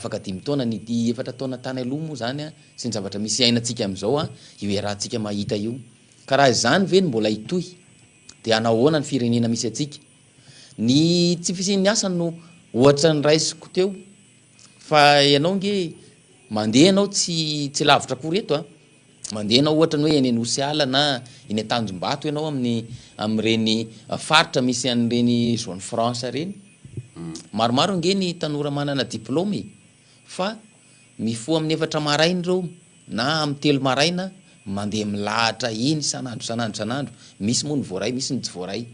Afaka dimy taona, ny efatra taona tany aloha moa izany sy ny zavatra misy iainantsika amin'izao, io iarahantsika mahita io. Ka raha izany ve no mbola hitohy dia hanao ahoana ny firenena misy antsika? Ny tsy fisian'ny asa no ohatra noraisiko teo fa ianao nge mandeha ianao tsy tsy lavitra akory eto a! Mandeha ianao ohatra ny hoe eny Anosiala na eny Antanjombato ianao amin'ny amin'ireny faritra misy an'ireny zone franche ireny. Maromaro ange ny tanora manana diplaoma e! Fa mifoha amin'ny efatra maraina ireo na amin'ny telo maraina mandeha milahatra eny isan'andro isan'andro isan'andro. Misy moa ny voaray, misy ny tsy voaray.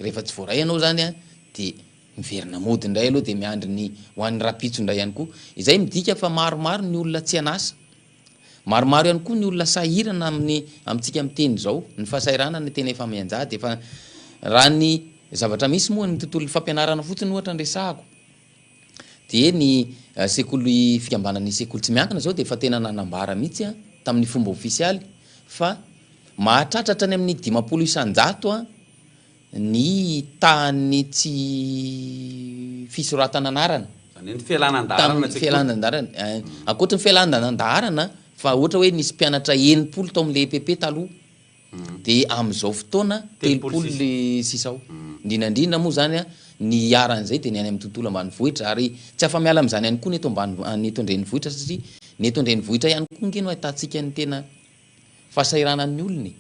Rehefa tsy voaray ianao izany an, dia miverina mody indray aloha dia miandry ny ho an'ny rahampitso indray ihany koa. Izay midika fa maromaro ny olona tsy an'asa. Maromaro ihany koa ny olona sahirana amin'ny amintsika miteny izao. Ny fahasahiranana tena efa mianjady. Efa raha ny zavatra misy moa ny tontolon'ny fampianarana fotsiny ohatra no resahako dia ny sekoly fikambanan'ny sekoly tsy miankina izao dia efa tena nanambara mihitsy tamin'ny fomba ofisialy fa mahatratra hatrany amin'ny 50 isan-jato ny tahan'ny tsy fisoratana anarana. Izany hoe ny fialana an-daharana Tamin'ny fialana an-daharana. Ankoatry ny fialana an-daharana fa ohatra hoe nisy mpianatra 60 tao amin'ilay EPP taloha dia amin'izao fotoana 30 le sisa ao. Indrindra indrindra moa izany ny iharan'izay dia ny any amin'ny tontolo ambanivohitra ary tsy afa-miala amin'izany ihany koa ny eto ambany ny eto an-drenivohitra satria ny eto an-drenivohitra ihany koa ange no ahitantsika ny tena fahasahiranan'ny olona e.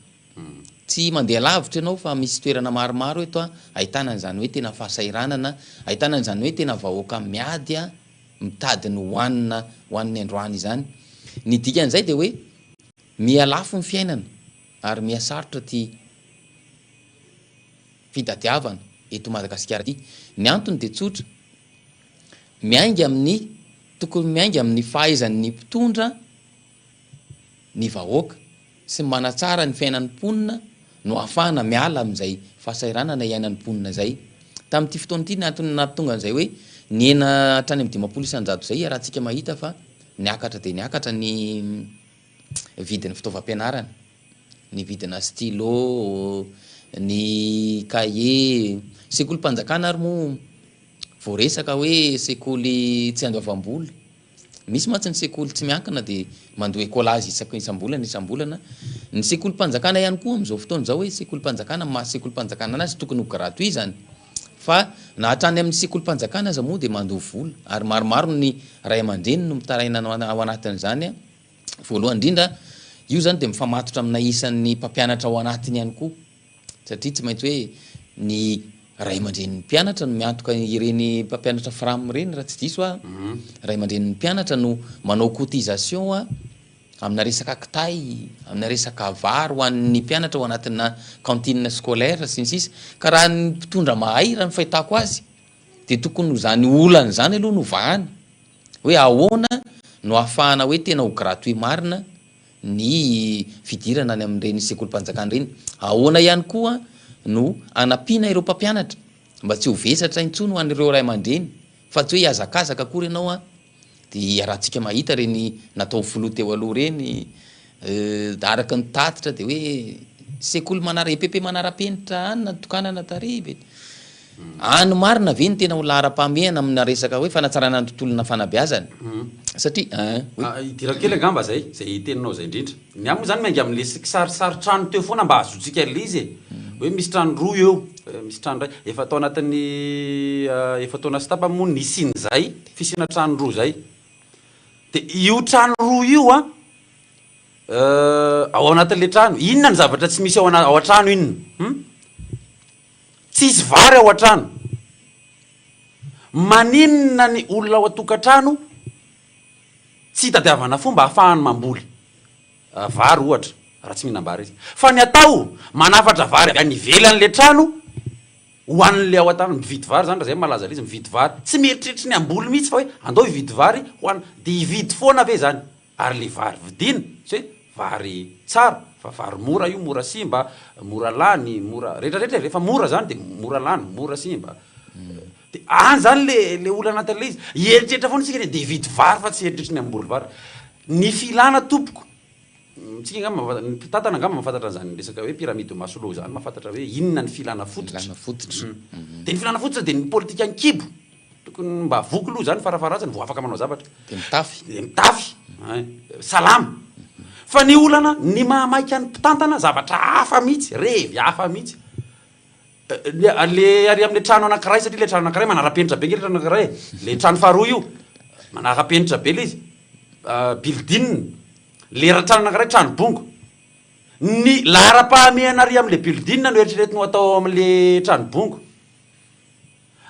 Tsy mandeha lavitra ianao fa misy toerana maromaro eto ahitana an'izany hoe tena fahasahiranana, ahitana an'izany hoe tena vahoaka miady mitady ny hohanina ho an'ny androany izany. Ny dikan'izay dia hoe miha lafo ny fiainana ary miha sarotra ity fitadiavana eto Madagasikara ity. Ny antony dia tsotra, miainga amin'ny, tokony miainga amin'ny fahaizan'ny mpitondra ny vahoaka sy ny manatsara ny fiainan'ny mponina no ahafahana miala amin'izay fahasahiranana iainan'ny mponina izay. Tamin'ity fotoana ity ny antony nahatonga an'izay hoe nihena hatrany amin'ny 50% izay iarahantsika mahita fa niakatra dia niakatra ny vidin'ny fitaovam-pianarana, ny vidina stylo, ny kahie, sekolim-panjakana ary moa voaresaka hoe sekoly tsy andoavam-bola. Misy mantsy ny sekoly tsy miankina dia mandoa écolage isaky isam-bolana isam-bolana. Ny sekolim-panjakana ihany koa amin'izao fotoana izao hoe sekolim-panjakana amin'ny maha sekolim-panjakana anazy tokony ho gratuit izany fa na hatrany amin'ny sekolim-panjakana aza moa dia mandoa vola ary maromaro ny ray aman-dreny no mitaraina ao anatin'izany. Voalohany indrindra io izany dia mifamatotra amina isan'ny mpampianatra ao anatiny ihany koa. Satria tsy maintsy hoe ny ray aman-drenin'ny mpianatra no miantoka ireny mpampianatra fram ireny raha tsy diso aho. Ray aman-drenin'ny mpianatra no manao cotisation amina resaka kitay, amina resaka vary ho an'ny mpianatra ao anatina cantine scolaire sy ny sisa. Ka raha ny mpitondra mahay raha ny fahitako azy dia tokony ho izany olana izany aloha no vahana. Hoe ahoana no ahafahana hoe tena ho gratuit marina ny fidirana any amin'ireny sekolim-panjakana ireny. Ahoana ihany koa no hanampiana ireo mpampianatra mba tsy ho vesatra intsony ho an'ireo ray aman-dreny fa tsy hoe hihazakazaka akory ianao an, dia iarahantsika mahita ireny natao filoha teo aloha ireny, araka ny tatitra dia hoe sekoly manara, EPP manara-penitra any natokanana tary be. Any marina ve no tena ho laharam-pahamehana amina resaka hoe fanatsarana ny tontolona fanabeazana? Satria ein, oui. Idirako kely angamba zay, zay teninao zay indrindra. Ny ahy moa zany miainga amin'le kisarisary trano teo foana mba hahazoantsika an'le izy e. Hoe misy trano roa eo, misy trano iray. Efa tao anatin'ny efa-taona sy tapany moa nisian'izay fisiana trano roa zay. De io trano roa io an, ao anatin'le trano, inona ny zavatra tsy misy ao ana- ao an-trano inona? Hum? Tsisy vary ao an-trano. Maninona ny olona ao an-tokantrano tsy itadiavana fomba ahafahany mamboly vary ohatra raha tsy mihinam-bary izy. Fa ny atao, manafatra vary avy any ivelan'ilay trano ho an'ilay ao an-tanana. Mividy vary izany raha izay no malaza ilay izy, mividy vary. Tsy mieritreritra ny hamboly mihitsy fa hoe andao hividy vary hohanina. Dia hividy foana ve izany? Ary le vary vidiana tsy hoe vary tsara fa vary mora io, mora simba, mora lany, mora rehetra rehetra e, rehefa mora zany de mora lany, mora simba. De any zany le le olana anatin'le izy, hieritreritra foana isika de hividy vary fa tsy hieritreritra ny hamboly vary. Ny filana tompoko, tsika angamba mahafa- ny mpitantana angamba mahafantatra an'izany resaka hoe pyramide de Maslow zany, mahafantatra hoe inona ny filana fototra. Filana fototra. De ny filana fototra de ny politikan'ny kibo. Tokony mba voky aloha izany farafaharatsiny vao afaka manao zavatra. Dia mitafy. Dia mitafy. Salama. Fa ny olana, ny mahamaika ny mpitantana, zavatra hafa mihitsy, revy hafa mihitsy. Le ary amin'ilay trano anankiray, satria ilay trano anankiray manara-penitra be ange ilay trano anankiray e. Ilay trano faharoa io, manara-penitra be ilay izy. Building. Ilay trano anankiray, trano bongo. Ny laharam-pahamehana ary amin'ilay building no eritreretiny ho atao ao amin'ilay trano bongo.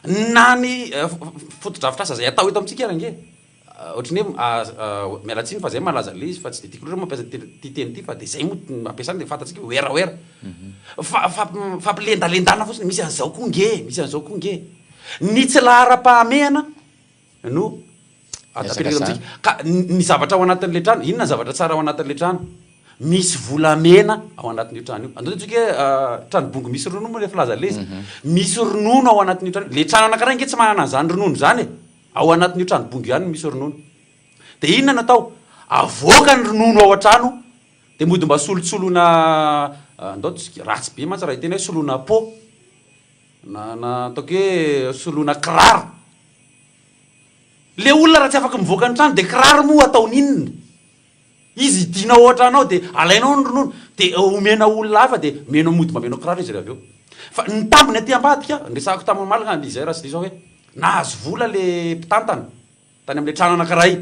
Na ny fotodrafitrasa izay atao eto amintsika ary ange, ohatran'ny hoe miala tsiny fa izay malaza an'ilay izy fa tsy dia tiako loatra mampiasa ity teny ity fa dia izay moa no ampiasana dia fantatsika hoe werawera. Fa fampilendalendana fotsiny, misy an'izao koa nge, misy an'izao koa nge. Ny tsy laharam-pahamehana no apetraka eto amintsika. Ka ny zavatra ao anatin'ilay trano, inona ny zavatra tsara ao anatin'ilay trano? Misy volamena ao anatin'io trano io. Andao tsika hoe trano bongo misy ronono moa ilay filaza an'ilay izy. Misy ronono ao anatin'io trano io. Ilay trano anankiray ange tsy manana an'izany ronono izany e. Ao anatin'io trano bongo io ihany no misy ronono. Dia inona no atao? Avoaka ny ronono ao an-trano, dia mody mba solontsoloina, andao tsika, ratsy be mantsy raha hiteny hoe soloina pot, na na ataoko hoe soloina kiraro. Le olona raha tsy afaka mivoaka ny trano de kiraro moa ataony inona? Izy hidiana ao an-trano ao de alainao ny ronono de omena olona hafa de omenao mody mba omenao kiraro izy ry avy eo. Fa ny tambiny aty ambadika, niresahako tamin'i omaly angamba izy zay raha tsy diso aho hoe nahazo vola le mpitantana tany amle trano anakiray.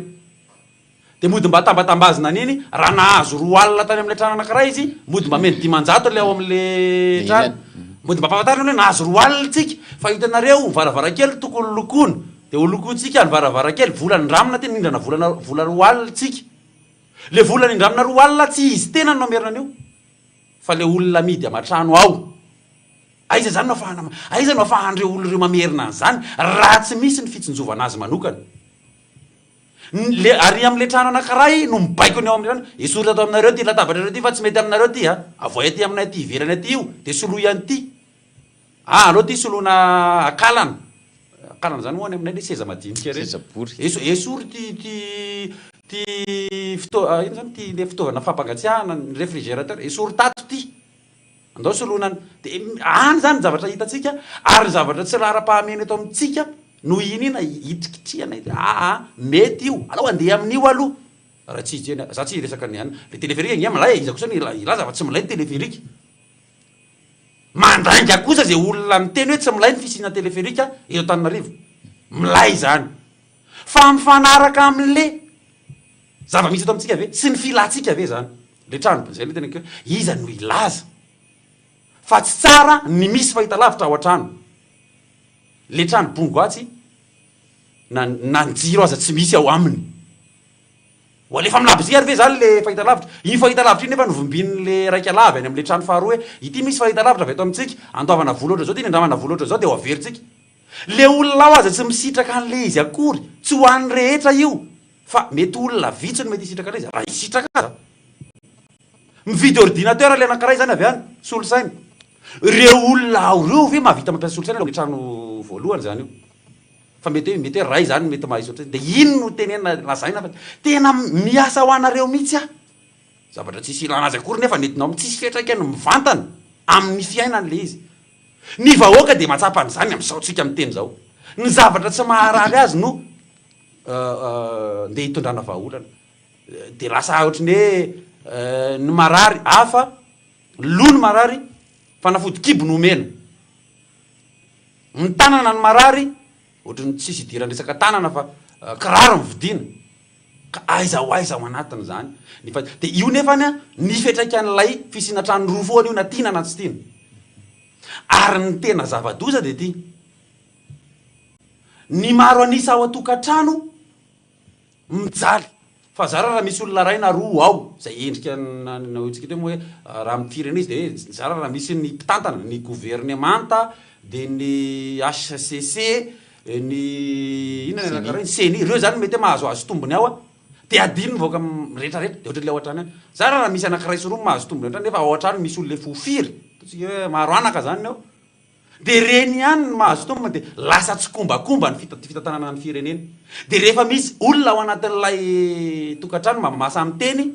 Dia mody mba tambatambazina an'iny, raha nahazo 20 tany amin'ilay trano anankiray izy, mody mba omeny 500 ilay ao amin'ilay trano. Mody mba ampahafantarina hoe nahazo 20 tsika, fa hitanareo ny varavarankely tokony lokoina, dia ho lokointsika ny varavarankely, vola nindramina aty, nindrana volana vola 20 tsika. Ilay vola nindramina 20 tsy izy tenany no hamerina an'io, fa ilay olona amidy aman-trano ao. Aiza izany no afahana, aiza no afahan'ireo olona ireo mamerina an'izany raha tsy misy ny fitsinjovana azy manokana? Ny le ary amin'ilay trano anankiray no mibaiko ny ao amin'ilay trano, esory tato aminareo ity latabatrareo ity fa tsy mety aminareo ity a, avoay aty aminay aty ivelany aty io dia soloy an'ity, ah aleo ity soloina akalana, akalana zany moa any aminay le seza madinika ireny, Seza bory. Eso- esory ity ity ity fitao- ino zany ity le fitaovana fampangatsiahana, ny réfrigérateur, esory tato ity. Andao soloina any. Dia any izany ny zavatra hitantsika ary ny zavatra tsy raharam-pahamehana eto amintsika no iniana hitrikitrihana eto. Aa, mety io, alao handeha amin'io aloha. Raha tsy hijery, za tsy hiresaka ny any. Ilay téléphérique ange milay e, iza kosa no hilaza fa tsy milay ny téléphérique. Mandainga kosa izay olona miteny hoe tsy milay ny fisiana téléphérique eto Antananarivo. Milay izany. Fa mifanaraka amin'le zava-misy eto amintsika ve sy ny filantsika ve izany? Le trano, zay le teneniko hoe iza no hilaza fa tsy tsara ny misy fahitalavitra ao an-trano? Le trano bongo atsy na na ny jiro aza tsy misy ao aminy. Ho alefa amin'ny labozia ary ve zany le fahitalavitra? Iny fahitalavitra iny nefa novimbin'le raika lahy avy any am'le trano faharoa hoe ity misy fahitalavitra avy eto amintsika, andoavana vola ohatran'izao ty, nindramana vola ohatran'izao dia ho averintsika. Le olona ao aza tsy misitraka an'le izy akory, tsy ho an'ny rehetra io fa mety olona vitsy no mety hisitraka an'le izy, raha hisitraka aza. Mividy ordinateur le anankiray zany avy any, solosaina. Reo olona ao reo ve mahavita mampiasa solosaina ao amin'ny trano voalohany zany io? Fa mety hoe mety hoe ray zany mety mahay solosaina. De inn no tenenina lazaina fa tena miasa ho anareo mihitsy aho. Zavatra tsisy ilana azy akory nefa nentinao amin'ny tsisy fiantraikany mivantana amin'ny fiainany le izy. Ny vahoaka dia mahatsapa an'izany amin'izao tsika miteny izao. Ny zavatra tsy maharary azy no ndeha hitondrana vahaolana. Dia lasa ohatran'ny hoe ny marary hafa, loha ny marary, fanafody kibo no omena. Ny tanana ny marary, ohatran'ny tsisy idiran'ny resaka tanana fa kiraro no vidiana. Ka aiza ho aiza ao anatin'izany ny fa dia io nefany an, ny fiantraikan'ilay fisiana trano roa foana io na tiana na tsy tiana. Ary ny tena zava-doza dia ity, ny maro an'isa ao an-tokantrano mijaly, fa zara raha misy olona iray na roa ao, izay endrika nahoantsika teo moa hoe raha amin'ny firenena izy dia hoe zara raha misy ny mpitantana, ny governemanta, dia ny HCC, Ny inona ny anankiray? Ny ceni, ireo zany mety hoe mahazoazo tombony ao a, de adino ny vahoaka rehetrarehetra, de ohatran'le ao an-trano ihany. Zara raha misy anankiray sy roa mahazo tombony ao an-trano nefa ao an-trano misy olona efa ho firy, ataontsika hoe maro anaka zany ny ao, de ireny ihany no mahazo tombony de lasa tsikombakomba ny fita- fitantanana ny firenena. De rehefa misy olona ao anatin'ilay tokantrano mba mahasahy miteny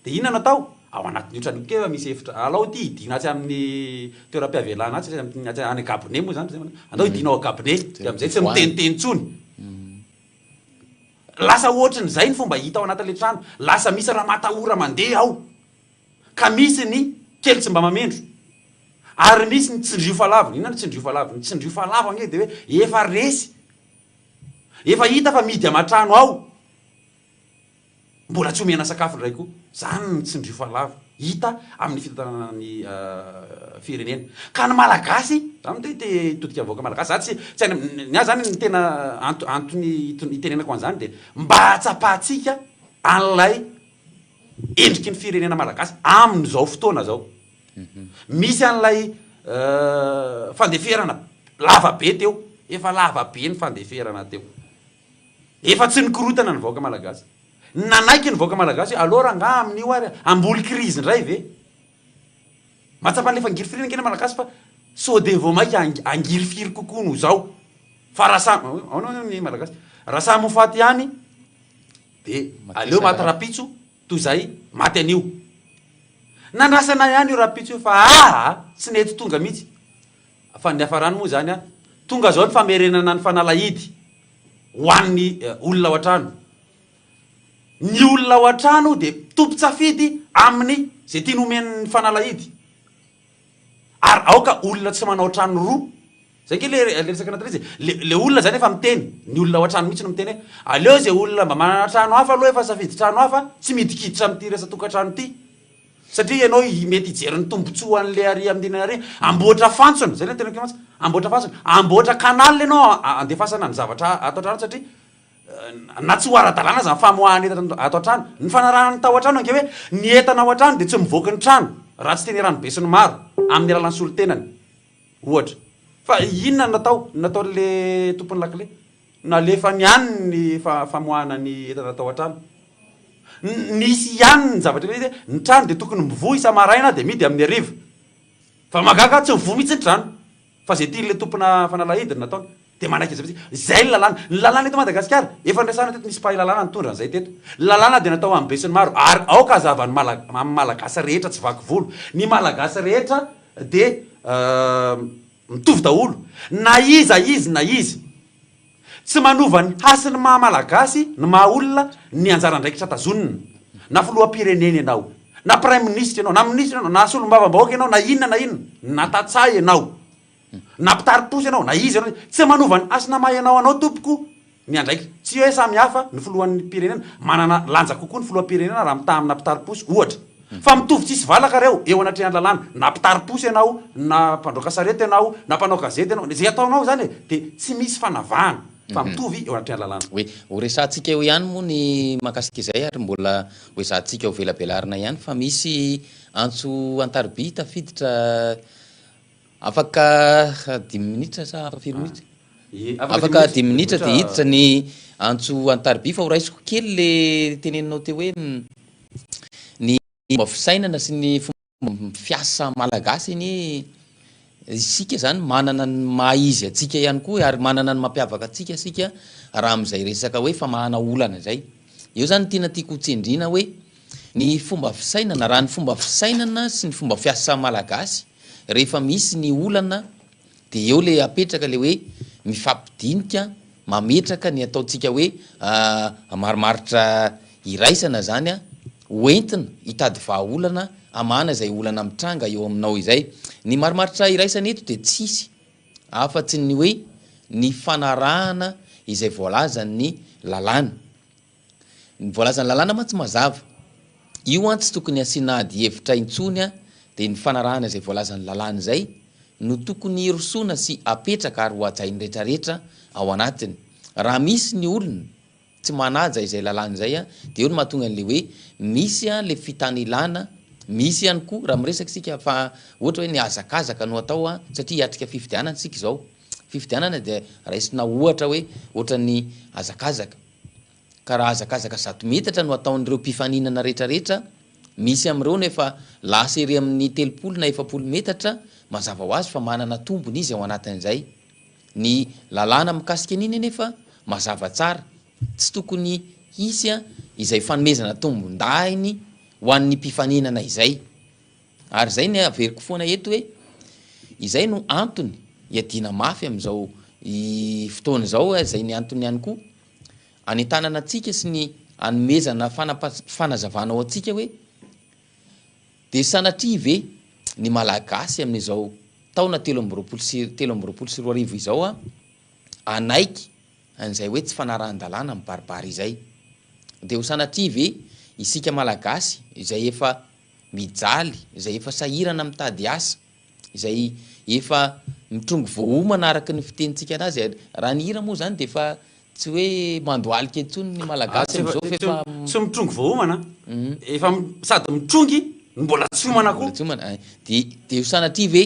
de inona no atao? Ao anatin'io trano io koa misy efitra, alao ity hidiana atsy amin'ny toeram-piavelana atsy, atsy any cabinet moa zany, andao hidiana ao cabinet, dia amin'izay tsy miteniteny intsony. Lasa ohatrin'izay ny fomba hita ao anatin'ilay trano, lasa misy ramatahora mandeha ao, ka misy ny kely tsy mba mamendro, ary misy ny tsindrio fa lavo, inona ny tsindrio fa lavo? Ny tsindrio fa lavo ange dia hoe efa resy, efa hita fa mihidy aman-trano ao. Mbola tsy omena sakafo indray koa. Zany ny tsindrio fa lavo hita amin'ny fitantanana ny firenena. Ka ny Malagasy, za moa te hitodika vahoaka Malagasy, za tsy tsy any ny ahy zany ny tena antony itenenako an'izany dia mba hahatsapantsika an'ilay endriky ny firenena Malagasy amin'izao fotoana zao. Misy an'ilay fandeferana lava be teo, efa lava be ny fandeferana teo. Efa tsy nikorontana ny vahoaka malagasy. Nanaiky ny vahoaka malagasy hoe aleo rangaha amin'io ary hamboly crise indray ve? Mahatsapa an'ilay fangirifiriana ange ny malagasy fa sao dia vao mainka hangirifiry kokoa noho izao. Fa raha samy, ahoana hono ny malagasy? Raha samy ho faty ihany dia aleo maty rahampitso toy izay maty anio. Nandrasana ihany io rahampitso io fa aa tsy nety tonga mihitsy. Fa ny niafarany moa izany an, tonga izao ny famerenana ny fanalahidy ho an'ny olona ao an-trano. Ny olona ao an-trano dia tompon-tsafidy amin'ny izay tiany homen'ny fanalahidy. Ary aoka olona tsy manao trano roa. Izay ange le resaka anatin'izy e. Le le olona izany efa miteny, ny olona ao an-trano mihitsy no miteny hoe aleo izay olona mba manana trano hafa aloha efa safidy trano hafa, tsy midikiditra amin'ity resa-tokantrano ity. Satria ianao mety hijery ny tombotsoa an'le ary amin'ny ary, amboatra fantsona, zay le teneniko mantsy, amboatra fantsona, amboatra canal ianao andefasana ny zavatra ato an-trano satria na tsy ho ara-dalàna aza ny famoahana entana ato an-trano, ny fanarahana ny tao an-trano ange hoe ny entana ao an-trano dia tsy mivoaka ny trano raha tsy teny ranobe sy ny maro amin'ny alalan'ny solontenany ohatra. Fa inona no natao, nataon'le tompon'ny lakile? Nalefany ihany ny famoahana ny entana tao an-trano. Nisy ihany ny zavatra hoe ny trano dia tokony mivoha isa-maraina dia mihidy amin'ny hariva. Fa mahagaga tsy mivoha mihitsy ny trano. Fa izay tian'ilay tompona fanalahidy no nataony. Dia manaiky izay mihitsy. Izay ny lalàna. Ny lalàna eto Madagasikara, efa niresahana teto, nisy mpahay lalàna nitondra an'izay teto. Ny lalàna dia natao amin'ny besinimaro. Ary aoka hazava ny Mala- amin'ny Malagasy rehetra tsy vaky volo. Ny Malagasy rehetra dia Mitovy daholo. Na iza izy na iza. Tsy manova ny hasin'ny maha Malagasy, ny maha olona, ny anjara andraikitra tazonina. Na filoham-pirenena ianao, na praiminisitra ianao, na minisitra ianao, na solombavambahoaka ianao, na inona na inona, na tantsaha ianao, na mpitari-posy ianao, na iza ianao, tsy manova ny hasina maha ianao anao tompoko Ny andraikitra. Tsy hoe samy hafa ny filohan'ny pirenena, manana lanja kokoa ny filoham-pirenena raha mitaha amina mpitari-posy, ohatra. Fa mitovy tsisy valaka reo eo anatrehan'ny lalàna, na mpitari-posy ianao, na mpandroaka sarety ianao, na mpanao gazety ianao, izay ataonao izany e, dia tsy misy fanavahana fa mitovy eo anatrehan'ny lalàna. Hoe ho resahantsika eo ihany moa ny mahakasika izay ary mbola ho ezahantsika ho velabelarina ihany fa misy antso an-tariby tafiditra Afaka dimy minitra sa afaka firy minitra? Afaka dimy minitra dia hiditra ny antso an-tariby fa ho raisiko kely le teneninao teo hoe ny fomba fisainana sy ny fomba fiasa malagasy anie isika zany manana ny maha izy antsika ihany koa ary manana ny mampiavaka antsika isika raha amin'izay resaka hoe famahana olana izay. Eo zany no tena tiako ho tsindriana hoe ny fomba fisainana, raha ny fomba fisainana sy ny fomba fiasa malagasy Rehefa misy ny olana dia eo le apetraka le hoe mifampidinika, mametraka ny ataontsika hoe marimaritra iraisana zany an, ho entina hitady vahaolana hamahana izay olana mitranga eo aminao izay. Ny marimaritra iraisana eto dia tsisy afa-tsy ny hoe ny fanarahana izay voalazan'ny lalàna. Ny voalazan'ny lalàna mantsy mazava. Io an tsy tokony asiana ady hevitra intsony an, dia ny fanarahana izay voalazan'ny lalàna izay no tokony hirosoana sy apetraka ary ho hajain'ny retraretra ao anatiny. Raha misy ny olona tsy manaja izay lalàna izay an, dia eo no mahatonga an'ilay hoe misy an le fitanilana, misy ihany koa raha miresaka isika fa ohatra hoe ny hazakazaka no atao an, satria hiatrika fifidianana isika izao. Fifidianana dia raisina ohatra hoe ohatran'ny hazakazaka. Ka raha hazakazaka 100 metatra no ataon'ireo mpifaninana rehetrarehetra, misy amin'ireo no efa lasa ery amin'ny 30 na 40 metatra, mazava ho azy fa manana tombony izy ao anatin'izay. Ny lalàna mikasika an'iny anefa mazava tsara, tsy tokony hisy izay fanomezana tombondahiny. ho an'ny mpifaninana izay. Ary izay ny averiko foana eto hoe izay no antony iadiana mafy amin'izao fotoana izao, izay ny antony ihany koa anentanana antsika sy ny anomezana fanazavana ho antsika hoe dia sanatria ve ny Malagasy amin'izao taona 2023 izao hanaiky an'izay hoe tsy fanarahan-dalàna mibaribary izay? Dia ho sanatria ve isika Malagasy izay efa mijaly, izay efa sahirana mitady asa, izay efa mitrongy voaomana araka ny fitenintsika anazy, raha ny hira moa izany dia efa tsy hoe mandohalika intsony ny Malagasy amin'izao fa efa. Tsy mitrongy voaomana, efa sady mitrongy no mbola tsy homana koa. Mbola tsy homana, dia dia ho sanatria ve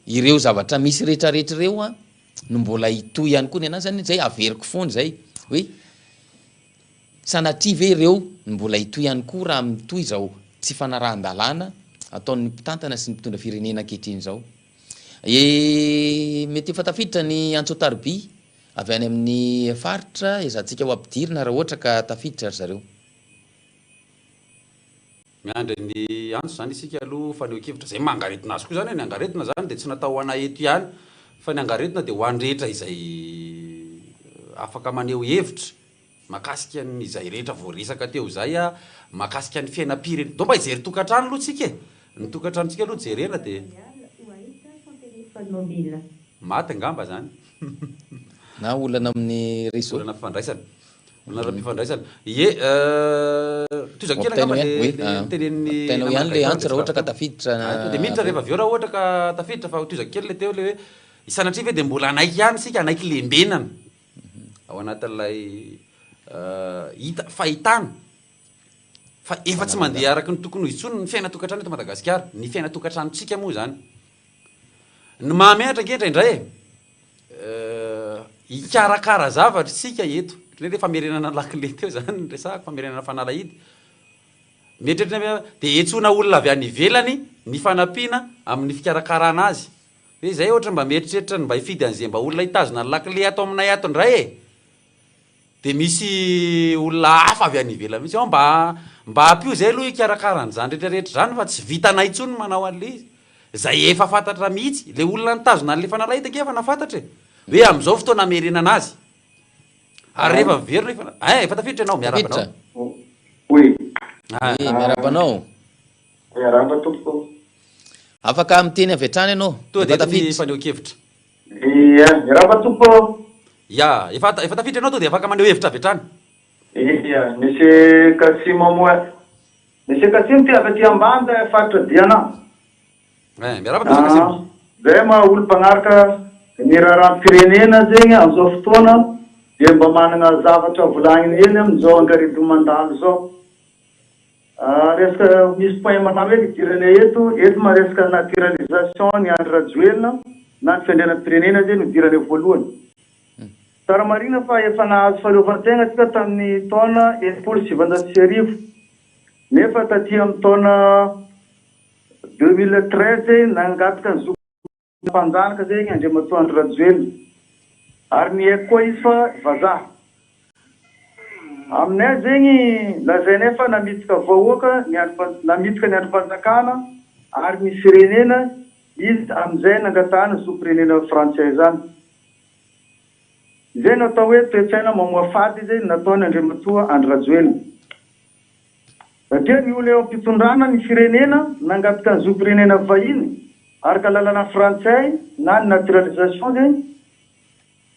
ireo zavatra misy rehetrarehetra ireo an no mbola hitohy ihany koa, ny anahy izany izay averiko foana izay hoe Sanatria ve ireo no mbola hitohy ihany koa raha mitohy izao tsy fanarahan-dalàna ataon'ny mpitantana sy ny mpitondra firenena ankehitriny izao? E, mety efa tafiditra ny antso an-tariby avy any amin'ny faritra, ezahantsika ho ampidirina raha ohatra ka tafiditra ry zareo. Miandry ny antso izany isika aloha fanehoan-kevitra izay maha angaredona azy koa izany e, ny angaredona izany dia tsy natao ho anay eto ihany fa ny angaredona dia ho an'ny rehetra izay afaka maneho hevitra Mahakasika ny izay rehetra voaresaka teo izay a, mahakasika ny fiainam-pirenena, ndao mba hijery tokantrano aloha tsika e, ny tokantranontsika aloha jerena dia. Maty angamba zany. Na olana amin'ny réseau. Olana fifandraisana. Olana ara-pifandraisana. Ie, tohizako kely angamba le le notenenin'i Ampitainao ihany le antso raha ohatra ka tafiditra. Tonga dia miditra rehefa avy eo raha ohatra ka tafiditra fa tohizako kely le teo le hoe sanatria ve dia mbola hanaiky ihany isika, hanaiky lembenana. ao anatin'ilay hita, fahitana fa efa tsy mandeha araka ny tokony ho izy intsony ny fiainan-tokantrano eto Madagasikara, ny fiainan-tokantranontsika moa izany. Ny mahamenatra ange indraindray e, hikarakara zavatra isika eto, ohatran'ny hoe ilay famerenana lakile teo izany no resahako, famerenana fanalahidy, mieritreritra ny dia entsoina olona avy any ivelany ny fanampiana amin'ny fikarakarana azy. Hoe izay ohatra mba mieritreritra ny mba hifidy an'izay mba olona hitazona ny lakile ato aminay ato indray e! Dia misy olona hafa avy any ivelany mihitsy ao mba mba ampio izay aloha hikarakara an'izany rehetra rehetra izany fa tsy vitanay intsony ny manao an'ilay izy. Izay efa fantatra mihitsy, ilay olona nitazona an'ilay fanalahidy ange efa nahafantatra e! Hoe amin'izao fotoana hamerenana azy. Ary rehefa miverina io fana-, eh, efa tafiditra ianao, miarahaba anao. Oui. Oui, miarahaba anao. Miarahaba tompoko. Afaka miteny avy hatrany ianao. Tonga dia eto ny fanehoan-kevitra. Ia, miarahaba tompoko. Ia, efa efa tafiditra ianao tonga dia afaka maneho hevitra avy hatrany. Ia, Monsieur Kassim moa. Monsieur Kassim ty avy aty Ambanja, faritra Diana. Eh, miarahaba Monsieur Kassim. Zay maha olo mpagnaraka ny raharaham-pirenena zegny amizao fotoana dia mba managna zavatra volagniny hely amin'izao angaredona mandalo zao. Resaka misy point maromaro eky idirana eto, eto ma resaka naturalisation ny Andry Rajoelina na ny fiandrianam-pirenena zay no idirana voalohany. Tsara marihina fa efa nahazo fahaleovan-tegna tsika tamin'ny taona 1960 nefa taty amin'ny taona 2013 nangataka ny zo Mpanjanaka zegny Andriamatoa Andry Rajoelina ary niaiky koa izy fa vazaha. Aminay zegny lazainay fa namitaka vahoaka ny andrim namitaka ny andrim-panjakana ary ny firenena izy amin'izay nangatahana zom-pirenena frantsay zany. Izay no atao hoe toe-tsaina mamoafady zegny nataon'i Andriamatoa Andry Rajoelina. Satria ny olona eo am-pitondrana ny firenena nangataka ny zom-pirenena vahiny araka lalana frantsay na ny naturalisation zegny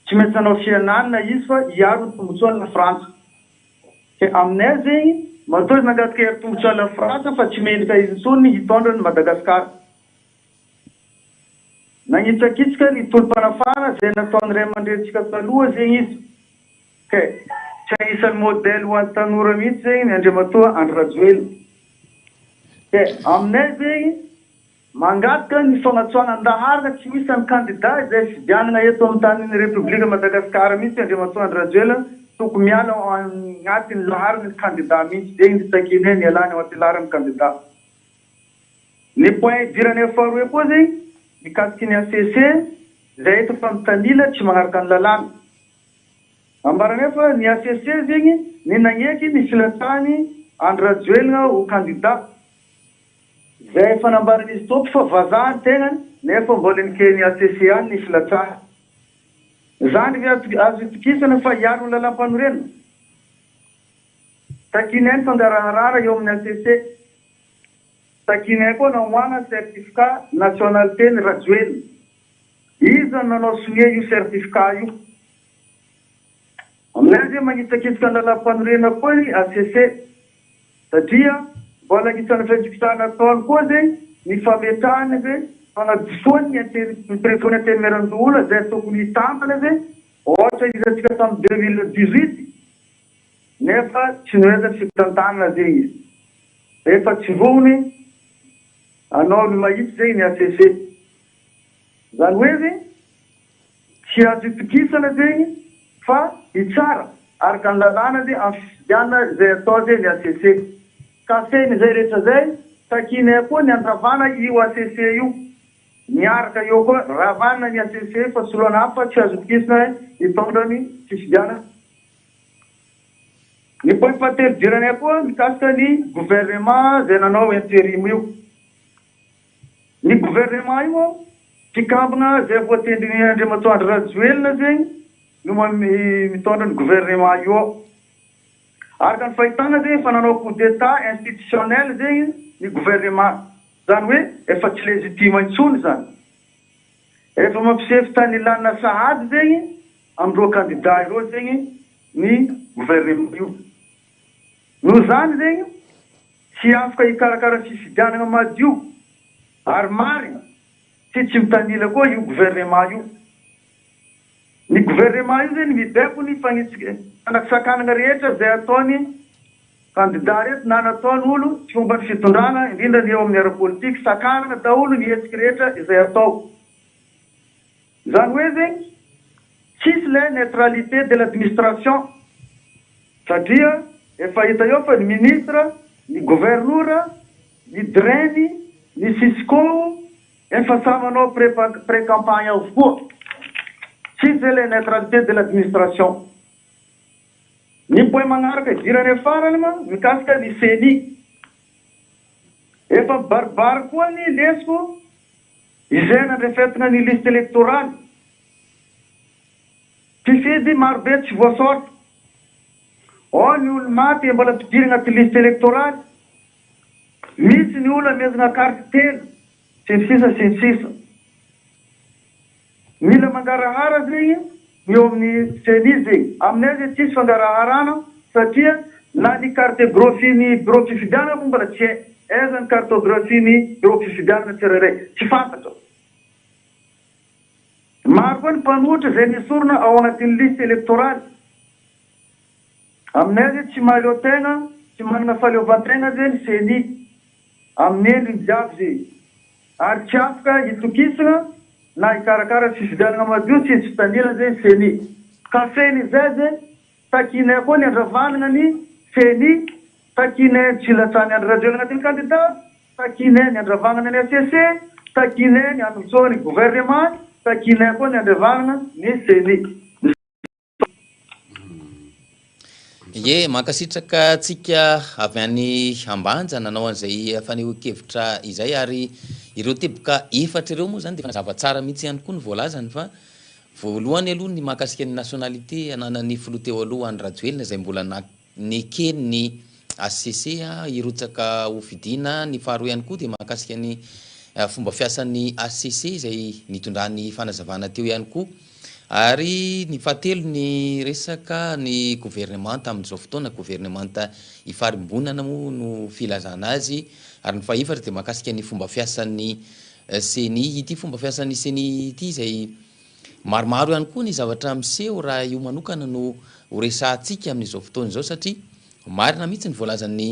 tsy maintsy nanao fiananana izy fa hiaro ny tombotsoan'i la Frantsa. Ke aminay zegny matoa izy nangataka hiaro tombotsoan'i la Frantsa fa tsy mendrika izy intsony ny hitondra an'i Madagascar. Nagnitsakitsaka ny tolom-panafahana zay nataon'ny ray aman-drenintsika taloha zegny izy. Kay, tsy anisan'ny modèle ho an'ny tanora mihitsy zegny ny Andriamatoa Andry Rajoelina. Kay, aminay zegny, mangataka ny fagnatsoahana an-daharana tsy ho isan'ny kandida izay fidianana eto amin'ny tanin'ny Repoblika Madagasikara mihitsy Andriamatoa Andry Rajoelina, tokony miala ao agnatin'ny laharan'ny kandida mihitsy, zegny ny takianay ny hialany ao anatin'ny laharan'ny kandida. Ny point idiranay faharoe koa zegny, mikasiky ny HCC, izay eto fa mitanila tsy magnaraka ny lalàna. Ambaranay fa ny HCC zegny ny nagneky ny filatsahany. Andry Rajoelina ho kandida. Izay efa nambaran'izy Tompo fa vazaha ny tenany nefa mbola neken'ny HCC ihany ny filatsahany. Izany ve azo itokisana fa hiaro ny lalampanorenana? Takianay ny fangaraharana eo amin'ny HCC. Takianay koa namoahana certificat nationalité ny Rajoelina. Iza no nanao sonia io certificat io? Aminay ve manitsakitsaka ny lalampanorenana koa ny HCC? Satria mbola anisan'ny fitsipitsahana ataony koa zegny ny fametrahana ze fanadisoany ny ny prefon'ny antenimierandoholona zay tokony hitantana ze ohatra hitantsika tamin'ny 2018 nefa tsy noezany fitantanana zegny izy efa tsy vognony hanao ny mahitsy zegny ny HCC zany hoe zegny Tsy azo itokisana zegny fa hitsara araka ny lalàna ze amin'ny fifidianana izay atao ze ny HCC. Ka fehiny izay rehetra zay, takianay koa ny handravana io HCC io. Miaraka eo koa, ravana ny HCC fa soloana hafa tsy azo itokisana hitondra ny fifidianana. Ny point fahatelo idiranay koa mikasika ny gouvernement izay nanao interim io. Ny gouvernement io mpikambana izay voatendrin'i Andriamatoa Andry Rajoelina zegny no mitondra ny gouvernement io ao. Araka ny fahitana zegny efa nanao coup d'etat institutionnel zegny ny gouvernement. Zany hoe efa tsy legitime intsony zany. Efa mampiseho fitanilana sahady zegny amin'ireo candidat ireo zegny ny gouvernement io. Noho izany zegny Tsy afaka hikarakara fifidianana madio ary marina sy tsy mitanila koa io gouvernement io. Ny gouvernement io zegny mibaiko ny fanakisakanana rehetra zay ataony candidat reto na nataony olo tsy momba ny fitondrana indrindra ny eo amin'ny ara-politique sakanana daholo ny hetsiky rehetra izay atao. Izany hoe zegny tsisy le neutralité de l'administration satria efa hita eo fa ny ministre, ny governora, ny DREN-y, ny Cisco efa samy manao pré campagne avokoa. Tsisy zay le neutralité de l'administration. Ny point magnaraka idirany farany ma mikasika ny ceni. Efa mibaribary koa ny lesoko Izay nandrefetina ny liste électorale. Mpifidy marobe tsy voasaoritra. Ao ny olo maty mbola ampidirina anaty liste électorale. Misy ny olo amezana carte telo, sy ny sisa sy ny sisa. Mila mangarahara zegny ny eo amin'ny ceni zegny. Aminay zegny tsisy fangaraharana satria na ny cartegrophie ny bureau fifidianana moa mbola tsy hay. Aiza ny cartographie ny bureau fifidianana tsirairay? Tsy fantatra. Maro koa ny mpanohitra izay nesorina ao anatin'ny liste électorale. Aminay zegny tsy mahaleo tegna, tsy manana fahaleovan-tegna zegny ceni amin'ny endriny jiaby zegny. Ary tsy afaka hitokisana na hikarakara fifidianana madio sy tsy tanila zegny ceni. Ka fehiny izay ze takianay koa ny andravanana ny ceni, takianay ny tsy hilatsahan'i Andry Rajoelina agnatin'ny kandida, takianay ny andravanana ny HCC, takianay ny hanolotsoana ny gouvernement, takianay koa ny andravanana ny ceni. Ie, mankasitraka antsika avy any Ambanja nanao an'izay fanehoan-kevitra izay ary ireo teboka efatra ireo moa izany dia efa nazava tsara mihitsy ihany koa ny voalazany fa voalohany aloha ny mahakasika ny nationalité ananan'ny filoha teo aloha Andry Rajoelina izay mbola Neken'ny hcc hirotsaka ho fidiana. Ny faharoa ihany koa dia mahakasika ny fomba fiasan'ny hcc izay nitondrany fanazavana teo ihany koa. Ary ny fahatelo ny resaka ny governemanta amin'izao fotoana, governemanta ifarimbonana moa no filazana azy. Ary ny fahefatra dia mahakasika ny fomba fiasan'ny Ceni. Ity fomba fiasan'ny Ceni ity izay Maromaro ihany koa ny zavatra miseho raha io manokana no ho resahantsika amin'izao fotoana izao satria marina mihitsy ny voalazan'ny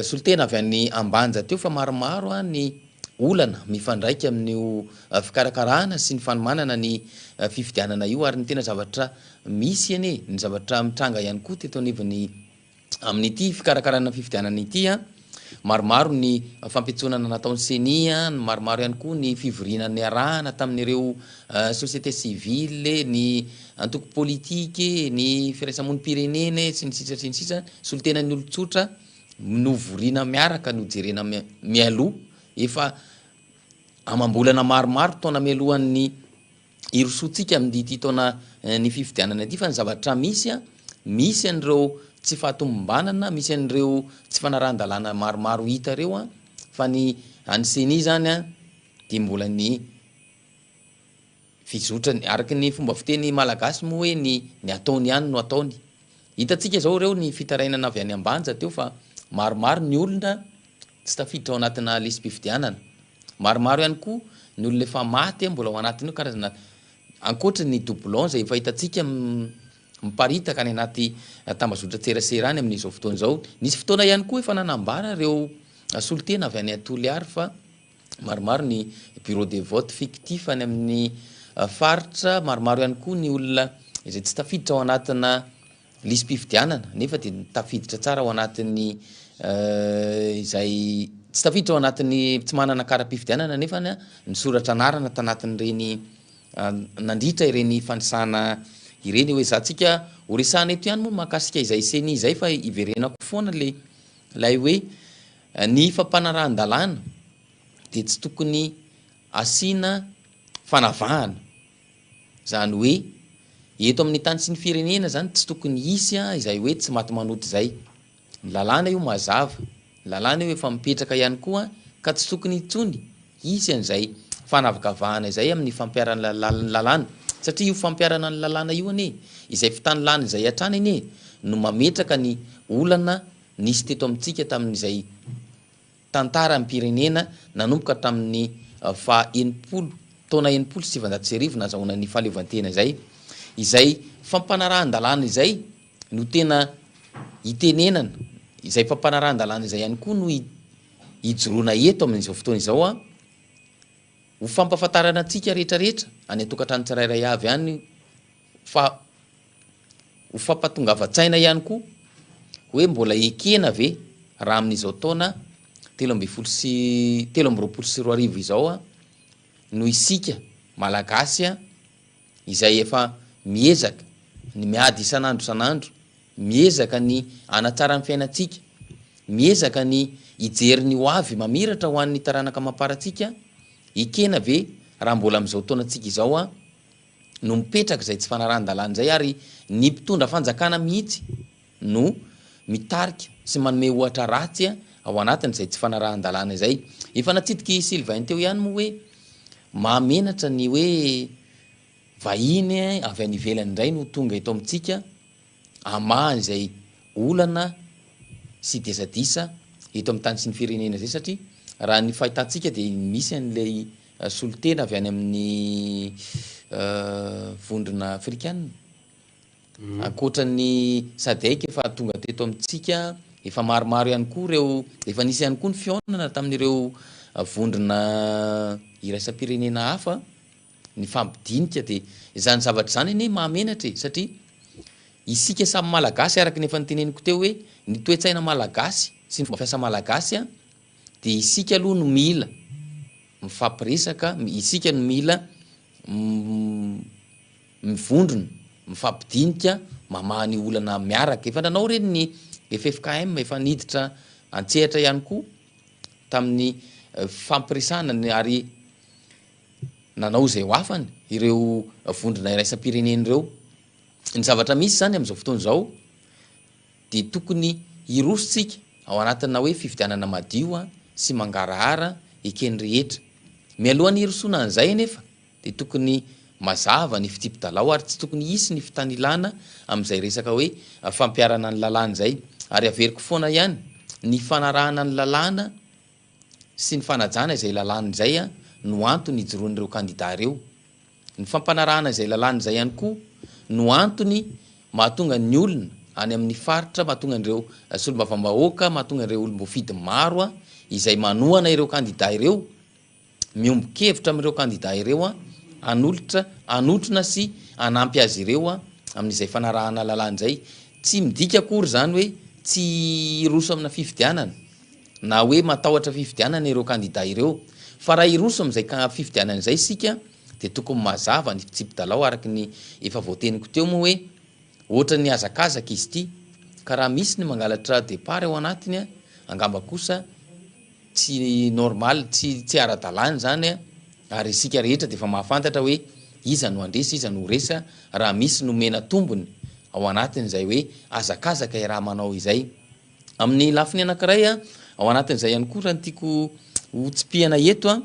solontena avy any Ambanja teo fa maromaro ny olana mifandraika amin'io fikarakarana sy ny fanomanana ny fifidianana io ary ny tena zavatra misy anie ny zavatra mitranga ihany koa teto anivon'ny amin'ity fikarakarana fifidianana ity. Maromaro ny fampiantsonana nataon'ny Ceni, maromaro ihany koa ny fivoriana niarahana tamin'ireo société civile, ny antoko politika, ny firaisamonim-pirenena sy ny sisa sy ny sisa, solontenan'ny olon-tsotra novoriana miaraka, nojerena mialoha, efa amam-bolana maromaro taona mialohan'ny hirosoantsika amin'ity taona ny fifidianana ity fa ny zavatra misy an, misy an'ireo tsy fahatomombanana, misy an'ireo tsy fanarahan-dalàna maromaro hita ireo an, fa ny an'ny ceni izany an dia mbola ny fizotrany, araka ny fomba fiteny malagasy moa hoe ny ny ataony ihany no ataony. Hitantsika izao ireo ny fitarainana avy any Ambanja teo fa maromaro ny olona tsy tafiditra ao anatina lisi-pifidianana. Maromaro ihany koa ny olona efa maty mbola ao anatin'io karazana ankoatry ny doublon izay efa hitantsika miparitaka any anaty tambazotran-tserasera any amin'izao fotoana izao. Nisy fotoana ihany koa efa nanambara ireo solontena avy any Toliary fa maromaro ny bureau de vote fictif any amin'ny faritra, maromaro ihany koa ny olona izay tsy tafiditra ao anatina lisi-pifidianana nefa dia tafiditra tsara ao anatin'ny izay tsy tafiditra ao anatin'ny tsy manana kara-pifidianana nefa nisoratra anarana tanatin'ireny nandritra ireny fanisana ireny hoe zatsika ho resahana eto ihany moa mahakasika izay ceni izay fa iverenako foana le ilay hoe ny fampanarahan-dalàna dia tsy tokony asiana fanavahana Izany hoe, eto amin'ny tany sy ny firenena izany tsy tokony hisy izay hoe tsy maty manota izay. Ny lalàna io mazava, ny lalàna io efa mipetraka ihany koa ka tsy tokony intsony hisy an'izay fanavakavahana izay amin'ny fampiharana ny lalàna satria io fampiharana ny lalàna io anie, izay fitanilana izay hatrany anie no mametraka ny olana nisy teto amintsika tamin'izay tantaram-pirenena nanomboka tamin'ny faha 60 taona 1960 nazahoana ny fahaleovantena izay. Izay fampanarahan-dalàna izay no tena itenenana, izay fampanarahan-dalàna izay ihany koa no ijoroana eto amin'izao fotoana izao ho fampahafantarana antsika rehetra rehetra any an-tokantrano tsirairay avy any fa Ho fampatongavan-tsaina ihany koa hoe mbola ekena ve raha amin'izao taona 2013 2023 izao no isika Malagasy izay efa miezaka ny miady isan'andro isan'andro, miezaka ny hanatsara ny fiainantsika, miezaka ny hijery ny ho avy mamiratra ho an'ny taranaka amam-parantsika, ekena ve raha mbola amin'izao taonantsika izao no mipetraka izay tsy fanarahan-dalàna izay ary ny mpitondra fanjakana mihitsy no mitarika sy manome ohatra ratsy ao anatin'izay tsy fanarahan-dalàna izay. Efa natsidik'i Sylvain teo ihany moa hoe mahamenatra ny hoe vahiny avy any ivelany indray no tonga eto amintsika hamaha izay olana sy disadisa eto amin'ny tany sy ny firenena izay satria raha ny fahitantsika dia misy an'ilay Solontena avy any amin'ny Vondrona Afrikana. Ankoatra ny Sadec efa tonga teto amintsika, efa maromaro ihany koa ireo, efa nisy ihany koa ny fihaonana tamin'ireo vondrona iraisam-pirenena hafa nifampidinika dia izany zavatra izany anie mahamenatra e, satria isika samy Malagasy araka ny efa noteneniko teo hoe ny toe-tsaina Malagasy sy ny fomba fiasa Malagasy dia isika aloha no mila mifampiresaka, isika no mila mivondrona, mifampidinika, mamaha ny olana miaraka. Efa nanao ireny ny ffkm, efa niditra an-tsehatra ihany koa tamin'ny fampiresahana ary nanao izay ho afany ireo vondrona iraisam-pirenena ireo. Ny zavatra misy izany amin'izao fotoana izao dia tokony hiroso tsika ao anatina hoe fifidianana madio sy mangarahara eken'ny rehetra. Mialohan'ny hirosoana an'izay anefa dia tokony mazava ny fitsipi-dalao ary tsy tokony hisy ny fitanilana amin'izay resaka hoe fampiharana ny lalàna izay. Ary averiko foana ihany, ny fanarahana ny lalàna sy ny fanajana izay lalàna izay no antony ijoroan'ireo kandida ireo. Ny fampanarahana izay lalàna izay ihany koa no antony mahatonga ny olona any amin'ny faritra, mahatonga an'ireo solombavambahoaka, mahatonga ireo olom-boafidy maro izay manohana ireo kandida ireo, miombon-kevitra amin'ireo kandida ireo hanolotra, hanotrona sy hanampy azy ireo amin'izay fanarahana lalàna izay. Tsy midika akory izany hoe tsy hiroso amina fifidianana. na hoe matahotra fifidianana ireo kandida ireo. Fa raha hiroso amin'izay fifidianana izay isika dia tokony mazava ny fitsipi-dalao araka ny efa voateniko teo moa hoe ohatran'ny hazakazaka izy ity ka raha misy ny mangalatra départ ao anatiny angamba kosa tsy normal, tsy tsy ara-dalàna izany ary isika rehetra dia efa mahafantatra hoe iza no handresy iza no ho resy raha misy nomena tombony ao anatin'izay hoe hazakazaka iaraha-manao izay. Amin'ny lafiny anankiray, ao anatin'izay ihany koa raha ny tiako ho tsipihana eto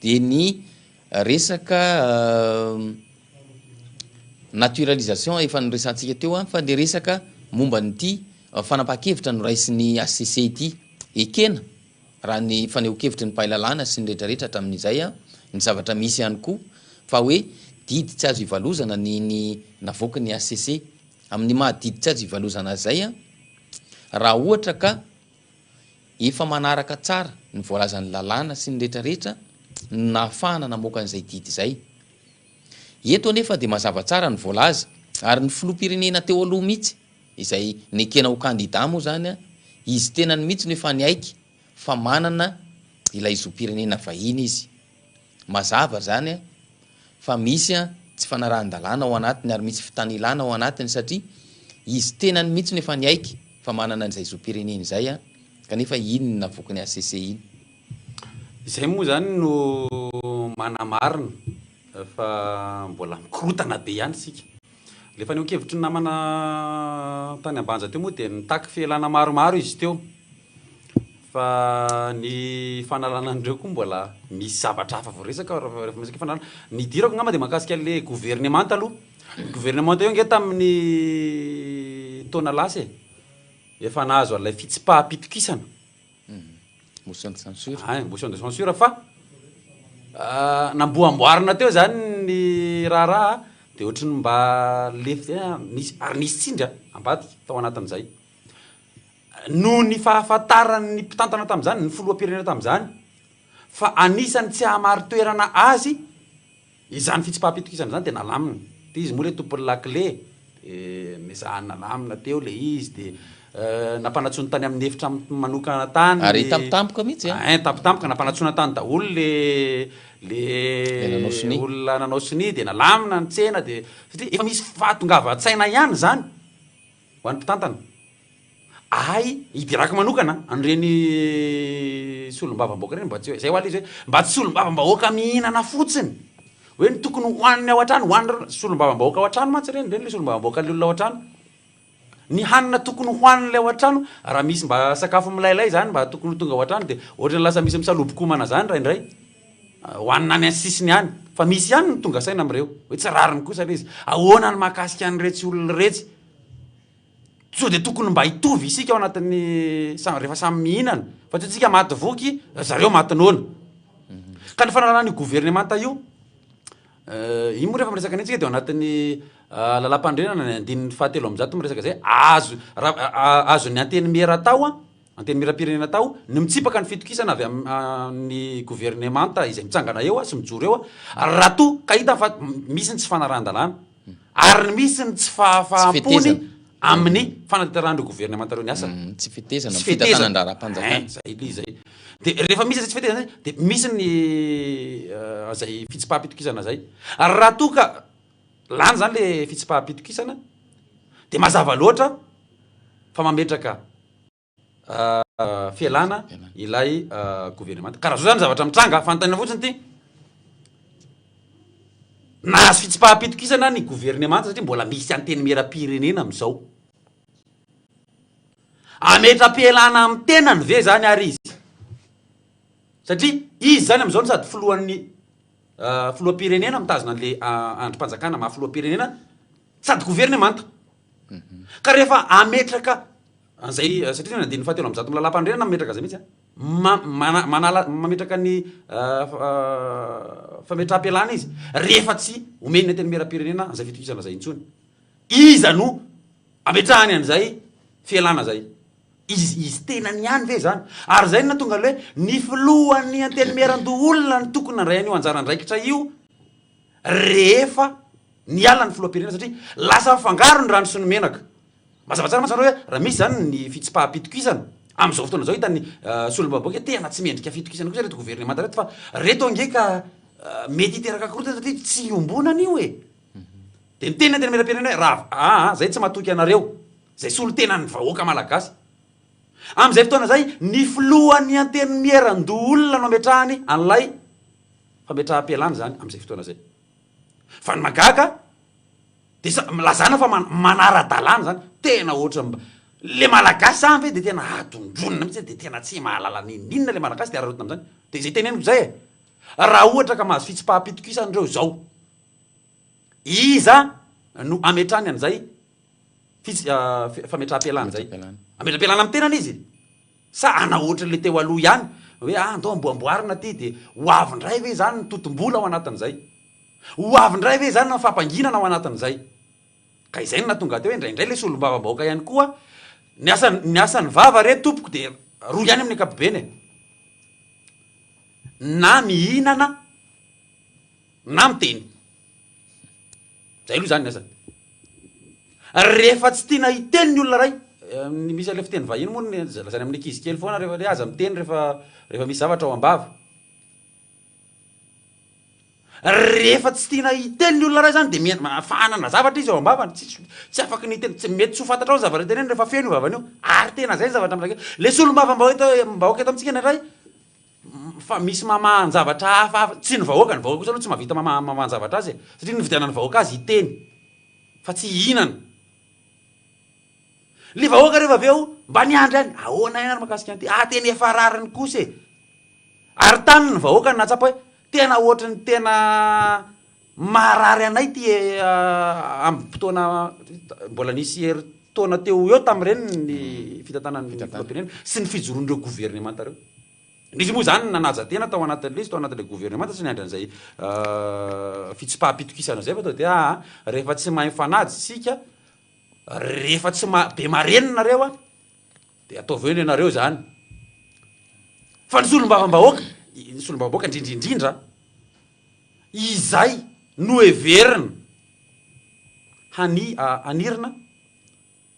dia ny resaka naturalisation efa noresahantsika teo fa ny resaka momba an'ity fanapahan-kevitra noraisin'ny HCC ity. Ekena raha ny fanehoan-kevitry ny mpahay lalàna sy ny rehetrarehetra hatramin'izay ny zavatra misy ihany koa fa hoe didy tsy azo ivalozana ny ny navoakan'ny HCC. Amin'ny maha didy tsy azo ivalozana azy izay, raha ohatra ka efa manaraka tsara ny voalazan'ny lalàna sy ny rehetrarehetra no nahafahana namoaka an'izay didy izay. Eto anefa dia mazava tsara ny voalaza ary ny filoham-pirenena teo aloha mihitsy izay nekena ho kandida moa izany, izy tenany mihitsy no efa niaiky fa manana ilay zom-pirenena vahiny izy. Mazava izany fa misy tsy fanarahan-dalàna ao anatiny ary misy fitanilana ao anatiny satria izy tenany mihitsy no efa niaiky fa manana an'izay zom-pirenena izay kanefa iny no navoakan'ny HCC iny. Izay moa izany no manamarina fa mbola mikorotana be ihany isika. Ilay fanehoan-kevitry ny namana tany Ambanja teo moa dia nitaky fialana maromaro izy teo. Fa ny fanalana an'ireo koa mbola misy zavatra hafa voaresaka rehefa miresaka fanalana. Ny idirako angamba dia mahakasika an'ilay governemanta aloha. Ny governemanta io ange tamin'ny taona lasa e, efa nahazo an'ilay fitsipaham-pitokisana. Motion de censure. Hay, motion de censure fa namboamboarina teo zany ny raharaha dia ohatry ny mba lefy zay an, nisy ary nisy tsindry an, ambadika tao anatin'izay. Noho ny fahafantaran'ny mpitantana tamin'izany, ny filoham-pirenena tamin'izany fa anisan'ny tsy hahamari-toerana azy Izany fitsipaham-pitokisana izany dia nalamina. Dia izy moa ilay tompon'ny lakile, dia nezahany nalamina teo ilay izy, dia nampanantsoiny tany amin'ny efitra manokana tany. Ary tampotampoka mihitsy an! Ein, tampotampoka, nampanantsoina tany daholo le le olona nanao sonia, dia nalamina ny tsena, dia satria efa misy fahatongavan-tsaina ihany izany ho an'ny mpitantana. Ahy hidirako manokana an'ireny solombavambahoaka ireny mba tsy hoe, zay hoa le izy hoe mba tsy solombavambahoaka mihinana fotsiny, hoe ny tokony hohaniny ao an-trano hohanin'ireo solombavambahoaka ao an-trano mantsy ireny, ireny le solombavambahoaka le olona ao an-trano, ny hanina tokony hohanin'ilay ao an-trano raha misy mba sakafo milailay zany mba tokony ho tonga ao an-trano de ohatran'ny lasa misy misalobon-komana zany indraindray, hohanina any an-sisiny any, fa misy ihany ny tonga saina amin'ireo hoe tsy rariny kosa le izy, ahoana ny mahakasika an'iretsy olona iretsy? Sao dia tokony mba hitovy isika ao anatin'ny samy rehefa samy mihinana fa tsy hoe tsika maty voky zareo maty noana. Ka ny fanalana an'io governemanta io, io moa rehefa miresaka an'io tsika dia ao anatin'ny lalàmpanorenana ny andininy fahatelo ambizato miresaka izay, azo raha azon'ny antenimiera atao an, antenimieram-pirenena atao ny mitsipaka ny fitokisana avy amin'ny governemanta izay mitsangana eo sy mijoro eo raha toa ka hita fa misy ny tsy fanarahan-dalàna. Ary ny misy ny tsy fahafahampony amin'ny fanatanterahan'ireo governemanta ireo ny asany. Mm, tsy fetezana, tsy fetezana an-draharaham-panjakana. Eh, zay ilay izay. Dia rehefa misy izay tsy fetezana zay, dia misy ny eh, zay fitsipaham-pitokisana zay. Ary raha toa ka lany zany le fitsipaham-pitokisana, dia mazava loatra fa mametraka fialana ilay governemanta. Ka raha zao zany zavatra mitranga, fanontaniana fotsiny ity, nahazo fitsipaham-pitokisana ny governemanta satria mbola misy antenimieram-pirenena amin'izao. Hametra-pialana amin'ny tenany ve zany ary izy? Satria izy zany amin'izao no sady filohan'ny filoham-pirenena mitazona an'le andrim-panjakana maha filoham-pirenena sady governemanta. Ka rehefa hametraka An'izay, satria ny andininy fahatelo ambizato amin'ny lalàmpanorenana mametraka an'izay mihitsy an, ma- mana- manala, mametraka ny fametraham-pialana izy rehefa tsy omen'ny Antenimierampirenena an'izay fitokisana izay intsony. Iza no ametrahany an'izay fialana izay? Izy, izy tenany ihany ve izany? Ary izay no nahatonga ilay hoe ny filohan'ny Antenimierandoholona no tokony nandray an'io anjara andraikitra io rehefa niala ny filoham-pirenena satria lasa mifangaro ny rano sy ny menaka. Mazava tsara mantsy nareo hoe raha misy zany ny fitsipaham-pitokisana. Amin'izao fotoana izao hitan'ny solombavambahoaka hoe tena tsy mendrika fitokisana kosa ireto governemanta ireto fa reto ange ka mety hiteraka korontana satria tsy iombonana io e! Dia niteny ny Antenimierampirenena hoe raha aa zay tsy matoky anareo, izay solontenan'ny vahoaka malagasy. Amin'izay fotoana izay, ny filohan'ny Antenimierandoholona no ametrahany an'ilay fametraham-pialana izany amin'izay fotoana izay. Fa ny mahagaga dia sa, lazana fa manara-dalàna izany, tena ohatran'ny mba, le malagasy izany ve dia tena adondronina mihitsy dia tena tsy mahalala n'inon'inona le malagasy dia araraotina amin'izany. Dia izay teneniko izay e, raha ohatra ka mahazo fitsipaham-pitokisana ireo izao, iza no ametrahany an'izay fits, fametraham-pialana izay? Ametra-pialana amin'ny tenany izy? Sa hanao ohatran'ilay teo aloha ihany hoe ah andao amboamboarina ity dia ho avy indray ve izany ny totom-bola ao anatin'izay? Ho avy indray ve izany ny fampanginana ao anatin'izay? Ka izay no nahatonga ahy teo hoe indraindray ilay solombavambahoaka ihany koa ny asan'ny ny asan'ny vava re tompoko dia roa ihany amin'ny ankapobeny e! Na mihinana na miteny. Zay aloha zany ny asany. Rehefa tsy tiana hiteny ny olona iray, misy an'ilay fiteny vahiny moa ny lazaina amin'ny ankizy kely foana rehefa hoe aza miteny rehefa rehefa misy zavatra ao am-bava. Rehefa tsy tiana hiteny ny olona iray zany dia fahanana zavatra izy ao am-bavany, tsy tsy afaky ny hiteny, tsy mety tsy ho fantatrao ny zavatra teneniny rehefa feno io vavany io. Ary tena zay ny zavatra mitranga eo. Ilay solombavambahoaka eto amintsika indraindray, Fa misy mamahan-javatra hafa hafa, tsy ny vahoaka, ny vahoaka kosa aloha tsy mahavita mamahan-javatra azy e, satria nividianan'ny vahoaka azy hiteny fa tsy hihinana. Le vahoaka rehefa avy eo mba niandry ihany, ahoana ihany ary mahakasika an'ity, ah tena efa rariny kosa e. Ary tany ny vahoaka no nahatsapa hoe tena ohatry ny tena maharary anay ity am-potoana mbola nisy herintaona teo ho eo tamin'ireny ny fitantanan'ny filoham-pirenena sy ny fijoroan'ireo governemanta ireo. Nisy moa izany nanaja tena tao anatin'ilay izy, tao anatin'ilay governemanta, tsy niandry an'izay fitsipaham-pitokisana izay fa tonga dia aa rehefa tsy mahay mifanaja isika, rehefa tsy ma- be marenina nareo an, dia ataovy eo ny anareo izany. Fa ny solombavambahoaka, ny solombavambahoaka indrindra indrindra, izay noheverina hani- hanirina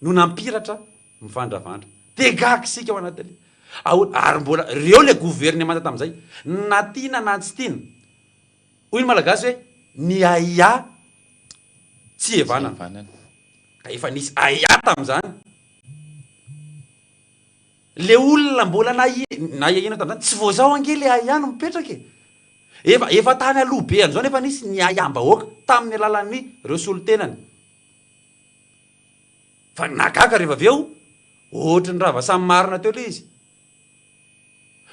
no nampiratra mivandravandra. Dia gaga isika ao anatin'ilay. Ahoana? Ary mbola ireo ilay governemanta tamin'izay, na tiana na tsy tiana. Hoy ny Malagasy hoe, ny ahiahy tsy ihevanana. Ka efa nisy ahiahy tamin'izany. Ilay olona mbola nahiahiana tamin'izany, tsy vao izao ange ilay ahiahy no mipetraka e. Efa, efa tany aloha be an'izao nefa nisy ny ahiahim-bahoaka tamin'ny alalan'ny ireo solontenany. Fa ny nahagaga rehefa avy eo, ohatry ny rava samy marina teo ilay izy.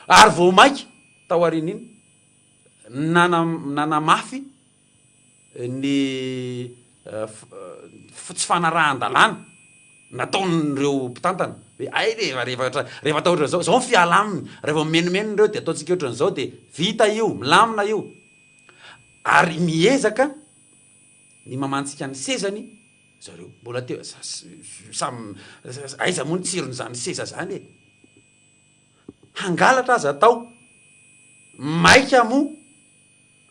Ary vao mainka tao aorian'iny, nana, nanamafy ny tsy fanarahan-dalàna nataon'ireo mpitantana. Hoe hay rehefa, rehefa, rehefa atao ohatran'izao, izao ny fiala aminy, raha vao mimenomenona ireo dia ataontsika ohatran'izao dia vita io, milamina io. Ary miezaka ny mamantsika ny sezany zareo. Mbola teo, samy, aiza moa ny tsiron'izany seza zany e? Hangalatra aza atao, maika moa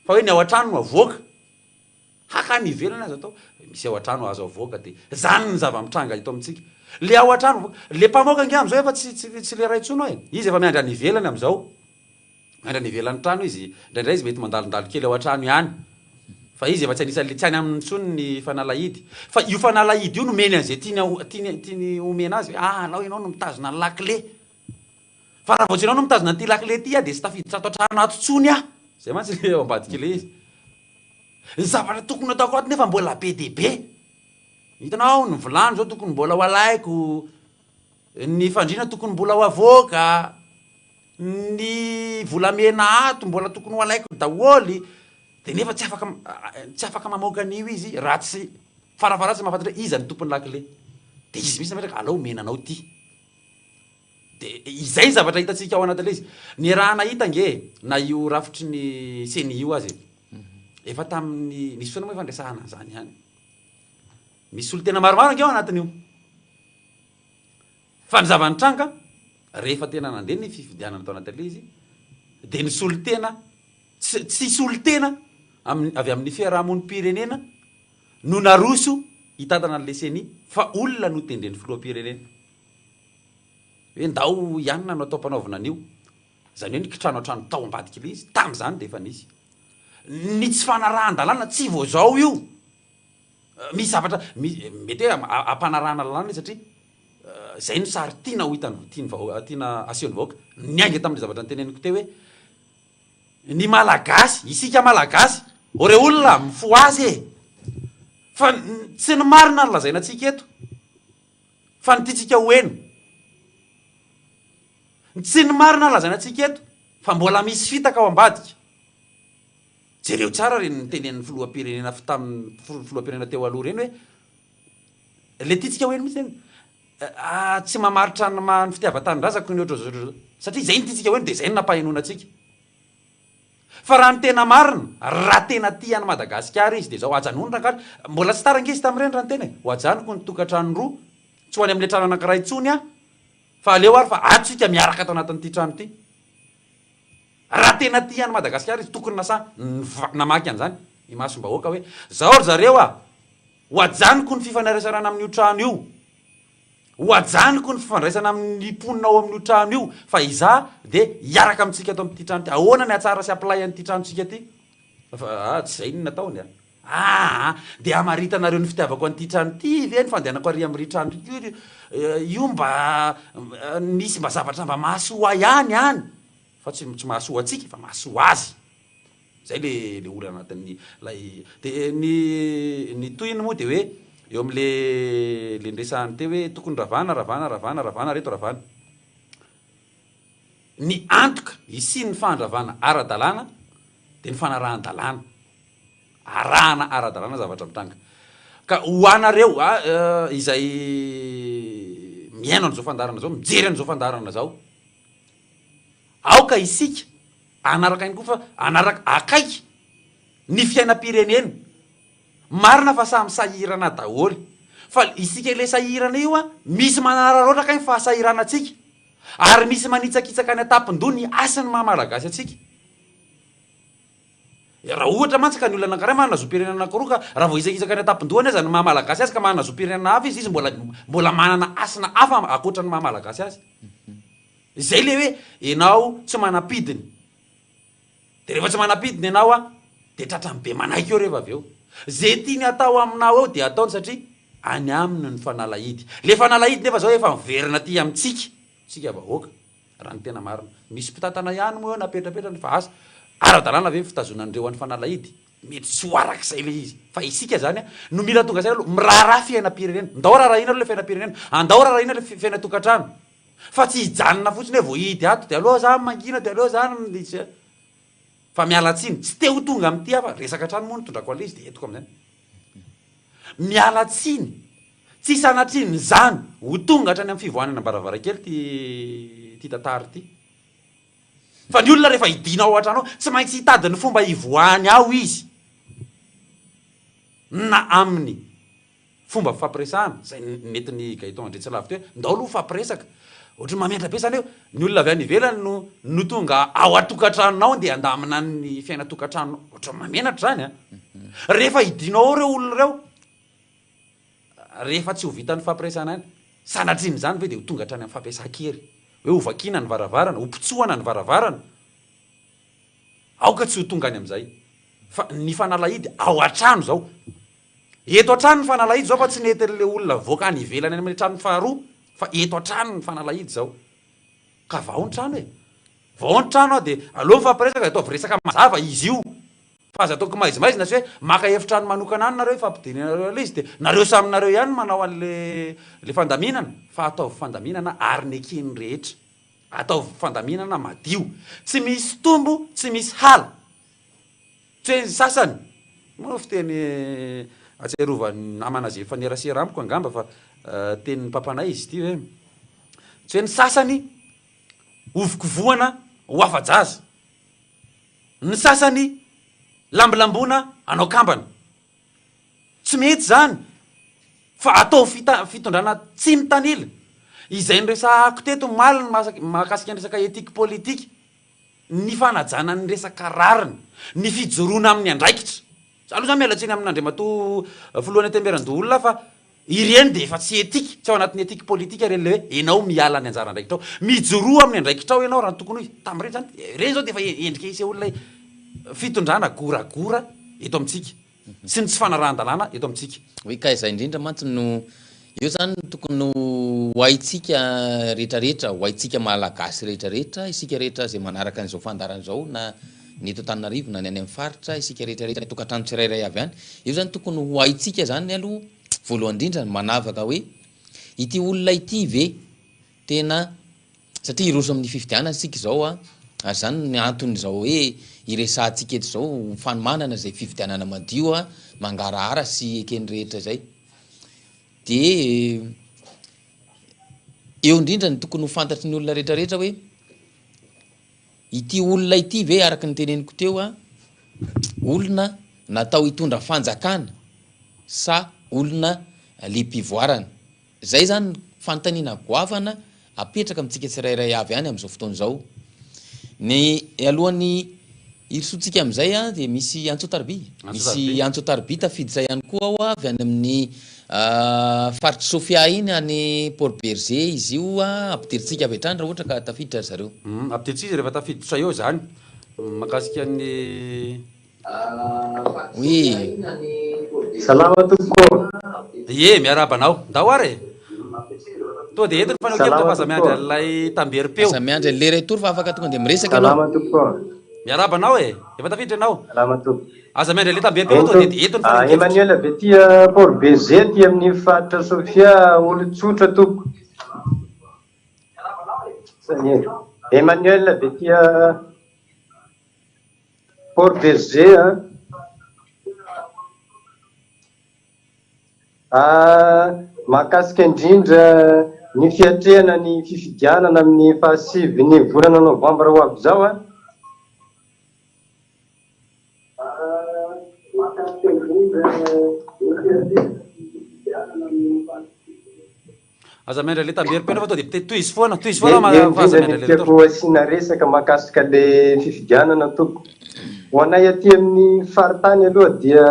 fa hoe ny ao an-trano no avoaka, haka any ivelany aza atao, misy ao an-trano azo avoaka dia zany ny zava-mitranga eto amintsika. Le ao an-trano avoaka, le mpamoaka ange amin'izao efa tsy, tsy, tsy le ray intsony ao e, izy efa miandry any ivelany amin'izao. Miandry any ivelan'ny trano izy, indraindray izy mety mandalondalo kely ao an-trano ihany, fa izy efa tsy anisan'ilay tsy any aminy intsony ny fanalahidy. Fa io fanalahidy io nomeny an'izay tiany tiany tiany homena azy hoe ah alao ianao no mitazona ny lakile. Fa raha vao tsy ianao no mitazona an'ity lakile ity aho dia tsy tafiditra ato an-trano ato intsony aho. Izay mantsy ilay ao ambadik'ilay izy. Ny zavatra tokony hataoko ato nefa mbola be dia be. Hitanao, ny vilany izao tokony mbola ho alaiko, ny fandriana tokony mbola ho avoaka. Ny volamena ato mbola tokony ho alaiko daholo dia nefa tsy afaka tsy afaka mamoaka an'io izy raha tsy farafaharatsiny mahafantatra hoe iza ny tompon'ny lakile dia izy mihitsy nametraka alao omena anao ity dia izay ny zavatra hitantsika ao anatin'ilay izy ny raha nahita ange na io rafitry ny ceni io aza e efa tamin'ny nisy fotoana moa efa niresahana an'izany ihany misy solontena maromaro ange ao anatin'io Fa ny zava-nitranga, rehefa tena nandeha ny fifidianana tao anatin'ilay izy, dia ny solontena, tsy, tsy solontena amin'ny, avy amin'ny fiarahamonim-pirenena no naroso hitantana an'ilay ceni, fa olona notendren'ny filoham-pirenena. Hoe ndao hianina no atao ampanaovina an'io. Izany hoe ny kitranoantrano tao ambadik'ilay izy, tamin'izany dia efa nisy. Ny tsy fanarahan-dalàna, tsy vao izao io. Misy zavatra, mety hoe ampanarahana lalàna izy satria izay no sary tiana ho hitan'ny, tian'ny vahoaka, tiana asehon'ny vahoaka. Niainga tamin'ilay zavatra noteneniko teo hoe ny Malagasy, isika Malagasy, ô rey olona, mifohaza e! Fa tsy ny marina no lazaina antsika eto, fa ny tiantsika ho heno. Tsy ny marina no lazaina antsika eto, fa mbola misy fitaka ao ambadika. Jereo tsara ireny nitenenin'ny filoham-pirenena tamin'ny filoham-pirenena teo aloha ireny hoe, ilay tiantsika ho heno mihitsy ireny, ah, tsy mamaritra ny maha ny fitiavan-tanindrazako ny ohatr'izao ohatr'izao, satria izay no tiantsika ho heno dia izay no nampahenoana antsika. Fa raha ny tena marina, raha tena tia an'i Madagasikara izy dia izao, ajanony rangahy, mbola tsy tara ange izy tamin'ireny raha ny tena e, ho ajanoko ny tokantrano roa, tsy ho any amin'ilay trano anankiray intsony aho, fa aleo ary fa ato isika miaraka ato anatin'ity trano ity. Raha tena tia an'i Madagasikara izy, tokony nasahy namaky an'izany imasom-bahoaka hoe, zao ry zareo a, ho ajanoko ny fifaneraserana amin'io trano io, ho ajanoko ny fifandraisana amin'ny mponina ao amin'io trano io, fa izaho dia hiaraka amintsika ato amin'ity trano ity. Ahoana ny hahatsara sy hampilay an'ity tranontsika ity? Fa ah, tsy izay no nataony a. Aa dia hamaritanareo ny fitiavako an'ity trano ity ve ny fandehanako ary amin'ry trano ity io mba misy mba zavatra mba mahasoa ahy ihany any fa tsy tsy mahasoa antsika fa mahasoa azy. Zay le le olana anatin'ny lay de ny ny tohiny moa de hoe eo am'le le niresahany teo hoe tokony ravana ravana ravana ravana reto ravana. Ny antoka hisian'ny fandravana ara-dalàna dia ny fanarahan-dalàna. Arahana ara-dalàna zavatra mitranga. Ka ho anareo izay mihaino an'izao fandaharana izao, mijery an'izao fandaharana izao, aoka isika hanaraka ihany koa fa hanaraka akaiky ny fiainam-pirenena. Marina fa samy sahirana daholo. Fa isika ilay sahirana io an, misy manararaotra kay ny fahasahiranantsika. Ary misy manitsakitsaka any an-tampon-doha ny hasin'ny maha Malagasy antsika. Raha ohatra mantsy ka ny olona anankiray manana zom-pirenena anankiroa ka raha vao hitsakitsaka any an-tampon-dohany aza ny maha Malagasy azy ka manana zom-pirenena hafa izy, izy mbola mbola manana hasina hafa ankoatra ny maha Malagasy azy. Izay ilay hoe ianao tsy manam-pidiny. Dia rehefa tsy manam-pidiny ianao an, dia tratran'ny be manaiky eo rehefa avy eo. Izay tiany hatao aminao eo dia ataony satria any aminy ny fanalahidy. Ilay fanalahidy nefa izao efa miverina aty amintsika, tsika vahoaka, raha ny tena marina. Misy mpitantana ihany moa eo napetrapetrany fa asa, ara-dalàna ve ny fitazonan'ireo an'ny fanalahidy? Mety tsy ho arak'izay ilay izy. Fa isika izany an, no mila tonga saina aloha, miraharaha fiainam-pirenena. Ndao raharahiana aloha ilay fiainam-pirenena, andao raharahiana ilay fiainan-tokantrano. Fa tsy hijanona fotsiny hoe voahidy ato dia aleo za mangina dia aleo za miditra. Fa miala tsiny, tsy te ho tonga amin'ity aho fa resaka hatrany moa no itondrako an'ilay izy dia entiko amin'izany. Miala tsiny, tsy sanatrian'izany ho tonga hatrany amin'ny fivoahana any am-baravarankely ity ity tantara ity. Fa ny olona rehefa hidiana ao an-trano ao, tsy maintsy hitady ny fomba hivoahany ao izy. Na amin'ny. Fomba fifampiresahana, izay nentin'i Gaëtan Andriantsilavo teo hoe ndao aloha hifampiresaka. Ohatran'ny mahamenatra be izany hoe ny olona avy any ivelany no no tonga ao an-tokantranonao andeha handamina ny fiainan-tokantranonao. Ohatran'ny mahamenatra izany an! Rehefa hidinao ao ireo olona ireo, rehefa tsy ho vita ny fampiresahana any, sanatrian'izany ve dia ho tonga hatrany amin'ny fampiasan-kery? Hoe hovakiana ny varavarana, hopitsohana ny varavarana? Aoka tsy ho tonga any amin'izay. Fa ny fanalahidy ao an-trano izao. Eto hatrany ny fanalahidy izao fa tsy nentin'ilay olona mivoaka any ivelany any amin'ilay trano faharoa fa eto hatrany ny fanalahidy izao. Ka vao ny trano e! Vao ny trano dia aleo mifampiresaka dia ataovy resaka mazava izy io fa aza atao kimaizimaizina sy hoe maka efitrano manokana any nareo hifampidinenareo an'ilay izy dia nareo samy nareo ihany no manao an'ilay ilay fandaminana fa ataovy fandaminana ary ny eken'ny rehetra. Ataovy fandaminana madio. Tsy misy tombo, tsy misy hala. Tsy hoe ny sasany, moa fiteny ahatsiarovan'ny namana izay mifanerasera amiko angamba fa tenin'ny papanay izy ity hoe, tsy hoe ny sasany hovokovohana ho afa-jaza, ny sasany lambolamboina hanao kambana. Tsy mety izany fa atao fita- fitondrana tsy mitanila. Izay noresahako teto omaly ny mahakasika ny resaka éthique politique. Ny fanajana ny resaka rariny, ny fijoroana amin'ny andraikitra. Za aloha zany miala tsiny amin'Andriamatoa Filohan'ny Antenimierandoholona fa. Ireny dia efa tsy éthique, tsy ao anatin'ny éthique politique ireny ilay hoe ianao miala ny anjara andraikitrao. Mijoroa amin'ny andraikitrao ianao raha ny tokony ho izy. Tamin'ireny izany, ireny izao dia efa endrika isehoan'ilay fitondrana goragora eto amintsika sy ny tsy fanarahan-dalàna eto amintsika. Oui ka izay indrindra mantsy no eo izany no tokony ho haintsika rehetra rehetra, ho haintsika Malagasy rehetra rehetra, isika rehetra izay manaraka an'izao fandaharana izao na ny eto Antananarivo na ny any amin'ny faritra, isika rehetra rehetra any an-tokantrano tsirairay avy any, eo izany tokony ho haintsika izany aloha voalohany indrindra ny manavaka hoe ity olona ity ve tena, satria hiroso amin'ny fifidianana isika izao an, ary izany ny anton'izao hoe hiresahantsika eto izao ho fanomanana izay fifidianana madio an, mangarahara sy eken'ny rehetra izay. Dia eo indrindra no tokony ho fantatry ny olona rehetra rehetra hoe Ity olona ity ve araka ny teneniko teo a, olona natao hitondra fanjakana sa olona liam-pivoarana? Zay zany fanontaniana goavana apetraka amintsika tsirairay avy any amin'izao fotoana izao. Ny alohan'ny hirosoantsika amin'izay a dia misy antso an-tariby, misy antso an-tariby tafiditra ihany koa ao avy any amin'ny Faritr'i Sofia iny any Port Bergé izy io, ampidirintsika avy hatrany raha ohatra ka tafiditra ry zareo. Ampidirintsika izy rehefa tafiditra eo izany. Mahakasika ny. Oui. Salama tompoko ô. Ie, miarahaba anao. Ndao ary e. Tonga dia eto ny fanehoan-kevitra Salama fa aza miandry tompoko ô. an'ilay tamberim-peo. Aza miandry an'ilay iray tour fa afaka tonga dia miresaka ianao. Salama tompoko ô. Miarahaba anao e. Efa tafiditra ianao. Salama tompoko. Aza miandry an'ilay tamberim-peo Eny fa tonga tompoko. dia eto ny fanehoan-kevitra. Emmanuel avy aty Port Bergé aty amin'ny faritra Sofia, olon-tsotra tompoko. Emmanuel avy aty Port Bergé a. Mahakasika indrindra ny fiatrehana ny fifidianana amin'ny fahasivin'ny volana novambra ho avy izao a. Aza miandry an'ilay tamberim-peo fa tonga dia tohizo foana, tohizo foana Eo fa aza indrindra miandry ny an'ilay tiako asiana resaka mahakasika ilay fifidianana tompoko. Ho anay aty amin'ny faritany aloha dia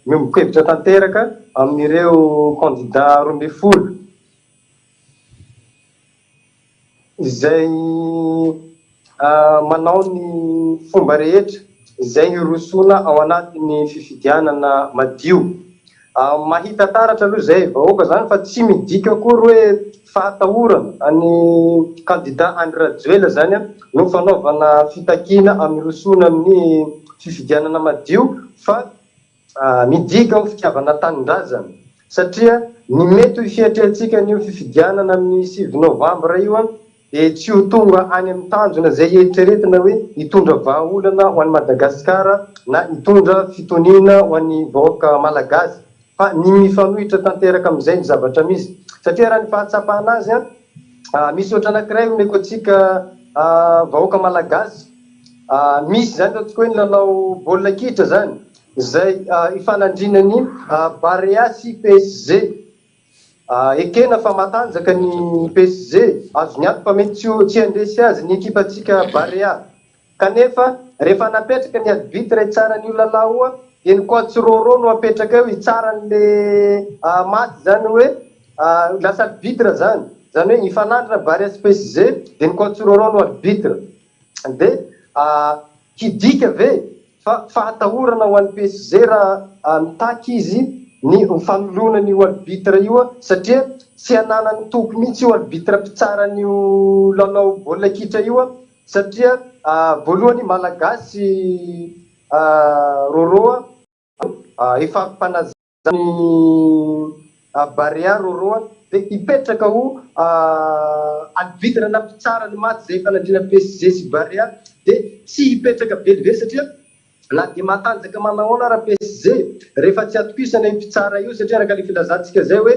miombon-kevitra tanteraka amin'ireo kandida 12. Izay manao ny fomba rehetra izay hirosoana ao anatin'ny fifidianana madio. Mahita taratra aloha izay vahoaka izany fa tsy midika akory hoe fahatahorana an'i kandida Andry Rajoelina izany no fanaovana fitakiana amin'ny hirosoana amin'ny fifidianana madio fa Midika ho fitiavana tanindrazana satria ny mety ho fiatrehantsika an'io fifidianana amin'ny 9 novambra io dia tsy ho tonga any amin'ny tanjona izay eritreretina hoe hitondra vahaolana ho an'i Madagasikara na hitondra fitoniana ho an'ny vahoaka malagasy fa ny mifanohitra tanteraka amin'izay ny zavatra misy satria raha ny fahatsapana azy misy ohatra anankiray omeko antsika vahoaka malagasy Misy izany ataontsika hoe ny lalao baolina kitra izany izay ifanandrinan'ny Barea sy PSG. Ekena fa matanjaka ny PSG, azony antoka fa mety tsy handresy azy ny ekipantsika Barea. Kanefa rehefa napetraka ny arbitre hitsara an'io lalao io dia ny coach Roro no apetraka eo hitsara an'le match izany hoe lasa arbitre izany. Izany hoe hifanandrina Barea sy PSG dia ny coach Roro no arbitre. Dia hidika ve fa fahatahorana ho an'ny PSG raha mitaky izy ny ho fanoloana an'io arbitre io satria tsy ananany toky mihitsy io arbitre mpitsara an'io lalao baolina kitra io satria voalohany Malagasy Roro efa mpanazatra ny Barea Roroa dia hipetraka ho arbitre na mpitsara ny match izay hifanandrinan'ny PSG sy Barea dia tsy hipetraka velively satria na dia matanjaka manahoana ara PSG rehefa tsy atokisana io mpitsara io satria araka ilay filazantsika izay hoe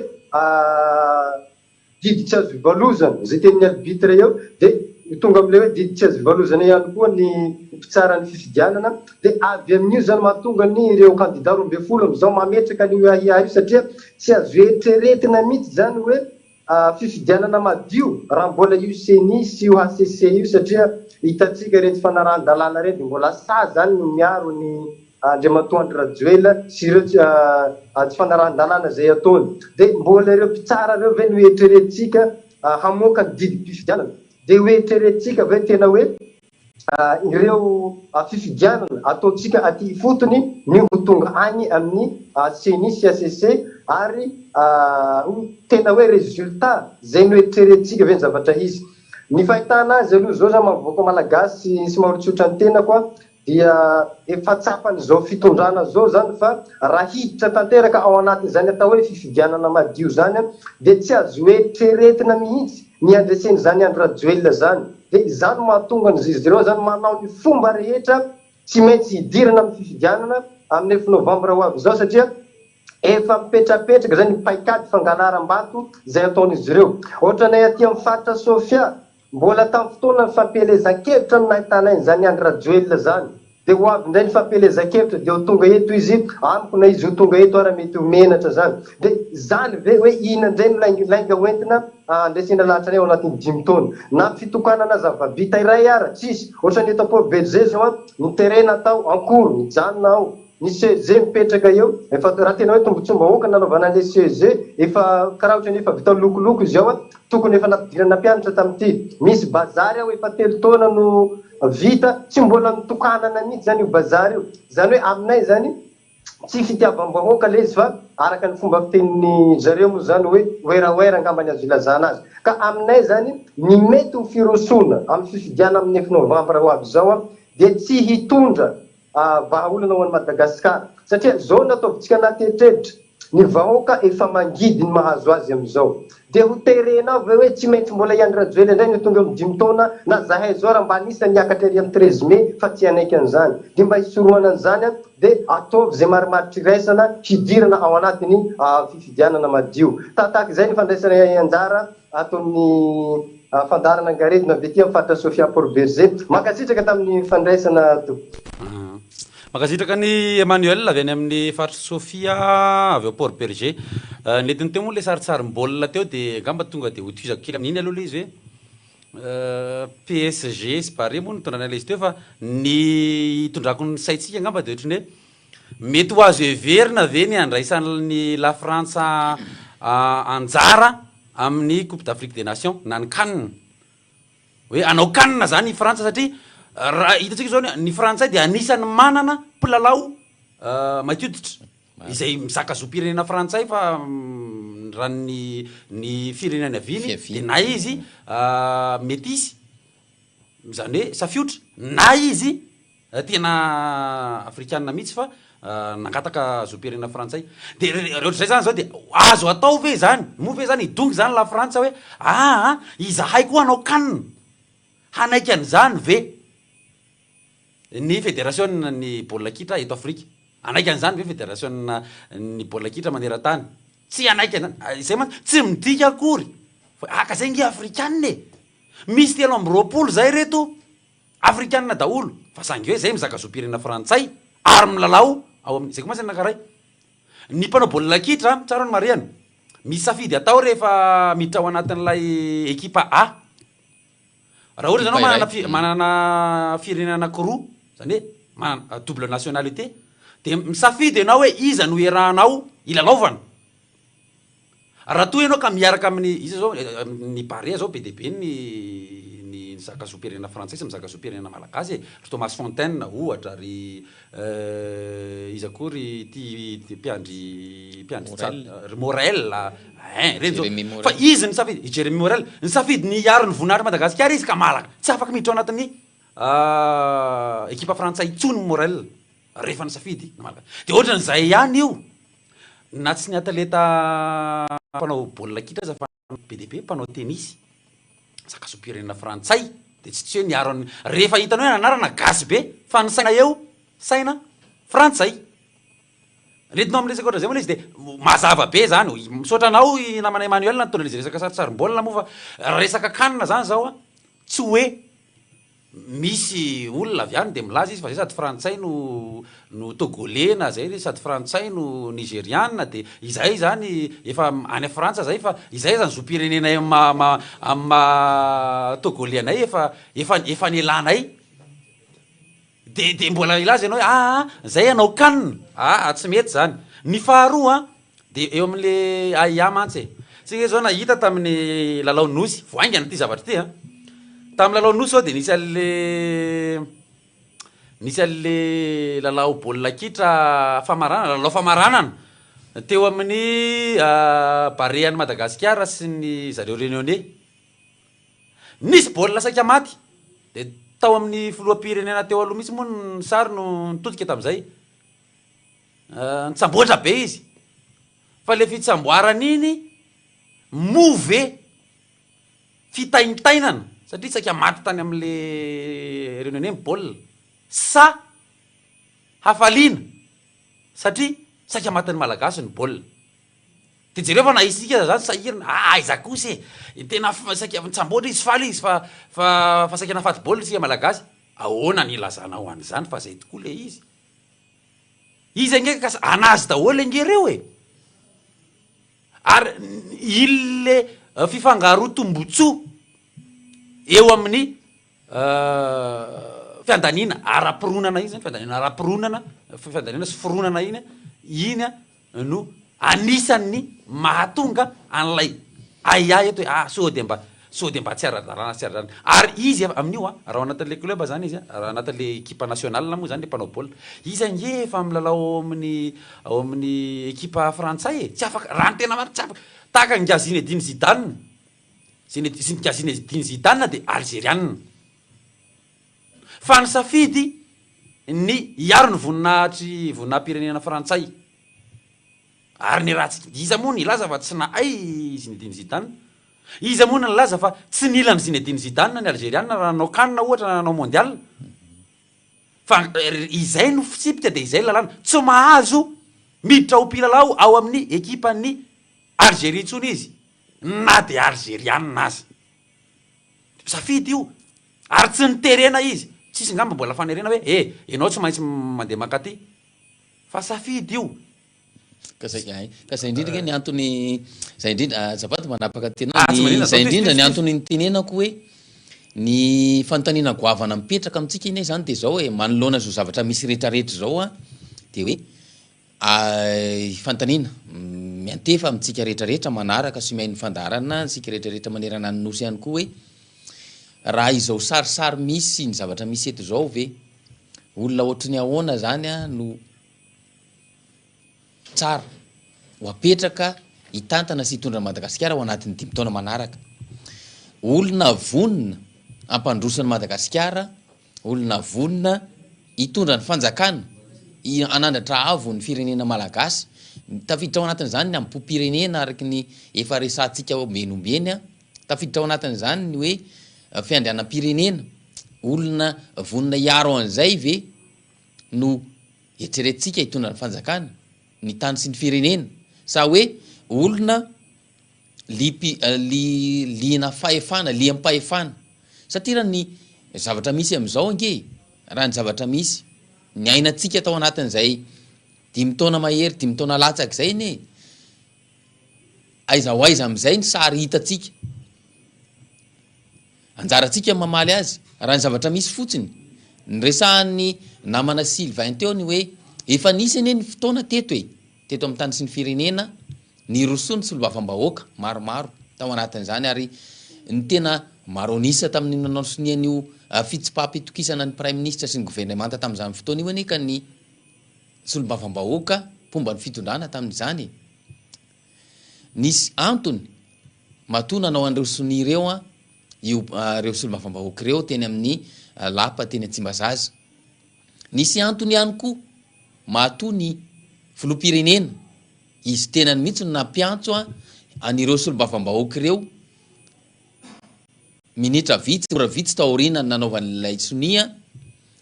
Didy tsy azo ivalozana, izay tenin'ny arbitre eo, dia ho tonga amin'ilay hoe didy tsy azo ivalozana ihany koa ny mpitsara ny fifidianana, dia avy amin'io izany mahatonga ny ireo kandida 12 amin'izao mametraka an'io ahiahy io satria tsy azo eritreretina mihitsy izany hoe fifidianana madio raha mbola io ceni sy io hcc io satria hitantsika ireny tsy fanarahan-dalàna ireny dia mbola sahy izany no miaro ny. Andriamatoa Andry Rajoelina sy ireo tsy fanarahan-dalàna izay ataony. Dia mbola ireo mpitsara ireo ve no eritreretintsika hamoaka ny didim-pifidianana? Dia ho eritreretintsika ve tena hoe ireo fifidianana ataontsika aty ifotony ny ho tonga any amin'ny ceni sy hcc ary ho tena hoe résultat izay noeritreretintsika ve ny zavatra hisy? Ny fahitana azy aloha izao za maha vahoaka malagasy sy maha olon-tsotra ny tenako dia efa tsapan'izao fitondrana izao izany fa raha hiditra tanteraka ao anatin'izany atao hoe fifidianana madio izany dia tsy azo eritreretina mihitsy ny handresen'izany Andry Rajoelina izany. Dia izany no mahatonga an'izy ireo izany manao ny fomba rehetra tsy maintsy hidirana amin'ny fifidianana amin'ny neuf novembre ho avy izao satria efa mipetrapetraka izay ny paikady fangalaram-bato izay ataon'izy ireo. Ohatranay aty amin'ny faritra Sofia, Mbola tamin'ny fotoanan'ny fampielezan-kevitra no nahitana an'izany Andry Rajoelina izany. Dia ho avy indray ny fampielezan-kevitra dia ho tonga eto izy, amiko na izy ho tonga eto ara mety ho menatra izany. Dia izany ve hoe inona indray no lainga hoentina handresena lahatra anay ao anatin'ny dimy taona. Na fitokanana zava-bita iray ara, tsisy. Ohatran'ny eto Port Bergé izao an, ny terrain natao en cours, mijanona ao. Ny CEG mipetraka eo, efa raha tena hoe tombotsoam-bahoaka nanaovana an'ilay CEG, efa karaha ohatran'ny efa vita lokoloko izy ao an, tokony efa nampidirana mpianatra tamin'ity. Misy bazary ao efa telo taona no vita, tsy mbola notokanana mihitsy izany io bazary io. Izany hoe aminay izany tsy fitiavam-bahoaka ilay izy fa araka ny fomba fitenin'ny zareo moa izany hoe werawera angamba ny azo ilazana azy. Ka aminay izany ny mety ho firosoana amin'ny fifidianana amin'ny neuf novambra ho avy izao dia tsy hitondra vahaolana ho an'i Madagasikara. Satria zao no ataovintsika anaty eritreritra, ny vahoaka efa mangidy ny mahazo azy amin'izao. Dia ho terena ao ve hoe tsy maintsy mbola i Andry Rajoelina indray no tonga eo amin'ny dimy taona na zahay zao raha mba anisan'ny hiakatra ery amin'ny 13 mai fa tsy hanaiky an'izany. Dia mba hisorohana an'izany dia ataovy izay marimaritra iraisana hidirana ao anatin'ny fifidianana madio. Tahatahaka izay ny fandraisana anjara ato amin'ny fandaharana Angaredona avy aty amin'ny faritra Sofia Port Bergé. Mankasitraka tamin'ny fandraisana tompoko. Mankasitraka an'i Emmanuel avy any amin'ny faritra Sofia avy ao Port Bergé. Nentiny teo moa ilay saritsarim-baolina teo dia angamba tonga dia hotohizako kely amin'iny aloha ilay izy hoe PSG sy Barea moa no nitondrana ilay izy teo fa ny hitondrako ny saintsika angamba dia ohatran'ny hoe Mety ho azo heverina ve ny handraisan'ny Lafrantsa anjara amin'ny Coupe d'Afrique des Nations na ny Can? Hoe hanao Can izany i Frantsa satria raha hitantsika izao ny Frantsay dia anisan'ny manana mpilalao mainty hoditra izay mizaka zom-pirenena frantsay fa raha ny ny firenena niaviany dia na izy metisy izany hoe safiotra na izy Tena afrikana mihitsy fa nangataka zom-pirenena frantsay. Dia ohatr'izay zany zao dia azo atao ve izany? Moa ve zany hidongy izany la Frantsa hoe aa izahay koa hanao can? Hanaiky an'izany ve ny federasiona ny baolina kitra eto Afrika? Hanaiky an'izany ve federasiona ny baolina kitra maneran-tany? Tsy hanaiky an'izany. Izay mantsy tsy midika akory fa aka izay nge afrikana e! Misy 23 izay reto Afrikanina daholo fa saingy hoe zay mizaka zom-pirenena frantsay ary milalao ao amin'ny, zay koa mantsy ny anankiray. Ny mpanao baolina kitra, tsara ny marihana, misy safidy atao rehefa miditra ao anatin'ilay ekipa A. Raha ohatra zany ianao manana fi- manana firenena anankiroa, zany hoe manana double nationalité, dia misafidy ianao hoe iza no iarahanao hilalaovana. Raha toa ianao ka miaraka amin'ny, iza zao, ny Barea zao be dia be ny ny mizaka zom-pirenena frantsay sy mizaka zom-pirenena malagasy e, ry Thomas Fontaine ohatra, ry iza koa ry ity mpiandry mpiandry tsa- ry Morel, ein, ireny zao. Jérémy Morel. Fa izy nisafidy, i Jérémy Morel, nisafidy ny hiaro ny voninahitr'i Madagasikara izy ka malaka, tsy afaka miditra ao anatin'ny ekipa frantsay intsony Morel. Rehefa nisafidy ny Malagasy. Dia ohatran'izay ihany io, na tsy ny atleta mpanao baolina kitra aza fa be dia be mpanao tenisy, mizaka zom-pirenena frantsay, dia tsy tsy hoe niaro an'ny, rehefa hitany hoe anarana gasy be fa ny saina eo saina frantsay. Nentinao amin'ny resaka ohatran'izay moa ilay izy dia mazava be izany, misaotra anao i namana Emmanuel nitondra an'ilay resaka saritsarim-baolina moa fa resaka can izany izao an, tsy hoe Misy olona avy any dia milaza izy fa zay sady frantsay no no togolais na zay sady frantsay no nigeriana dia izahay izany efa any frantsa zay fa izay aza ny zom-pirenenay amin'ny maha maha amin'ny maha togolais anay efa efa efa nelanay. De de mbola hilaza ianao hoe aa zay hanao can, aa tsy mety zany. Ny faharoa an, de eo amin'le AIA mantsy e, tsika zao nahita tamin'ny lalao nosy, vao haingana ity zavatra ity an, tamin'ny lalao nosy zao de nisy an'le nisy an'le lalao baolina kitra famaranana, lalao famaranana teo amin'ny Barea an'i Madagasikara sy ny zareo Réunionnais. Nisy baolina saika maty, dia tao amin'ny filoham-pirenena teo aloha mihitsy moa ny sary no nitodika tamin'izay. Nitsamboatra be izy. Fa ilay fitsamboarana iny moa ve fitaintainana satria saika maty tany amin'ilay Réunionnais ny baolina sa hafaliana satria saika matin'ny Malagasy ny baolina. Dia jereo fa na isika aza zany sahirana, ah aiza kosa e, tena saika nitsamboatra izy, faly izy fa fa fa saika nahafaty baolina isika Malagasy, ahoana ny ilazanao an'izany fa zay tokoa le izy. Izy ange ka anazy daholo ange ireo e! Ary ille fifangaroan-tombotsoa eo amin'ny fiandaniana ara-pironana iny zany, fiandaniana ara-pironana, fiandaniana sy fironana iny, iny no anisan'ny mahatonga an'ilay ahiahy eto hoe ah sao dia mba sao dia mba tsy ara-dalàna tsy ara-dalàna ary izy amin'io an, raha ao anatin'ilay club zany izy an, raha anatin'ilay ekipa nationale moa zany ilay mpanao baolina, izy ange efa milalao ao amin'ny ao amin'ny ekipa frantsay e, tsy afaka, raha ny tena marina tsy afaka, tahaka an'i Zinedine Zidane, Zinedine Zinedine Zidane dia Alzerianina fa nisafidy ny hiaro ny voninahitry voninahi-pirenena frantsay. Ary ny ratsy, iza moa nilaza fa tsy nahay i Zinedine Zidane? Iza moa nilaza fa tsy nila an'i Zinedine Zidane ny Alzeriana raha nanao can ohatra na nanao mondial? Fa izay no fitsipika dia izay ny lalàna. Tsy mahazo miditra ho mpilalao ao amin'ny ekipan'ny Algerie intsony izy na dia Alzeriana aza. Safidy io. Ary tsy niterena izy. Tsisy ngamba mbola fanerena hoe eh ianao tsy maintsy mandeha mankaty. Fa safidy io. Ka zay ay, ka zay indrindra nge ny antony, zay indrindra, azafady manapaka tena, Ah, tsy manina, zay indrindra ny antony nitenenako hoe ny fanontaniana goavana mipetraka amintsika anie zany de zao e, manoloana zao zavatra misy retraretra zao an, de hoe Fanontaniana, miantefa amintsika rehetra rehetra manaraka sy mihaino ny fandaharana, isika rehetra rehetra manerana ny Nosy ihany koa hoe, raha izao sarisary misy sy ny zavatra misy eto izao ve, olona ohatry ny ahoana izany no tsara ho apetraka hitantana sy hitondra an'i Madagasikara ao anatin'ny dimy taona manaraka? Olona vonona hampandroso an'i Madagasikara Olona vonona hitondra ny fanjakana, hanandratra avo ny firenena malagasy. Tafiditra ao anatin'izany ny hambom-pirenena araka ny efa resahantsika ombieny ombieny. Tafiditra ao anatin'izany ny hoe fiandrianam-pirenena. Olona vonona hiaro an'izay ve no eritreretintsika hitondra ny fanjakana, ny tany sy ny firenena? Sa hoe olona liam-pi li liana fahefana, liam-pahefana. Satria raha ny zavatra misy amin'izao ange e, raha ny zavatra misy, niainantsika tao anatin'izay dimy taona mahery, dimy taona latsaka izay anie e, aiza ho aiza amin'izay ny sary hitantsika. Anjarantsika ny mamaly azy. Raha ny zavatra misy fotsiny, niresahan'ny namana Sylvain teo ny hoe efa nisy anie ny fotoana teto e, teto amin'ny tany sy ny firenena, nirosoa ny solombavambahoaka maromaro tao anatin'izany ary ny tena maro an'isa tamin'ny nanao sonia an'io fitsipaham-pitokisana ny praiminisitra sy ny governemanta tamin'izany fotoana io anie ka ny solombavambahoaka mpomba ny fitondrana tamin'izany e. Nisy antony matoa nanao an'ireo sonia ireo an io ireo solombavambahoaka ireo teny amin'ny lapa teny Tsimbazaza. Nisy antony ihany koa matoa ny filoham-pirenena, izy tenany mihitsy no nampiantso an'ireo solombavambahoaka ireo minitra vitsy, ora vitsy taorian'ny nanaovan'ilay sonia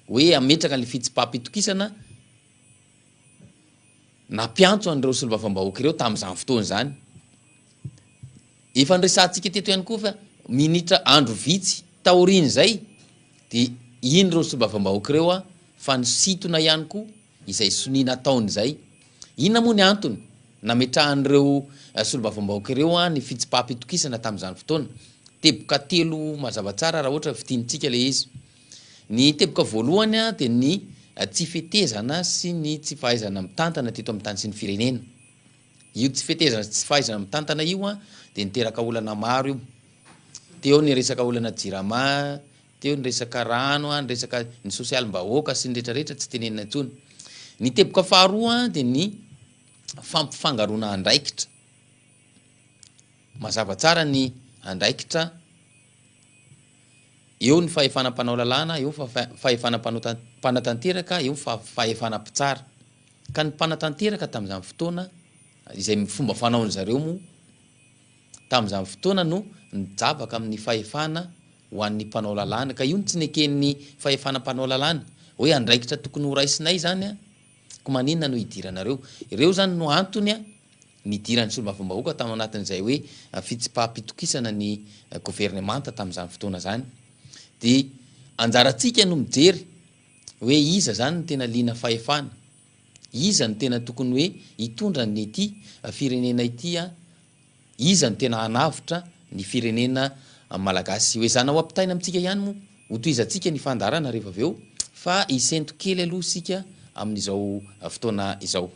hoe hametraka an'ilay fitsipaham-pitokisana, nampiantso an'ireo solombavambahoaka ireo tamin'izany fotoana izany. Efa niresahantsika teto ihany koa fa minitra andro vitsy taorian'izay dia iny ireo solombavambahoaka ireo fa nisintona ihany koa izay sonia nataony izay. Inona moa ny antony nametrahan'ireo solombavambahoaka ireo ny fitsipaham-pitokisana tamin'izany fotoana? Teboka telo mazava tsara raha ohatra fintinintsika ilay izy. Ny teboka voalohany dia ny tsy fetezana sy ny tsy fahaizana mitantana teto amin'ny tany sy ny firenena. Io tsy fetezana sy tsy fahaizana mitantana io dia niteraka olana maro io. Teo ny resaka olana jirama, teo ny resaka rano, ny resaka ny sosialim-bahoaka sy ny rehetrarehetra tsy tenenina intsony. Ny teboka faharoa dia ny fampifangaroana andraikitra. Mazava tsara ny andraikitra, eo ny fahefana mpanao lalàna, eo ny fahefana mpanatanteraka, eo ny fahefana mpitsara. Ka ny mpanatanteraka tamin'izany fotoana, izay fomba fanaon-dry zareo moa tamin'izany fotoana no nijabaka amin'ny fahefana ho an'ny mpanao lalàna. Ka io no tsy neken'ny fahefana mpanao lalàna, hoe andraikitra tokony horaisinay izany an, koa maninona no idiranareo? Ireo izany no antony nidiran'ny solombavambahoaka tao anatin'izay hoe fitsipaham-pitokisana ny governemanta tamin'izany fotoana izany. Dia anjarantsika no mijery hoe iza izany no tena liana fahefana, iza no tena tokony hoe hitondra an'ity firenena ity, iza no tena hanavotra ny firenena malagasy. Ho ezahana ho ampitaina amintsika ihany moa, hotohizantsika ny fandaharana rehefa avy eo fa hisento kely aloha isika amin'izao fotoana izao.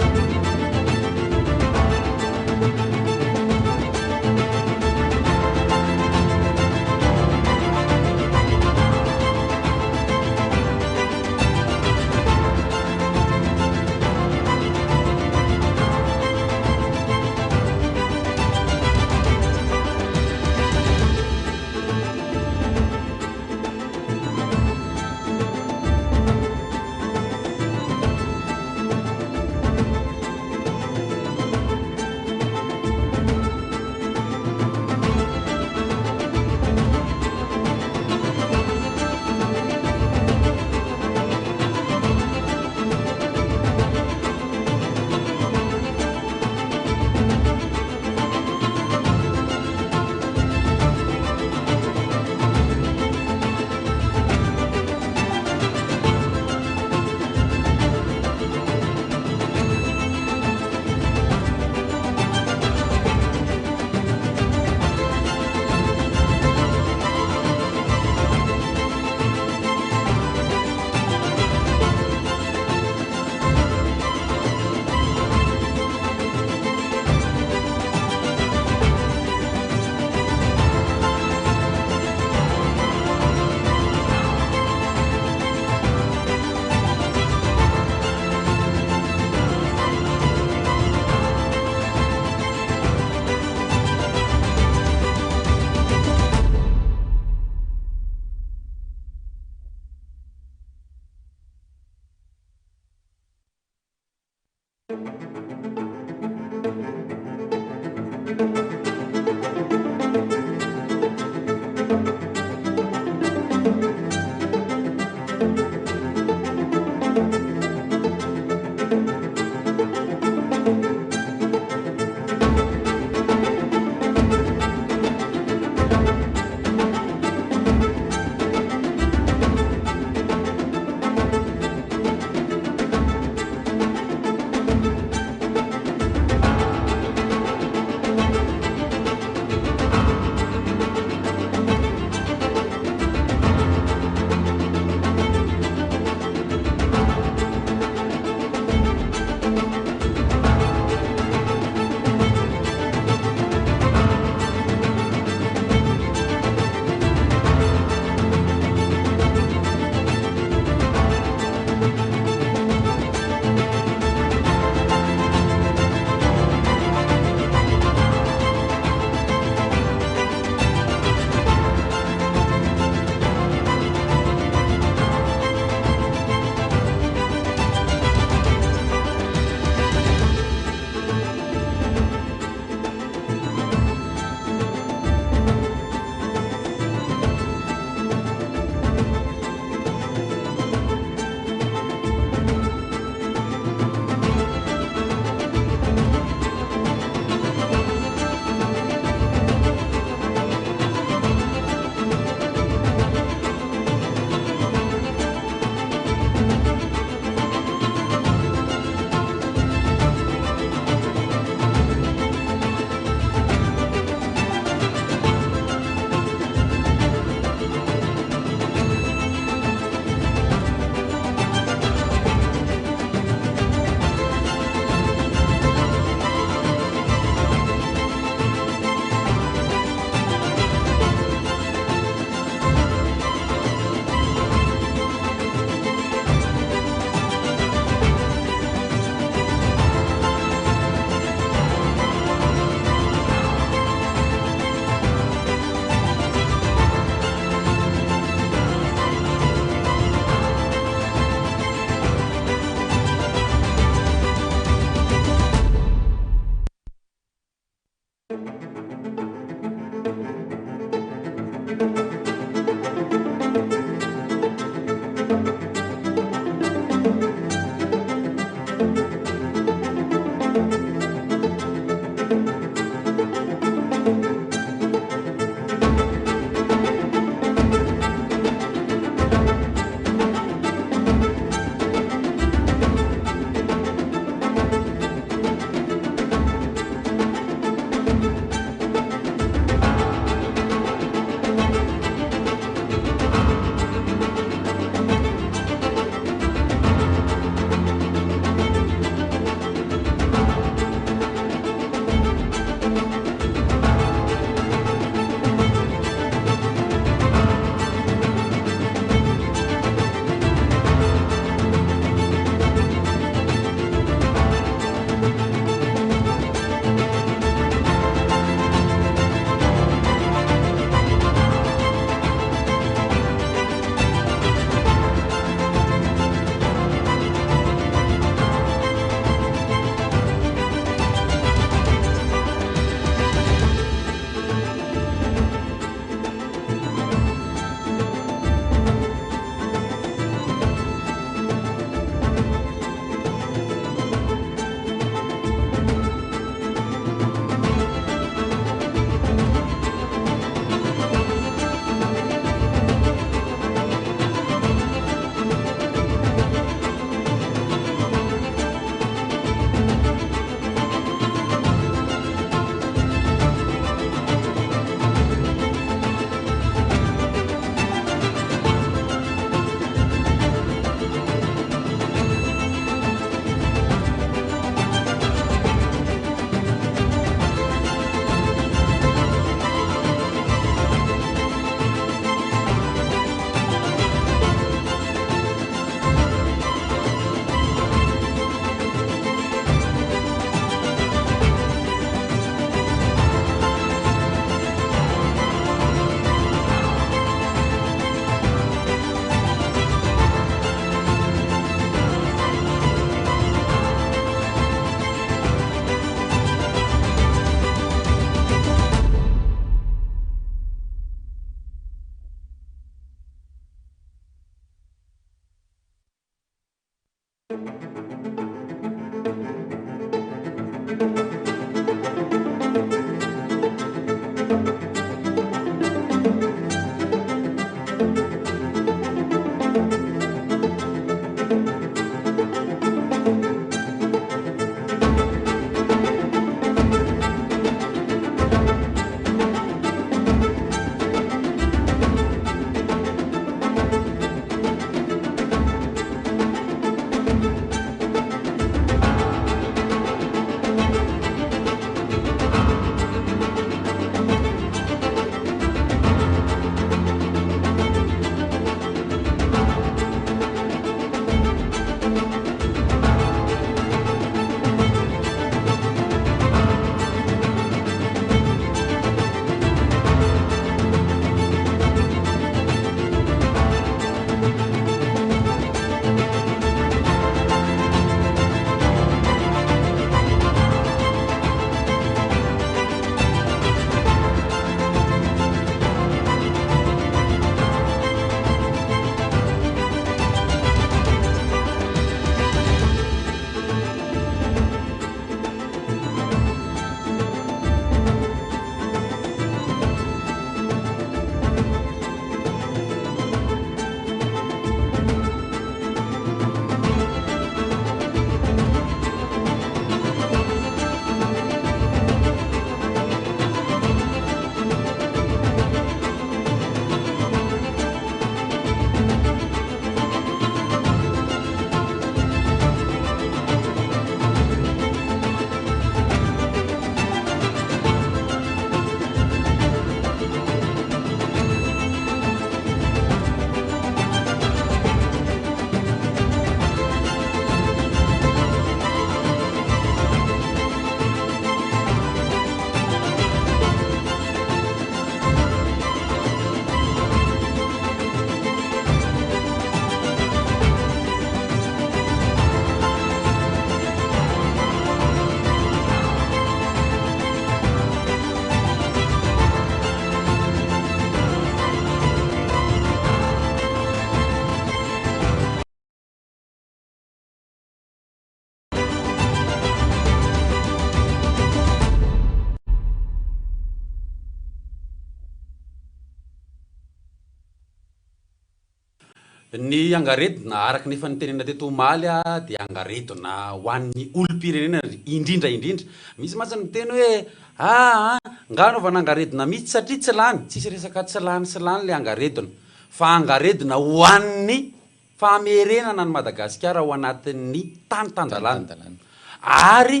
Ny angaredona, araka ny efa nitenenina teto omaly dia angaredona ho an'ny olom-pirenena indrindra indrindra. Misy mantsy ny miteny hoe aa nga anaovana angaredona mihitsy satria tsy lany. Tsisy resaka tsy lany sy lany ilay angaredona fa angaredona ho an'ny famerenana an'i Madagasikara ao anatin'ny tany tan-dalàna. Ary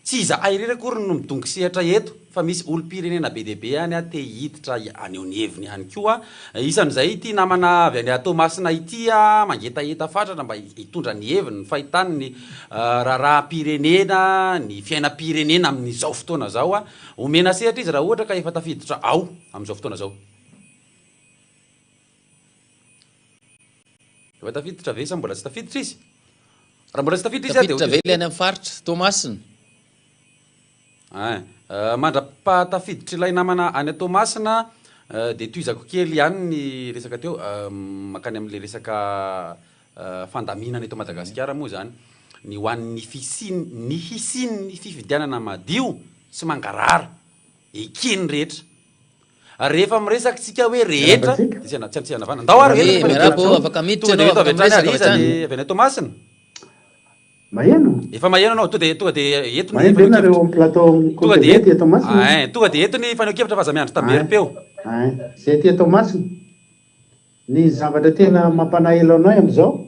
Tsy izahay irery akory no midongy sehatra eto fa misy olom-pirenena be dia be any te hiditra haneho ny heviny ihany koa. Isan'izay ity namana avy any Toamasina ity mangetaheta fatratra mba hitondra ny heviny, ny fahitany ny raharaham-pirenena, ny fiainam-pirenena amin'izao fotoana izao. Omena sehatra izy raha ohatra ka efa tafiditra ao amin'izao fotoana izao. Efa tafiditra ve sa mbola tsy tafiditra izy? Raha mbola tsy tafiditra izy dia Tafiditra ve ilay any amin'ny faritra Toamasina? Ein. Mandra-pahatafiditr'ilay namana any Toamasina dia tohizako kely ihany ny resaka teo, mankany amin'ilay resaka fandaminana eto Madagasikara moa izany. Ny ho an'ny fisian- ny hisian'ny fifidianana madio sy mangarahara eken'ny rehetra. Rehefa miresaka tsika hoe rehetra, Miarahaba antsika. dia tsy tsy anavana. Ndao ary Ee, eto miarahaba ô, afaka miditra Tonga dia ianao, eto avy afaka hatrany miresaka ary avy iza hatrany. ny avy any Toamasina? Maheno? Efa maheno anao, tonga dia tonga dia eto ny Maheno ve nareo fanehoan-kevitra. amin'ny plateau Tonga dia Cote eto, aty Toamasina? ein, tonga dia eto ny fanehoan-kevitra fa aza miandry Ein, tamberim-peo. ein, zay aty Toamasina. Ny zavatra tena mampanahelo anay amin'izao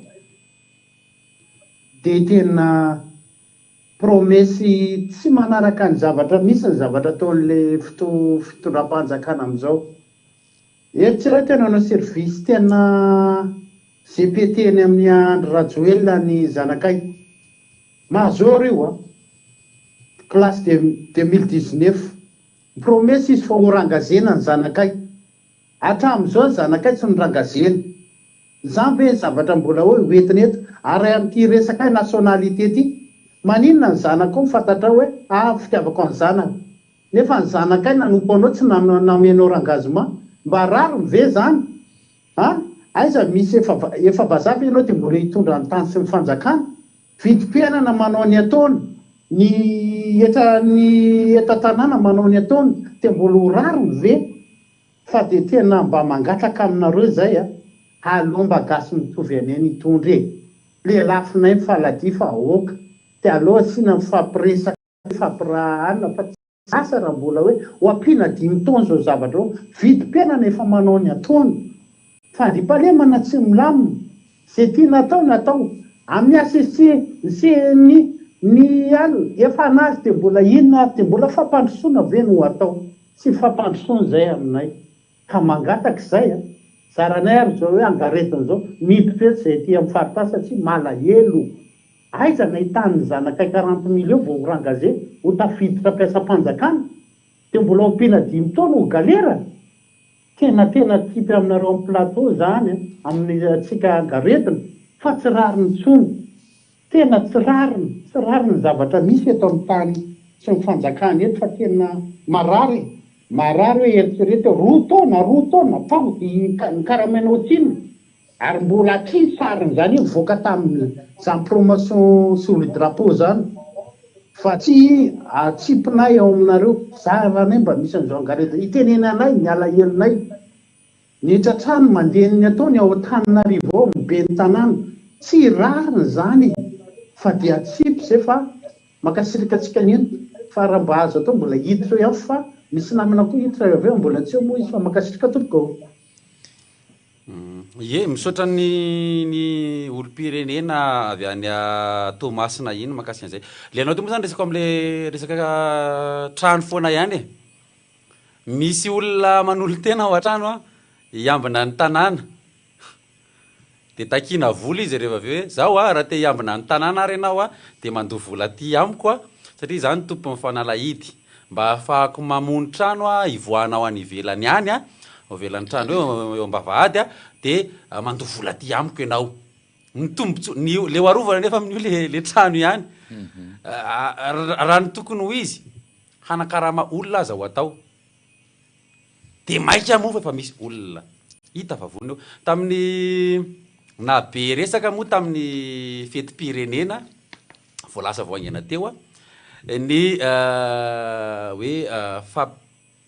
dia tena Promesse tsy manaraka ny zavatra misy ny zavatra ataon'le fitondram-panjakana amin'izao. Eritrereto ianao nanao service tena GPT eny amin'i Andry Rajoelina ny zanakay. Major io a! Classe de 2019. Promesse izy fa ho rangazena ny zanakay. Hatramin'izao ny zanakay tsy norangazena. Izany ve ny zavatra mbola hoe ho entina eto? Ary amin'ity resaka hoe nationalité ity, maninona ny zanakao no fantatrao hoe ah fitiavako ny zanako, nefa ny zanakay nanompo anao tsy namenao rengagement, mba rariny ve izany? An? Aiza misy efa efa vazaha ve ianao dia mbola hitondra ny tany sy ny fanjakana? Vidim-piainana manao ny ataony, ny hetra ny eto an-tanàna manao ny ataony, dia mbola ho rariny ve? Fa dia tena mba mangataka aminareo izay a! Aleo mba gasy mitovy anay ny hitondra e! Lelafinay mifaladia fa aoka! Dia aleo asiana mifampiresaka mifampiraha fa tsy asa raha mbola hoe ho ampiana dimy taona izao zavatra izao, vidim-piainana efa manao ny ataony! Fandriampahalemana tsy milamina! Izay tiana atao natao! Amin'ny HCC, ny CNI, ny al, efa anazy dia mbola inona ary dia mbola fampandrosoana ve no atao? Tsy fampandrosoana izay aminay ka mangataka izay a! Zaranay ary izao hoe angaredona izao miditra eto izay aty amin'ny faritany satria malahelo! Aiza no ahitany ny zanakay quarante millions vao ho rangazé ho tafiditra mpiasam-panjakana? Dia mbola ho ampiana dimy taona ho galera? Tena tena atsipy aminareo amin'ny plateau izany a, amin'ny antsika angaredona fa tsy rariny intsony! Tena tsy rariny, tsy rariny ny zavatra misy eto amin'ny tany sy ny fanjakana eto fa tena marary e! Marary hoe eritrereto hoe roa taona, roa taona tao ny karamainao tsinona ary mbola aty ny sarin'izany hoe mivoaka tamin'izany promotion sous le drapeau zany fa tsy atsipinay ao aminareo, zaranay mba misy an'izao angaredona itenenanay ny alahelonay. Ny hetratrano mandeha ny ataony ao Antananarivo ao ny ben'ny tanàna. Tsy rariny izany e! Fa dia atsipy izay fa mankasitraka antsika nino fa raha mba azo atao mbola hiditra eo ihany fa misy namana koa hiditra avy eo mbola tsy eo moa izy fa mankasitraka tompoko ô! Ie, misaotra ny ny olom-pirenena avy any Toamasina iny mahakasika an'izay. Le anao teo moa zany resaka am'le resaka trano foana ihany e. Misy olona manolo-tena ao an-trano an, hiambina ny tanàna. Dia takiana vola izy rehefa avy eo hoe, zao an, raha te hiambina ny tanàna ary ianao an, dia mandoa vola aty amiko an, satria izaho no tompon'ny fanalahidy. Mba hahafahako mamono trano an, hivoahanao any ivelany any an, ao ivelan'ny trano eo, eo am-bavahady an, dia mandoa vola aty amiko ianao. Ny tombotsoa, ny le ho arovana anefa amin'io le le trano ihany. Raha ny tokony ho izy, Hanakarama olona aza ho atao. Dia maika moa fa efa misy olona hita fa vonona eo. Tamin'ny naha be resaka moa tamin'ny fetim-pirenena vao lasa vao haingana teo ny hoe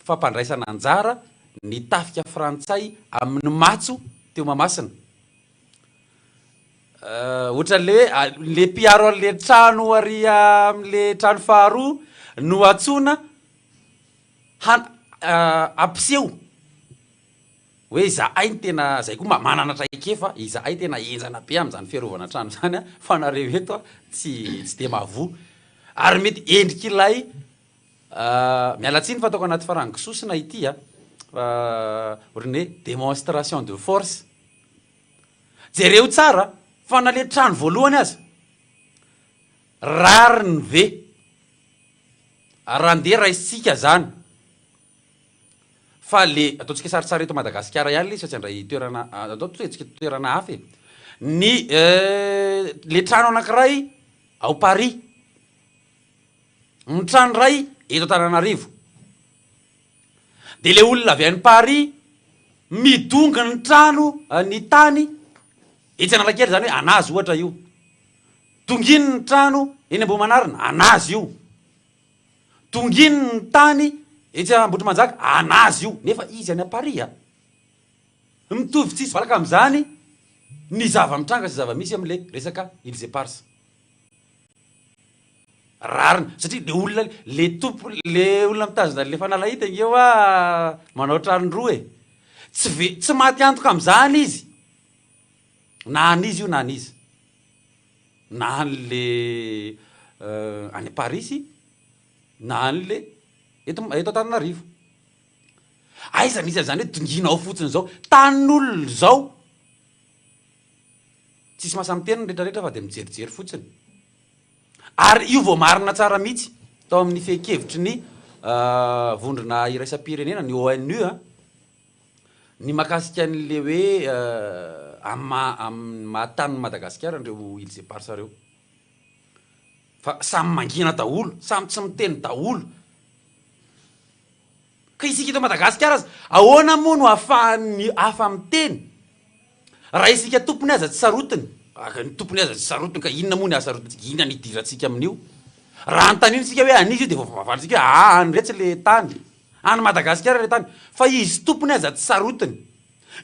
fampandraisana anjara ny tafika frantsay amin'ny matso teo Mahamasina. Ohatran'le hoe le mpiaro an'le trano ary amin'le trano faharoa no antsoina han- hampiseho hoe izahay no tena, zay koa manana traikefa, izahay tena henjana be amin'izany fiarovana trano izany an, fa nareo eto an tsy tsy de mahavoa. Ary mety endrik'ilay miala tsiny fa ataoko anaty farango sosona ity an, fa ohatran'ny hoe démonstration de force. Jereo tsara fa na le trano voalohany aza, rariny ve raha ndeha raisintsika zany fa le ataontsika saritsary eto Madagasikara ihany le izy fa tsy handray toerana atao toetsika toerana hafa e, ny le trano anankiray ao Paris, ny trano iray eto Antananarivo, De le olona avy any Paris midongy ny trano, ny tany etsy Analakely zany hoe anazy ohatra io. Donginy ny trano eny Ambohimanarina, anazy io. Donginy ny tany etsy Ambohitrimanjaka, anazy io. Nefa izy any Paris a. Mitovy tsisy valaka amin'izany ny zava-mitranga sy zava-misy amin'le resaka Îles Éparses. Rariny, satria le olona, le tompo, le olona mitazona an'le fanalahidy ange hoa manao trano roa e! Tsy ve, tsy maty antoka amin'izany izy, na an'iza io na an'iza, na an'le any Parisy, na an'le eto eto Antananarivo. Aiza misy an'izany hoe dongiana ao fotsiny izao, tanin'olona izao, tsisy mahasahy miteny ny retraretra fa dia mijerijery fotsiny. Ary io voamarina tsara mihitsy tao amin'ny fehin-kevitry ny vondrona iraisam-pirenena, ny ONU, ny mahakasika an'ilay hoe amin'ny maha amin'ny maha tanin'i Madagasikara an'ireo îles éparses ireo. Fa samy mangina daholo, samy tsy miteny daholo. Ka isika eto Madagasikara aza, ahoana moa no ahafahan'ny hafa miteny? Raha isika tompony aza tsy sarotiny, ny tompony aza tsy sarotiny ka inona moa ny hahasarotintsika, inona ny hidirantsika amin'io? Raha anontaniana isika hoe an'iza io dia vao vavalintsika hoe aa any retsy le tany, any Madagasikara le tany, fa izy tompony aza tsy sarotiny.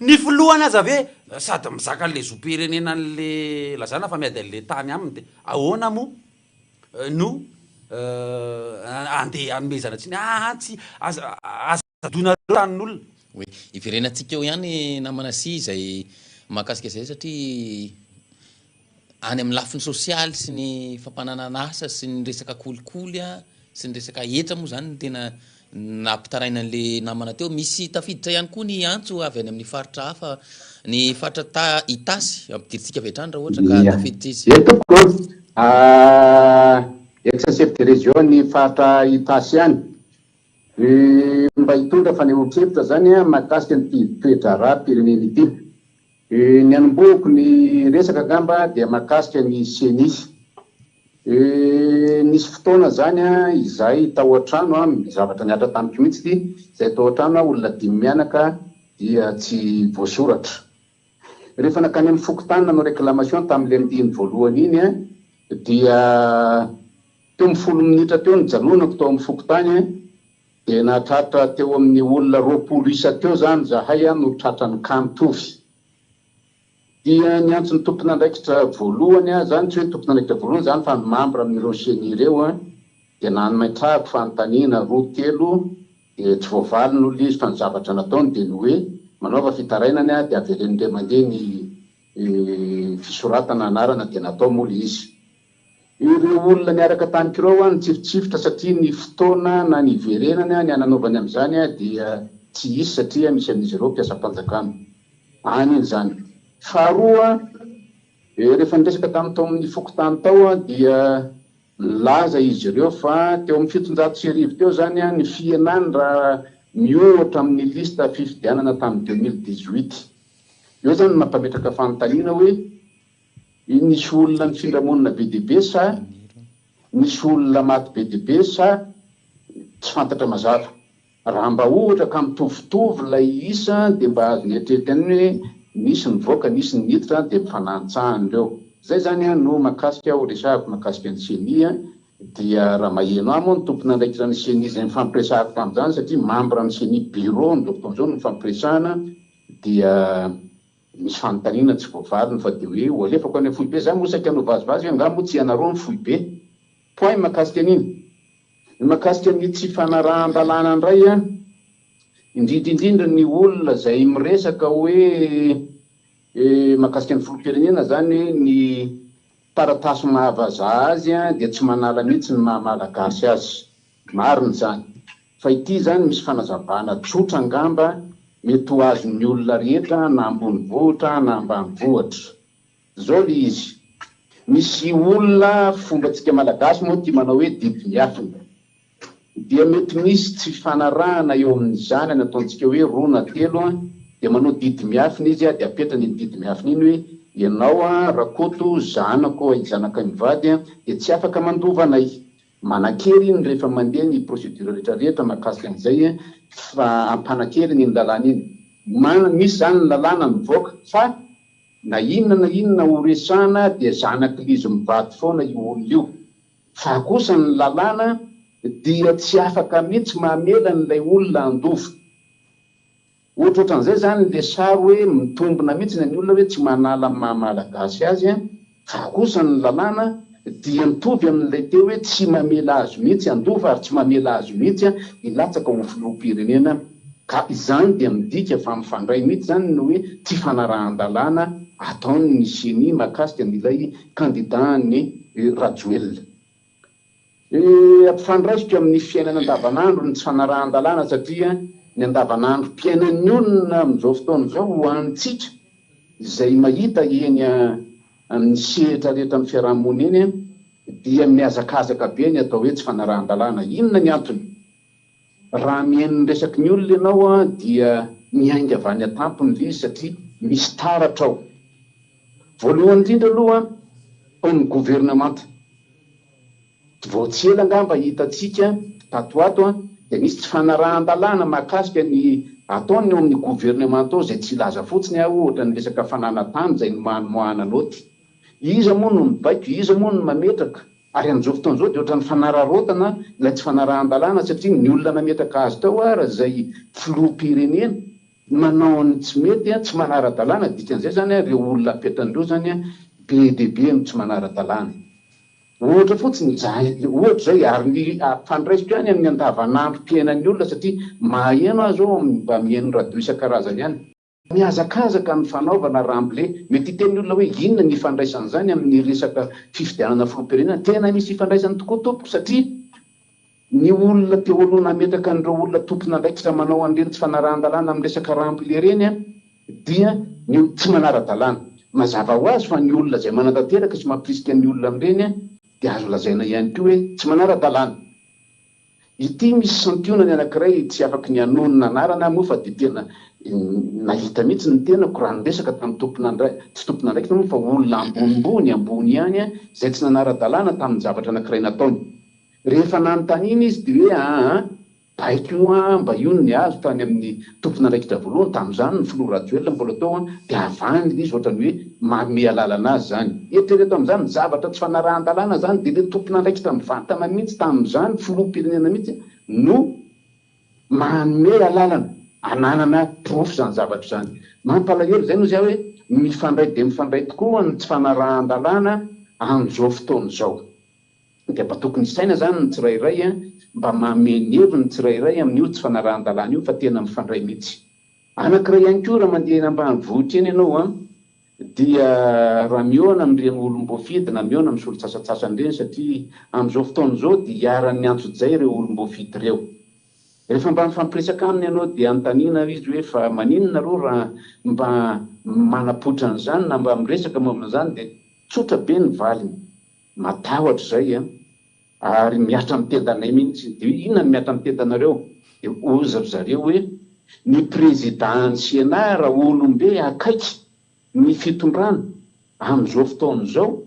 Ny filohany aza ve sady mizaka an'le zom-pirenena an'le lazana fa miady an'le tany aminy dia ahoana moa no andeha hanomezana tsiny, aa tsy, aza, aza adonareo tanin'olona. Oui, hiverenantsika eo ihany namana sy izay mahakasika izay satria any amin'ny lafiny sosialy sy ny fampananana asa sy ny resaka kolikoly sy ny resaka hetra moa izany no tena nampitaraina an'le namana teo. Misy tafiditra ihany koa ny antso avy any amin'ny faritra hafa, ny faritra ta Itasy, ampidirintsika avy hatrany raha ohatra ka Ia. tafiditra izy. Ie tompoko ô. Ex chef de région ny faritra Itasy ihany. Mba hitondra fanehoan-kevitra zany mahakasika an'ity toe-draharaham-pirenena ity. Ny hanombohako ny resaka angamba dia mahakasika ny ceni. Nisy fotoana izany izahay tao an-trano, zavatra nihatra tamiko mihitsy ity, izahay tao an-trano olona dimy mianaka dia tsy voasoratra. Rehefa nankany amin'ny fokontany nanao réclamation tamin'ilay andiany voalohany iny dia teo amin'ny folo minitra teo nijanonako tao amin'ny fokontany dia nahatratra teo amin'ny olona 20 isa teo izany izahay no tratran'ny cas mitovy. Dia niantso ny tompon'andraikitra voalohany aho izany, tsy hoe tompon'andraikitra voalohany izany fa ny membre amin'ireo ceni ireo an, dia nanometrahako fanontaniana roa telo dia tsy voavaliny hoy izy fa ny zavatra nataony dia ny hoe manaova fitarainana dia avereno indray mandeha ny fisoratana anarana dia natao moa ilay izy. Ireo olona niaraka tamiko ireo aho nitsifotsifotra satria ny fotoana na ny hiverenany ny hananaovany amin'izany dia tsy hisy satria misy amin'izy ireo mpiasam-panjakana. Any iny izany. Faharoa, rehefa niresaka tamin'ny tao amin'ny fokontany tao dia nilaza izy ireo fa teo amin'ny 1700 teo izany ny fihenany raha miohatra amin'ny liste fifidianana tamin'ny 2018. Eo izany no mampametraka fanontaniana hoe Nisy olona nifindra monina be dia be sa nisy olona maty be dia be sa tsy fantatra mazava. Raha mba ohatra ka mitovitovy ilay isa dia mba azo nieritreretina ihany hoe nisy nivoaka nisy ny niditra dia mifanantsahana ireo. Izay izany no mahakasika ho resahako mahakasika ny ceni dia raha maheno ahy moa ny tompon'andraikitra ny ceni izay nifampiresahako tamin'izany satria membre ny ceni bureau amin'izao fotoana izao no nifampiresahana dia. Misy fanontaniana tsy voavaliny fa dia hoe ho alefako any amin'ny foibe, za moa saika hanao vazivazy hoe angaha moa tsy ianareo ny foibe? Point mahakasika an'iny. Ny mahakasika ny tsy fanarahan-dalàna indray an, indrindra indrindra ny olona izay miresaka hoe mahakasika ny filoham-pirenena izany hoe ny taratasy maha vazaha azy dia tsy manala mihitsy ny maha malagasy azy. Marina izany. Fa ity izany misy fanazavana tsotra angamba mety ho azon'ny olona rehetra na ambonivohitra na ambanivohitra. Zao le izy. Misy olona, fombantsika malagasy moa tia manao hoe didy miafina. Dia mety misy tsy fifanarahana eo amin'ny zanany ataontsika hoe roa na telo an, dia manao didy miafina izy dia apetrany iny didy miafina iny hoe ianao an Rakoto zanako zanakay mivady an dia tsy afaka mandova anay. Manankery iny rehefa mandeha ny procédure rehetra rehetra mahakasika an'izay fa ampanankeriny iny lalàna iny. Misy izany ny lalàna mivoaka fa na inona na inona ho resahana dia zanak'izy mivady foana io olona io. Fa kosa ny lalàna dia tsy afaka mihitsy mamela an'ilay olona handova. Ohatrohatran'izay zany le sary hoe mitombina mihitsy ny olona hoe tsy manala ny maha malagasy azy an, fa kosa ny lalàna dia mitovy amin'ilay teo hoe tsy mamela azy mihitsy handova ary tsy mamela azy mihitsy hilatsaka ho filoham-pirenena ka izany dia midika fa mifandray mihitsy zany ny hoe tsy fanarahan-dalàna ataon'ny ceni mahakasika an'ilay kandida an'i Rajoelina. Ampifandraisiko amin'ny fiainana andavanandro ny tsy fanarahan-dalàna satria ny andavanandrom-piainan'ny olona amin'izao fotoana izao ho antsika izay mahita eny amin'ny sehatra rehetra amin'ny fiaraha-monina eny dia mihazakazaka be ny atao hoe tsy fanarahan-dalàna. Inona ny antony? Raha mihaino ny resaky ny olona ianao dia miainga avy any an-tampony ilay izy satria misy taratra ao. Voalohany indrindra aloha ao amin'ny governemanta. Vao tsy ela angamba hitantsika tato ho ato dia nisy tsy fanarahan-dalàna mahakasika ny ataony ao amin'ny governemanta ao izay tsy hilaza fotsiny aho ohatra ny resaka fananan-tany izay nomahamoahana naoty. Iza moa no mibaiko, iza moa no mametraka? Ary amin'izao fotoana izao dia ohatran'ny fanararaotana ilay tsy fanarahan-dalàna satria ny olona nametraka azy tao ary izay filoham-pirenena manao ny tsy mety, tsy manara-dalàna, dikan'izay izany ireo olona apetrany ireo izany be dia be no tsy manara-dalàna. Ohatra fotsiny izay, ohatra izay ary ny ampifandraisiko ihany amin'ny andavanandrom-piainan'ny olona satria maheno aho izao mba mihaino radio isan-karazany ihany. Mihazakazaka ny fanaovana ramble. Mety hiteny ny olona hoe inona ny ifandraisan'izany amin'ny resaka fifidianana filoham-pirenena? Tena misy ifandraisany tokoa tompoko satria ny olona teo aloha nametraka an'ireo olona tompon'andraikitra manao an'ireny tsy fanarahan-dalàna amin'ny resaka ramble ireny dia ny tsy manara-dalàna. Mazava ho azy fa ny olona izay manatanteraka sy mampirisika ny olona amin'ireny dia azo lazaina ihany koa hoe tsy manara-dalàna. Ity misy santionany anankiray tsy afaky ny hanonona anarana aho moa fa dia tena nahita mihitsy ny tenako raha niresaka tamin'ny tompon'andrai tsy tompon'andraikitra moa fa olona ambonimbony ambony ihany izay tsy nanara-dalàna tamin'ny zavatra anankiray nataony. Rehefa nanontaniana izy dia hoe aa baiko io an, mba io ny azo tany amin'ny tompon'andraikitra voalohany, tamin'izany ny filoha Rajoelina mbola tao an, dia avy any ilay izy ohatran'ny hoe manome alalana azy izany. Eritrereto amin'izany, ny zavatra tsy fanarahan-dalàna izany dia ilay tompon'andraikitra mivantana mihitsy tamin'izany, filoham-pirenena mihitsy no manome alalana ananana porofo izany zavatra izany. Mampalahelo izay no izy aho hoe mifandray dia mifandray tokoa ny tsy fanarahan-dalàna amin'izao fotoana izao. Dia mba tokony hisaina izany ny tsirairay mba manome ny heviny ny tsirairay amin'io tsy fanarahan-dalàna io fa tena mifandray mihitsy. Anankiray ihany koa raha mandeha eny ambanivohitra eny ianao an, dia raha mihaona amin'ireny olom-boafidy na mihaona amin'ny solon-tsasantsasany ireny satria amin'izao fotoana izao dia iharan'ny antsojay ireo olom-boafidy ireo. Rehefa mba mifampiresaka aminy ianao dia anontaniana izy hoe fa maninona nareo raha mba manapoitra an'izany na mba miresaka momba an'izany dia tsotra be ny valiny. Matahotra izay an! Ary mihatra amin'ny tendanay mihitsy. Dia hoe inona no mihatra amin'ny tendanareo? Dia hozy ry zareo hoe ny président-n'ny Sénat raha olom-be akaiky ny fitondrana amin'izao fotoana izao,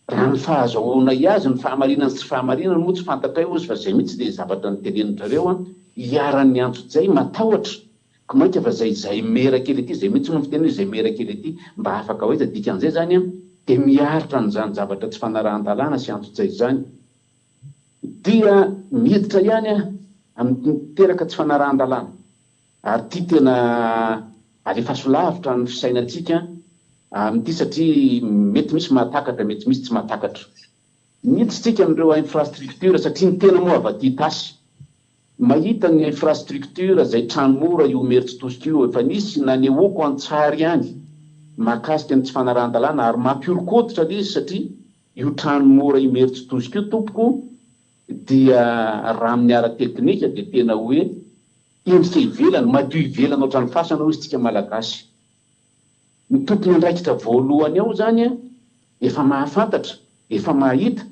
raha ny fahazahoanay azy, ny fahamarinany sy tsy fahamarinany moa tsy fantatray hozy fa izay mihitsy ilay zavatra notenenin-dry zareo an, iharan'ny antsojay, matahotra. Ko mainka fa zay zay mera kely aty zay mihitsy no fiteny hoe zay mera kely aty mba afaka ho aiza dikan'izay zany an dia miaritra an'izany zavatra tsy fanarahan-dalàna sy antsojay izany dia miditra ihany an amin'ny miteraka tsy fanarahan-dalàna ary ity tena. Alefaso lavitra ny fisainantsika amin'ity satria mety misy mahatakatra, mety misy tsy mahatakatra. Miditra tsika amin'ireo infrastructure satria ny tena moa avy aty Itasy. Mahita ny infrastructure izay trano mora io Imerintsitosika io efa nisy nanehoako an-tsary ihany mahakasika ny tsy fanarahan-dalàna ary mampihoron-koditra ilay izy satria io trano mora Imerintsitosika io tompoko dia raha amin'ny ara-teknika dia tena hoe endrika ivelany, madio ivelany ohatran'ny fasana hoy isika Malagasy. Ny tompon'andraikitra voalohany ao izany efa mahafantatra, efa mahita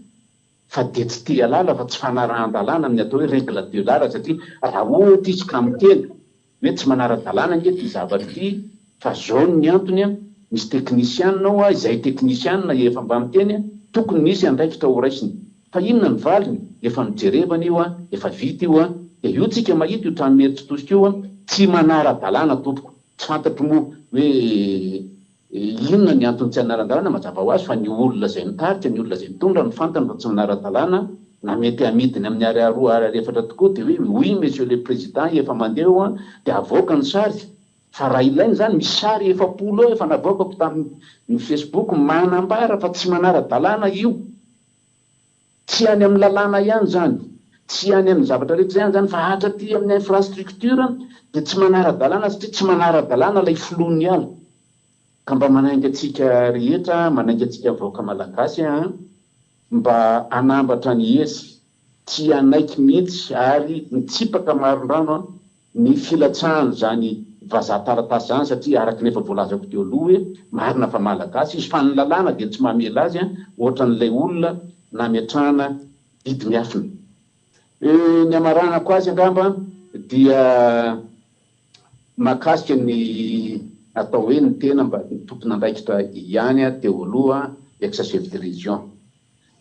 fa dia tsy te halala fa tsy fanarahan-dalàna amin'ny atao hoe règle de l'art satria raha ohatra izy ka miteny hoe tsy manara-dalàna ange ity zavatra ity fa zao ny antony an, misy teknisianina ao izay teknisianina efa mba miteny tokony misy andraikitra ho raisiny fa inona ny valiny? Efa nojerevana io an, efa vita io an, dia io tsika mahita io trano mieritritosika io an, tsy manara-dalàna tompoko, tsy fantatro moa hoe Inona ny antony tsy hanara-dalàna? Mazava ho azy fa ny olona izay mitarika, ny olona izay mitondra no fantany fa tsy manara-dalàna, na mety hamidiny amin'ny ariary roa, ariary efatra tokoa dia hoe oui monsieur le président efa mandeha eo an, dia avoaka ny sary, fa raha ilaina izany misy sary 40 eo efa navoakako tamin'ny facebook manambara fa tsy manara-dalàna io. Tsy any amin'ny lalàna ihany izany, tsy any amin'ny zavatra rehetra ihany izany fa hatraty amin'ny infrastructure dia tsy manara-dalàna satria tsy manara-dalàna ilay filoha niala. Ka mba manainga antsika rehetra, manainga antsika vahoaka malagasy an, mba hanambatra ny hery, tsy hanaiky mihitsy ary mitsipaka marindrano an, ny filatsahan'izany vazaha taratasy izany satria araka ny efa voalazako teo aloha hoe marina fa malagasy izy fa ny lalàna dia tsy mamela azy ohatran'ilay olona nametrahana didy miafina. Ny hamaranako azy angamba dia mahakasika ny atao hoe ny tena mba tompon'andraikitra ihany teo aloha ex chef de région.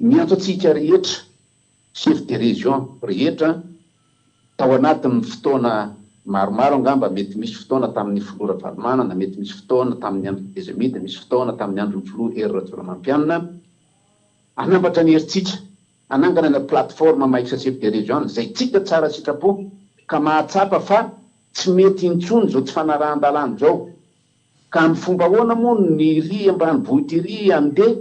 Miantso antsika rehetra chef de région rehetra tao anatin'ny fotoana maromaro angamba, mety misy fotoana tamin'ny filoha Ravalomanana, mety misy fotoana tamin'ny andron'ny Tezemida, misy fotoana tamin'ny andron'ny filoha Hery Rajaonarimampianina, hanambatra ny herintsika, hanangana ny plateforme Mahefa chef de région izay tsika tsara sitrapo ka mahatsapa fa tsy mety intsony izao tsy fanarahan-dalàna izao, ka amin'ny fomba ahoana moa ny iry ambanivohitra iry handeha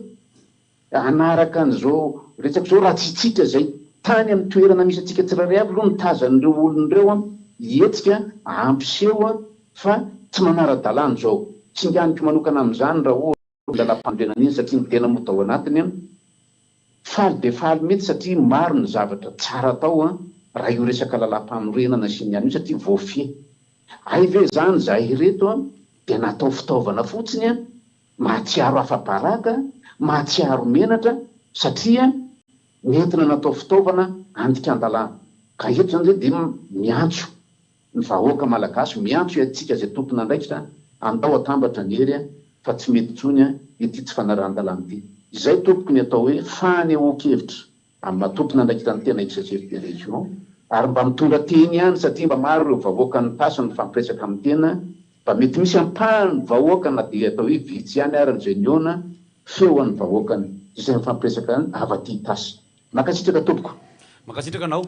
Hanaraka an'izao resaka izao raha tsy isika izay tany amin'ny toerana misy antsika tsirairay avy aloha nitazana ireo olona ireo hihetsika hampiseho fa tsy manara-dalàna izao. Singaniko manokana amin'izany raha ohatra ny lalàmpanorenana iny satria ny tena moa tao anatiny. Faly dia faly mihitsy satria maro ny zavatra tsara atao raha io resaka lalàmpanorenana sy ny an'io satria voafehy. Hay ve izany izahay ireto dia natao fitaovana fotsiny Mahatsiaro afa-baraka, mahatsiaro menatra satria nentina natao fitaovana andikan-dalàna. Ka eto izany izay dia miantso ny vahoaka malagasy, miantso antsika izay tompon'andraikitra, andao atambatra ny hery fa tsy mety intsony ity tsy fanarahan-dalàna ity. Izay tompoko ny atao hoe fanehoan-kevitra. Amin'ny maha tompon'andraikitra ny tena ex-chef de région ary mba mitondra teny ihany satria mba maro ireo vahoaka nitasy nifampiresaka amin'ny tena, mba mety misy ampahany vahoaka na dia atao hoe vitsy ihany ary izay nihaona, feo an'ny vahoakany izay mifampiresaka avy aty Itasy. Mankasitraka tompoko. Mankasitraka anao.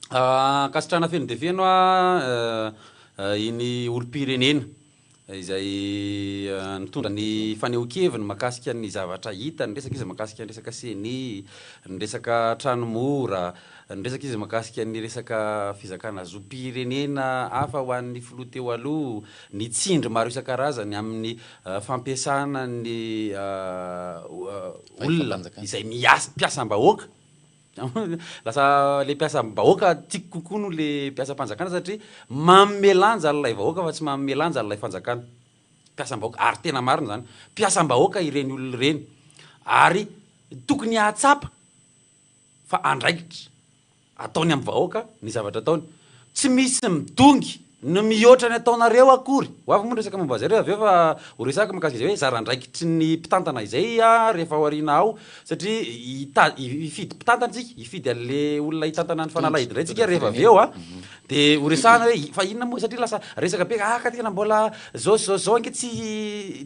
Ankasitrahana feno dia feno iny olom-pirenena izay nitondra ny fanehoan-keviny mahakasika ny zavatra hita, niresaka izy mahakasika ny resaka ceni, ny resaka trano mora, niresaka izy mahakasika ny resaka fizakana zom-pirenena hafa ho an'ny filoha teo aloha, ny tsindry maro isan-karazany amin'ny fampiasana ny olona izay miasa, mpiasam-bahoaka. Lasa le mpiasam-bahoaka tiako kokoa noho le mpiasam-panjakana satria manome lanja an'ilay vahoaka fa tsy manome lanja an'ilay fanjakana. Mpiasam-bahoaka, ary tena marina izany. Mpiasam-bahoaka ireny olona ireny ary tokony hahatsapa fa andraikitra ataony amin'ny vahoaka ny zavatra ataony. Tsy misy midongy ny mihoatra ny ataonareo akory. Ho avy moa ny resaka momba an'izay rehefa avy eo fa ho resahako mikasika izay hoe zara andraikitry ny mpitantana izay rehefa ao aoriana ao satria hita- hifidy mpitantana isika, hifidy an'le olona hitantana ny fanalahidy indray tsika rehefa avy eo an, de ho resahana hoe fa inona moa satria lasa resaka be ah ka tena mbola zao sy zao sy zao ange tsy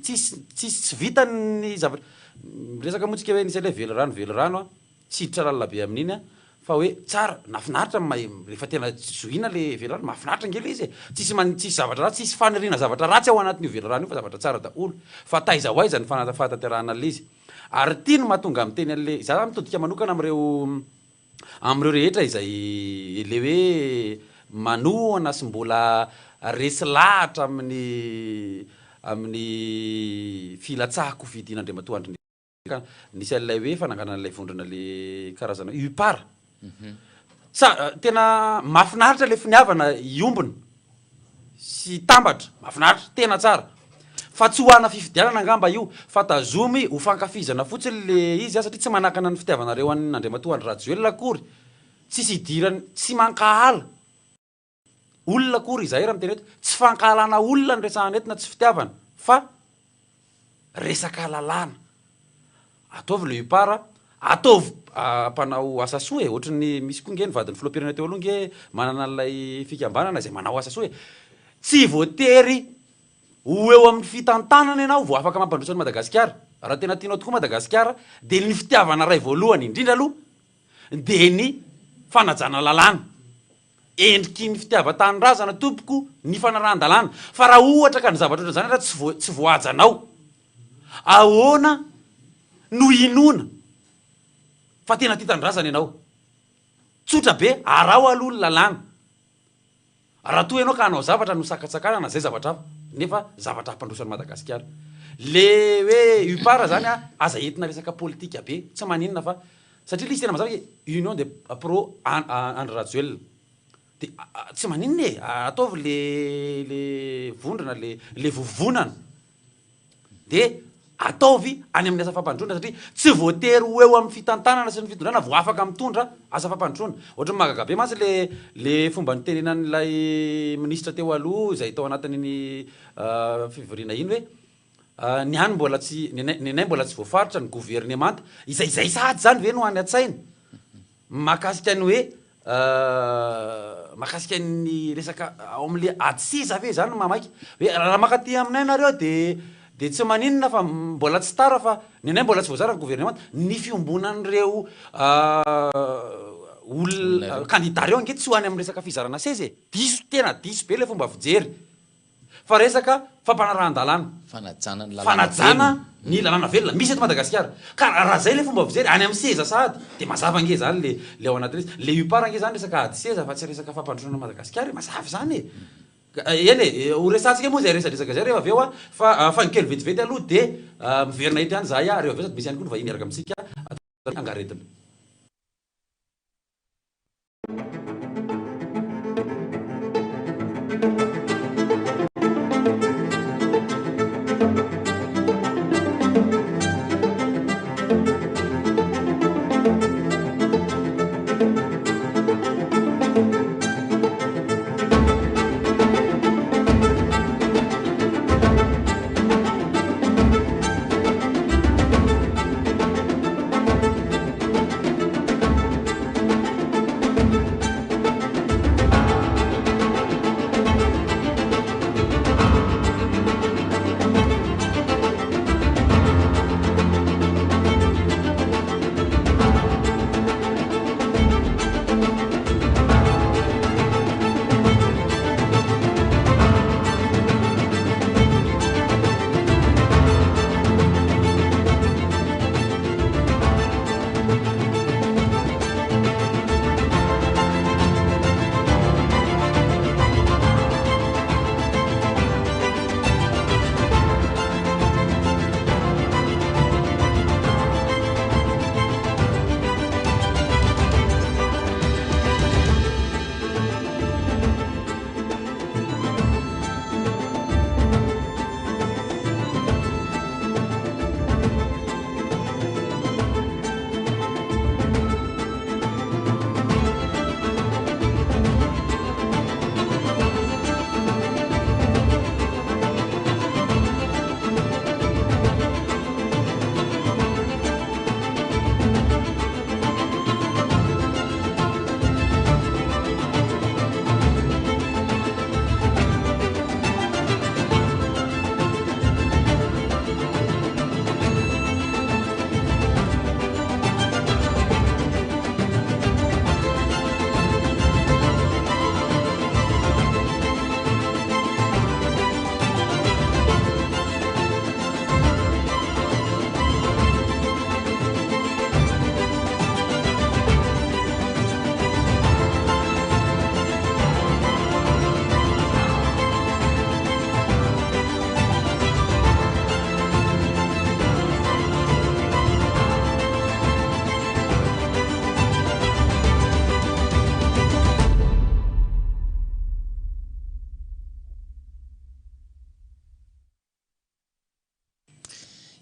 tsisy tsisy tsy vita ny zavatra, miresaka moa tsika hoe nisy an'ilay velirano velirano an, tsy hiditra lalina be amin'iny an. Fa hoe tsara, nahafinaritra ny mahay, rehefa tena zohiana le velirano, mahafinaritra ange le izy e! Tsisy man, tsisy zavatra ratsy, tsisy faniriana zavatra ratsy ao anatin'io velirano io fa zavatra tsara daholo. Fa taiza ho aiza ny fana- fahatanterahana an'le izy. Ary ity no mahatonga ahy miteny an'le, za zany mitodika manokana amin'ireo, amin'ireo rehetra izay le hoe manohana sy mbola resy lahatra amin'ny, amin'ny filatsahan-kofidin'Andriamatoa Andry Ka nisy an'ilay hoe fananganana ilay vondrona le karazana UPAR. Tsa, tena mahafinaritra le finiavana hiombona sy hitambatra, mahafinaritra, tena tsara. Fa tsy ho ana fifidianana angamba io, fa tazomy ho fankafizana fotsiny le izy satria tsy manakana ny fitiavanareo an'Andriamatoa Andry Rajoelina akory, tsisy idirany, tsy mankahala. Olona akory izahay raha miteny eto, tsy fankahalana olona no resahana eto na tsy fitiavana fa resaka lalàna. Ataovy le UPAR, ataovy mpanao asa soa e, ohatry ny misy koa nge ny vadin'ny filoham-pirenena teo aloha nge manana an'ilay fikambanana izay manao asa soa e. Tsy voatery ho eo amin'ny fitantanana ianao vao afaka mampandroso an'i Madagasikara. Raha tena tianao tokoa Madagasikara dia ny fitiavana ray voalohany indrindra aloha dia ny fanajana lalàna. Endriky ny fitiavan-tanindrazana tompoko ny fanarahan-dalàna fa raha ohatra ka ny zavatra ohatran'izany ara tsy tsy voahajanao ahoana no hinoana fa tena tia tanindrazana ianao? Tsotra be, araho aloha ny lalàna. Raha toa ianao ka hanao zavatra no sakatsakanana zay zavatra hafa nefa zavatra hampandroso an'i Madagasikara. Le hoe UPAR zany a, aza entina resaka politika be, tsy maninona fa satria le izy tena mazava hoe union des pro Andry Rajoelina. De tsy maninona e, ataovy le le vondrona le le vovonana. Dia ataovy any amin'ny asa fampandrosoana satria tsy voatery ho eo amin'ny fitantanana sy ny fitondrana vao afaka mitondra asa fampandrosoana. Ohatran'ny mahagaga be mantsy le le fomba nitenenan'ilay minisitra teo aloha izay tao anatin'iny fivoriana iny hoe ny any mbola tsy ny anay ny anay mbola tsy voafaritra ny governemanta. Izay izay sahady izany ve no any an-tsaina? Mahakasika ny hoe mahakasika ny resaka ao amin'le ady seza ve zany no mahamaika? Hoe raha mankaty aminay nareo de de tsy maninona fa mbola tsy tara fa ny anay mbola tsy voazara ny governemanta. Ny fiombonan'ireo olona kandida reo ange tsy ho any amin'ny resaka fizarana seza e! Diso tena diso be le fomba fijery. Fa resaka fampanarahan-dalàna. Fanajana ny lalàna Fanajana velona. ny lalàna velona misy eto Madagasikara. Ka raha zay le fomba fijery, any amin'ny seza sahady, dia mazava ange zany le le ao anatin'izy. Le UPAR ange zany resaka ady seza fa tsy resaka fampandrosoana an'i Madagasikara e, mazava izany e. Eny e, ho resahantsika moa izay resadresaka izay rehefa avy eo fa faingo kely vetivety aloha dia miverina eto ihany izahay rehefa avy eo sady misy ihany koa ny vahiny miaraka amintsika atao hoe angaredona.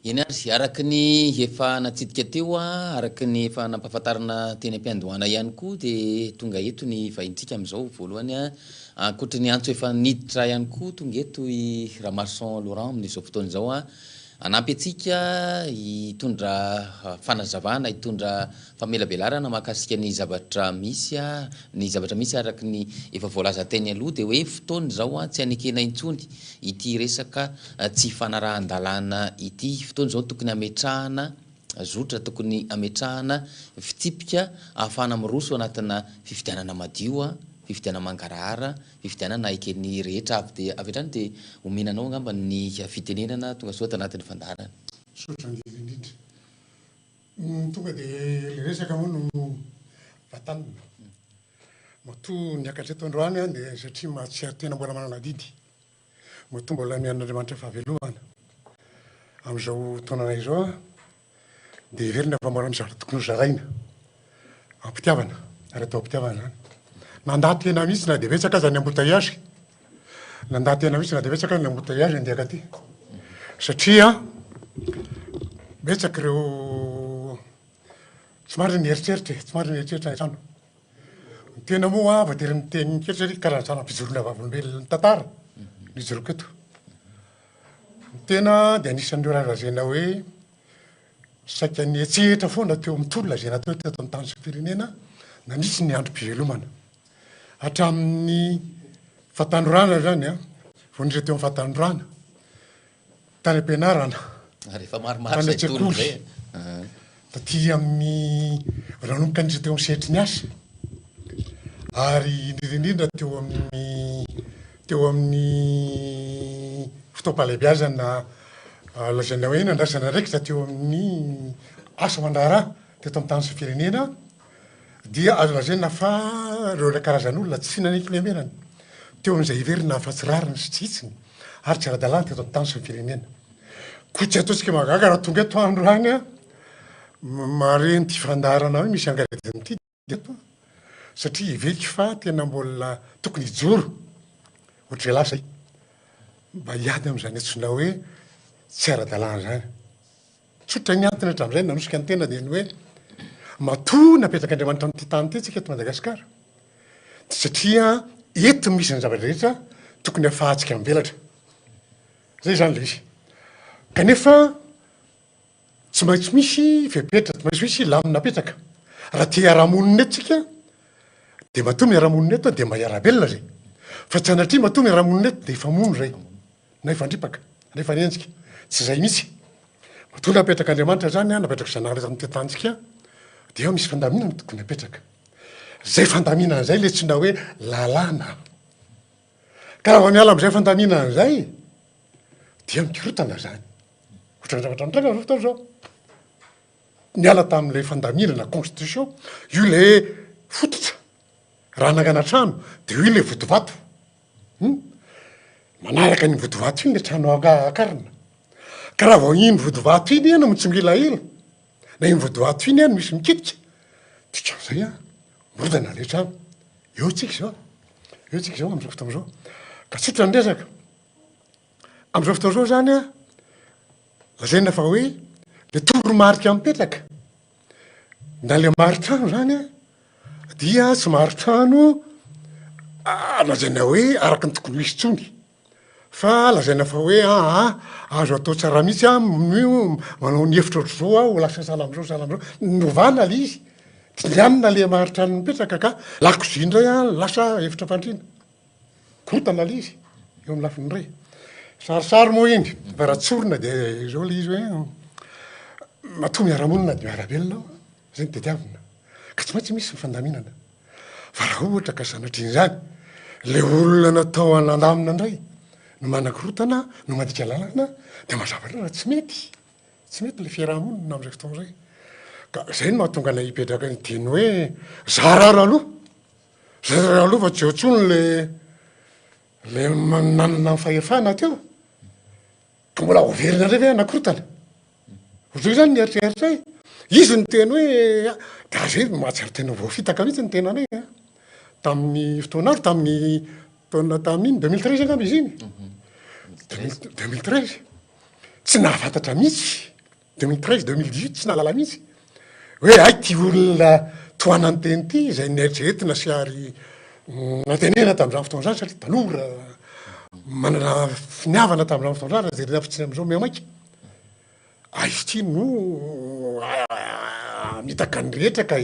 Eny ary, araka ny efa natsidika teo, araka ny efa nampahafantarina teny am-piandohana ihany koa dia tonga eto ny vahintsika amin'izao. Voalohany, ankoatry ny antso efa niditra ihany koa, tonga eto i Ramaroson Laurent amin'izao fotoana izao hanampy antsika hitondra fanazavana, hitondra famelabelarana mahakasika ny zavatra misy. Ny zavatra misy araka ny efa voalaza teny aloha dia hoe fotoana izao tsy hanekena intsony ity resaka tsy fanarahan-dalàna ity. Fotoana izao tokony hametrahana zotra, tokony hametrahana fitsipika ahafahana miroso anatina fifidianana madio, fifidianana mangarahara, fifidianana eken'ny rehetra. Avy dia avy hatrany dia omena anao angamba ny fitenenana tongasoa ato anatin'ny fandaharana. Misaotra indrindra indrindra. Tonga dia ilay resaka moa no vatanina. Matoa niakatra eto androany aho dia satria mahatsiaro tena mbola manana adidy. Matoa mbola nomen'Andriamanitra fahavelomana amin'izao taonanay izao aho dia heverina fa mbola misy zavatra tokony hozaraina am-pitiavana ary atao am-pitiavana izany. Nandà tena mihitsy na dia betsaka aza ny embouteillage. Nandà tena mihitsy na dia betsaka aza ny embouteillage andeha akaty. Satria betsaka ireo tsy marina ny eritreritra e, tsy marina ny eritreritra any an-trano. Ny tena moa voatery miteny kely satria karazana fijoroana vavolombelona ny tantara no ijoroako eto. Ny tena dia anisan'ireo raha lazaina hoe saika nihetsehetra foana teo amin'ny tolona izay natao teto amin'ny tany sy firenena nandritry ny androm-pivelomana. Hatramin'ny fahatanorana izany an, vao niditra teo amin'ny fahatanorana, Tany am-pianarana, Ary efa maromaro tany izay tolona an-tsekoly, izay e. taty amin'ny nanomboka niditra teo amin'ny sehatry ny asa ary indrindra indrindra teo amin'ny teo amin'ny fotoam-pahalehibiazana lazaina hoe nandraisana andraikitra teo amin'ny asa aman-draharaha teto amin'ny tany sy firenena dia azo lazaina fa ireo ilay karazan'olona tsy nanaiky niambenana teo amin'izay heverina fa tsy rariny sy tsy hitsiny ary tsy ara-dalàna teto amin'ny tany sy ny firenena. Koa tsy ataontsika mahagaga raha tonga eto androany aho mahare an'ity fandaharana hoe misy angaredona ity dia eto aho satria heveriko fa tena mbola tokony hijoro ohatr'izay lasa mba hiady amin'izany antsoina hoe tsy ara-dalàna izany. Tsotra ny antony hatramin'izay nanosika ny tena dia ny hoe matoa napetrak'Andriamanitra amin'ity tany ity tsika eto Madagasikara dia satria eto misy ny zavatra rehetra tokony hahafahantsika mivelatra. Zay izany ilay izy. Kanefa tsy maintsy misy fepetra, tsy maintsy misy lamina apetraka. Raha te hiara-monina eto tsika dia matoa miara-monina eto dia mba hiara-belona zay. Fa tsy sanatria matoa miara-monina eto dia hifamono zay. na hifandripaka, na hifanenjika. Tsy izay mihitsy. Matoa napetrak'Andriamanitra izany, napetrak'i Zanahary eto amin'ity tanintsika, dia misy fandaminana tokony hapetraka. Izay fandaminana izay ilay antsoina hoe lalàna. Ka raha vao miala amin'izay fandaminana izay, dia mikorotana izany. Ohatran'ny zavatra mitranga amin'izao fotoana izao. Niala tamin'ilay fandaminana constitution, io ilay fototra. Raha hanangana trano, dia io ilay vodivato. Hum. Manaraka an'iny vodivato iny le trano akarina. Ka raha vao iny vodivato iny no mitsingilahila, na iny vodivato iny no misy mikitika, dikan'izay an, mirodana le trano. Eo tsika izao, eo tsika izao amin'izao fotoana izao. Ka tsotra ny resaka. Amin'izao fotoana izao zany an, lazaina fa hoe le toromarika mipetraka, na le mari-trano zany an, dia tsy mari-trano lazaina hoe araka ny tokony ho izy intsony fa lazaina fa hoe aa azo atao tsara mihitsy aho manao ny hevitra ohatr'izao aho ho lasa sahala am'izao sahala am'izao, novana le izy, dinganina le mari-trano mipetraka ka lakozia indray an lasa efitra fandriana, korontana le izy eo amin'ny lafiny iray. Sarisary moa iny fa raha tsorina de izao le izy hoe matoa miara-monina de miara-belona aho. Zay no tediavina. Ka tsy maintsy misy ny fandaminana. Fa raha ohatra ka sanatrian'izany, le olona natao hanandamina indray no manakorontana, no mandika lalàna, dia mazava loatra fa tsy mety. Tsy mety le fiaraha-monina amin'izay fotoana izay. Ka zay no mahatonga anay hipetraka hiteny hoe zarara aloha, zarara aloha fa tsy eo intsony le le nanana ny fahefana teo. Ka mbola ho velona indray ve hanakorontana? Ohatr'izay zany ny eritreritray. Izy niteny hoe da zay mahatsiaro tena voafitaka mihitsy ny tenanay a. Tamin'ny fotoan'andro, tamin'ny taona tamin'iny, 2013 angamba izy iny. 2013. Tsy nahafantatra mihitsy. 2013, 2018 tsy nahalala mihitsy hoe hay ty olona tohanan'ny teny ity izay neritreretina sy ary nantenena tamin'izany fotoana izany satria tanora manana finiavana tamin'izany fotoana izany raha jerena fotsiny amin'izao mihamaika hay izy ity no hamitaka ny rehetra ka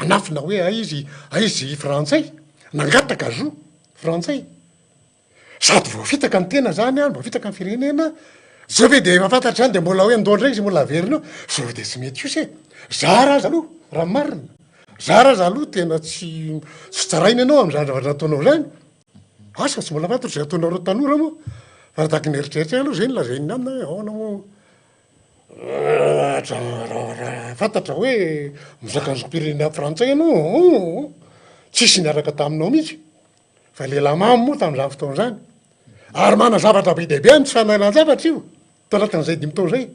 hanafina hoe hay izy hay izy frantsay nangataka zo frantsay. Sady voafitaka ny tena zany an, voafitaka ny firenena, zao ve de efa fantatra zany de mbola hoe andao ndray izy mbola averina eo, zao de tsy mety kosa e, zara aza aloha raha ny marina, zara aza aloha tena tsy tsy tsaraina ianao am'zany zavatra ataonao zany, asa tsy mbola fantatro zay ataonareo tanora moa, fa raha tahaky ny eritreritra aloha zay no lazain'ny namana hoe ahoana moa raha fantatra hoe mizaka ny zom-pirenena frantsay ianao, tsisy niaraka taminao mihitsy. Fa lehilahy mamo moa tamin'izany fotoana izany. Ary manana zavatra be dia be amin'ny tsy fanahiran-javatra io, tao anatin'izay dimy taona izay.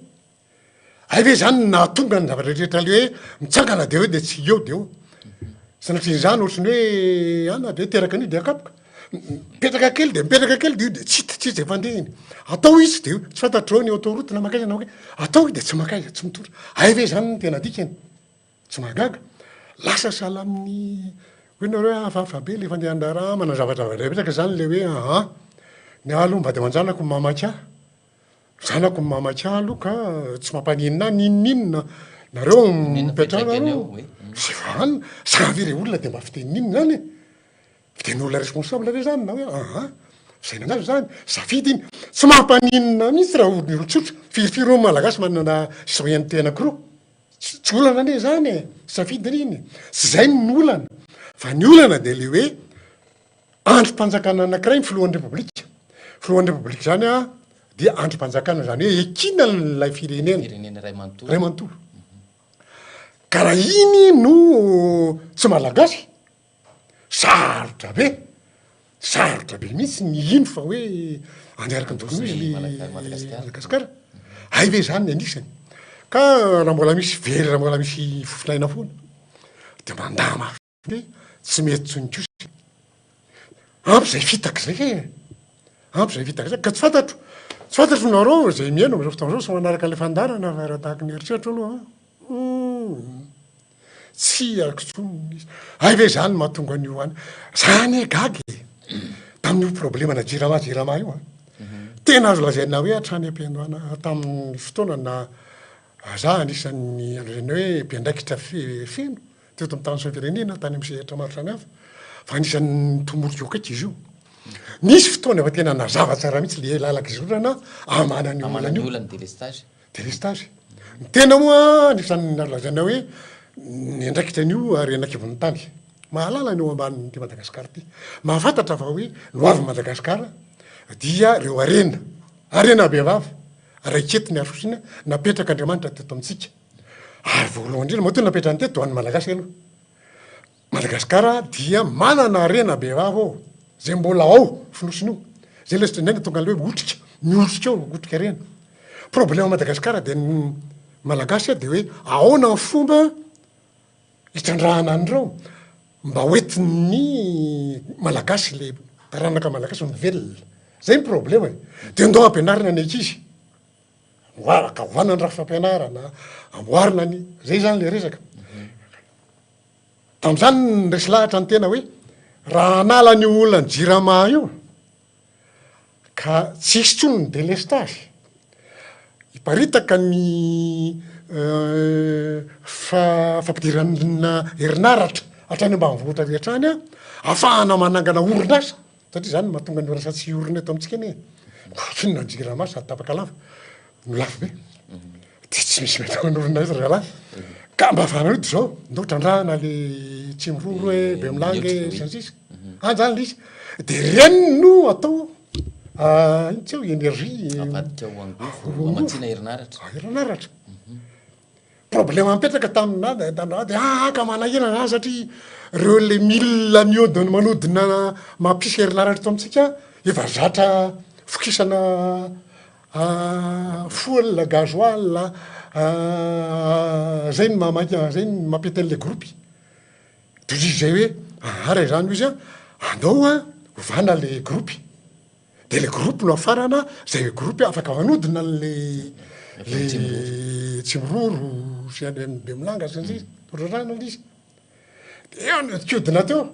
Hay ve izany no nahatonga ny zavatra rehetra le hoe mitsangana dia hoe dia tsy eo dia eo. Sanatria izany ohatry ny hoe ana dia teraka an'io dia akapoka. Mipetraka kely dia mipetraka kely dia io dia tsy hita, tsy hita izay fandehany. Atao izy dia tsy fantatrao ny autoroute na mankaiza na mankaiza. Atao io dia tsy mankaiza, tsy mitondra. Hay ve izany no tena dikany? Tsy mahagaga. Lasa sahala amin'ny hoy nareo hoe hafahafa be le fandehan-draharaha manao zavatra betsaka zany le hoe aa ny ahy aloha mivady aman-janako no mamaky ahy, zanako no mamaky ahy aloha ka tsy mampaninona ahy n'inon'inona nareo mipetraha nareo zay fa any za ve re olona de mba fitenin'inona zany e? Fitenin'olona responsable ve zany na hoe aa fisainana azy zany, safidy iny, tsy mampaninona mihitsy raha olon-tsotra, firifiry moa ny malagasy manana citoyenneté anakiroa? Tsy olana anie izany e, safidy anie iny e, tsy izay no olana, fa ny olana dia le hoe andrim-panjakana anankiray ny filohan'ny repoblika, filohan'ny repoblika izany an dia andrim-panjakana izany hoe ekena ilay firenena, Firenena iray manontolo. iray manontolo, ka raha iny no tsy malagasy Sarotra be, sarotra be mihitsy ny hino fa hoe andeha araka ny tokony ho izy ny Madagasikara. Hay ve izany ny anisany? Ka raha mbola misy very, raha mbola misy fofonaina foana de mandà mafy hoe tsy mety intsony kosa. Ampy izay fitaka izay e! Ampy izay fitaka izay. Ka tsy fantatro, tsy fantatro nareo izay mihaino amin'izao fotoana izao sy manaraka ilay fandaharana fa raha tahaka ny eritreritro aloha an, humm. Tsy arako intsony izy. Hay ve izany no mahatonga an'io any. Za anie gaga e! Tamin'io problemana jirama jirama io an. Tena azo lazaina hoe hatrany am-piandohana tamin'ny fotoana na za anisan'ny azo lazaina hoe mpiandraikitra feno teto amin'ny tany sy ny firenena tany amin'ny sehatra maro samihafa fa anisan'ny nitomorika akaiky izy io. Nisy fotoana efa tena nazava tsara mihitsy le lalan-kizorana hamahana an'io olana io. Delestage. Delestage. Ny tena moa anisan'ny azo lazaina hoe niandraikitra an'io harena an-kibon'ny tany. Mahalala ny eo ambanin'ity Madagasikara ity. Mahafantatra fa hoe ny hoavin'i Madagasikara dia ireo harena, harena bevava, raiketiny ary fosina napetrak'Andriamanitra teto amintsika. Ary voalohany indrindra, matoa napetrany teto ho an'ny Malagasy aloha. Madagasikara dia manana harena be vava ao, zay mbola ao fonosiny io, zay le indraindray tonga le hoe otrika, miotrika ao otrika harena. Problème Madagasikara dia ny Malagasy dia hoe ahoana ny fomba hitrandrahana an'ireo mba ho entin'ny Malagasy le taranaka Malagasy mivelona, zay ny problème e, de ndao ampianarina ny ankizy, amboaraka, ovana ny rafi-pampianarana, amboarina ny, zay zany le resaka. Tamin'izany no resy lahatra ny tena hoe raha hanala an'io olan'ny jirama io ka tsy hisy intsony ny délestage, hiparitaka ny fampidirana herinaratra hatrany ambanivohitra rehetra any ahafahana manangana orinasa satria izany no mahatonga ny orinasa tsy hiorina eto amintsika anie e, inona ny jirama sady tapaka lava no lafo be. Dia tsy misy mety manorina eto ry zalahy. Ka mba afahanareo dia zao, ndao trandrahana le Tsimiroro e, Bemilanga e, sy ny sisa. Any zany le izy. Dia ireny no atao ino tsy eo, énergie. Avadika ho angovo, hamatsiana herinaratra. Herinaratra. Problème mipetraka taminà dia taminà dia aa ka manahirana zany satria reo le milina miodina manodina mampisy herinaratra eto amintsika efa zatra fokisana Fuel, gasoil, zay no mahamaika, zay no mampety an'le groupe. De izy zay hoe aa raha izany hoy izy an, andao an ovana le groupe. De le groupe no afarana, zay groupe afaka manodina an'le le. Tsimiroro sy any amin'ny Bemolanga sy ny sisa, tondradrano ilay izy. De eo nihodinkodina teo,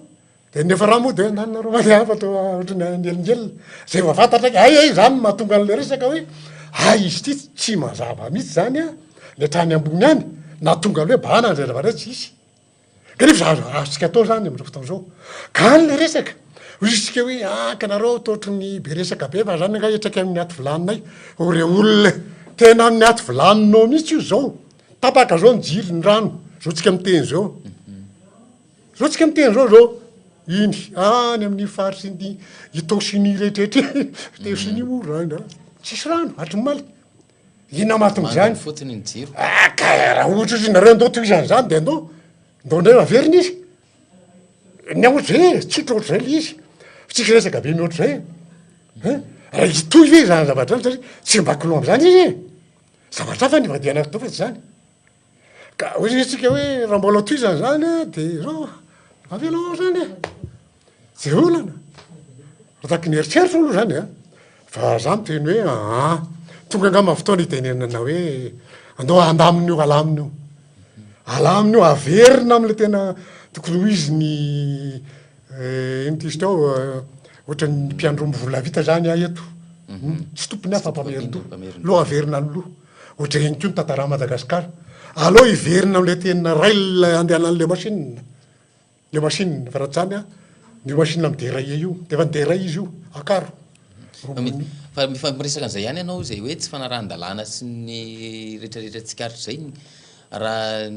de ny niafarany moa de hoe nanana roa mandeha hafa toa ohatran'ny nihelingelina. Zay vao fantatra hoe hay hay zany no mahatonga an'ilay resaka hoe hay izy ity tsy mazava mihitsy zany an, ny hatrany ambony any, nahatonga an'ilay hoe bahana ny zavatra hoe tsy hisy. Kanefa zavatra azontsika atao zany amin'izao fotoana izao. Ka any le resaka. Hoy isika hoe ah ka nareo toa ohatry ny be resaka be fa zany angaha hitraka amin'ny aty vilaninay. O re olona e! Tena amin'ny aty vilaninao mihitsy io zao. Tapaka zao ny jiro, ny rano. Zao tsika miteny zao. Zao tsika miteny zao zao. Iny any amin'ny faritry ny Itaosy iny rehetrarehetra iny. Itaosy iny moa rano, tsisy rano hatry ny omaly. Inona mahatonga izany? Mandany fotsiny ny jiro. Ah, ka raha ohatra izy nareo andao tohizana izany de andao, andao indray averina izy. Ny ao ohatr'izay e, tsotra ohatr'izay le izy. Fa tsisy resaka be mihoatra izay e. Hein? Raha hitohy ve izany zavatra izany satria tsy mba kilo am'zany izy e. Zavatra hafa ny ivadihana atao fa tsy izany. Ka hoy izy tsika hoe raha mbola tohizana izany a, de zao, avelao ao zany e. Tsy olana. Raha tahaky ny eritreritro aloha zany a, fa za miteny hoe aa, tonga angamba ny fotoana hitenenana hoe andao handamina io, alamina io. Alamina io, averina am'le tena tokony ho izy ny ino ty izy teo, ohatran'ny mpiandry omby volavita zany aho eto. Tsy tompony aho fa mpamerin-doha. Aleo averina ny loha. Ohatr'ireny koa ny tantaran'i Madagasikara. Aleo hiverina am'le tena rail andehanan'le machine. Le machine fa raha tsy zany an, io machine mi-dérailler io, de efa ni-dérailler izy io, akaro. Fa mifampiresaka an'izay ihany ianao izay hoe tsy fanarahan-dalàna sy ny rehetrarehetra tsikaritra izay, raha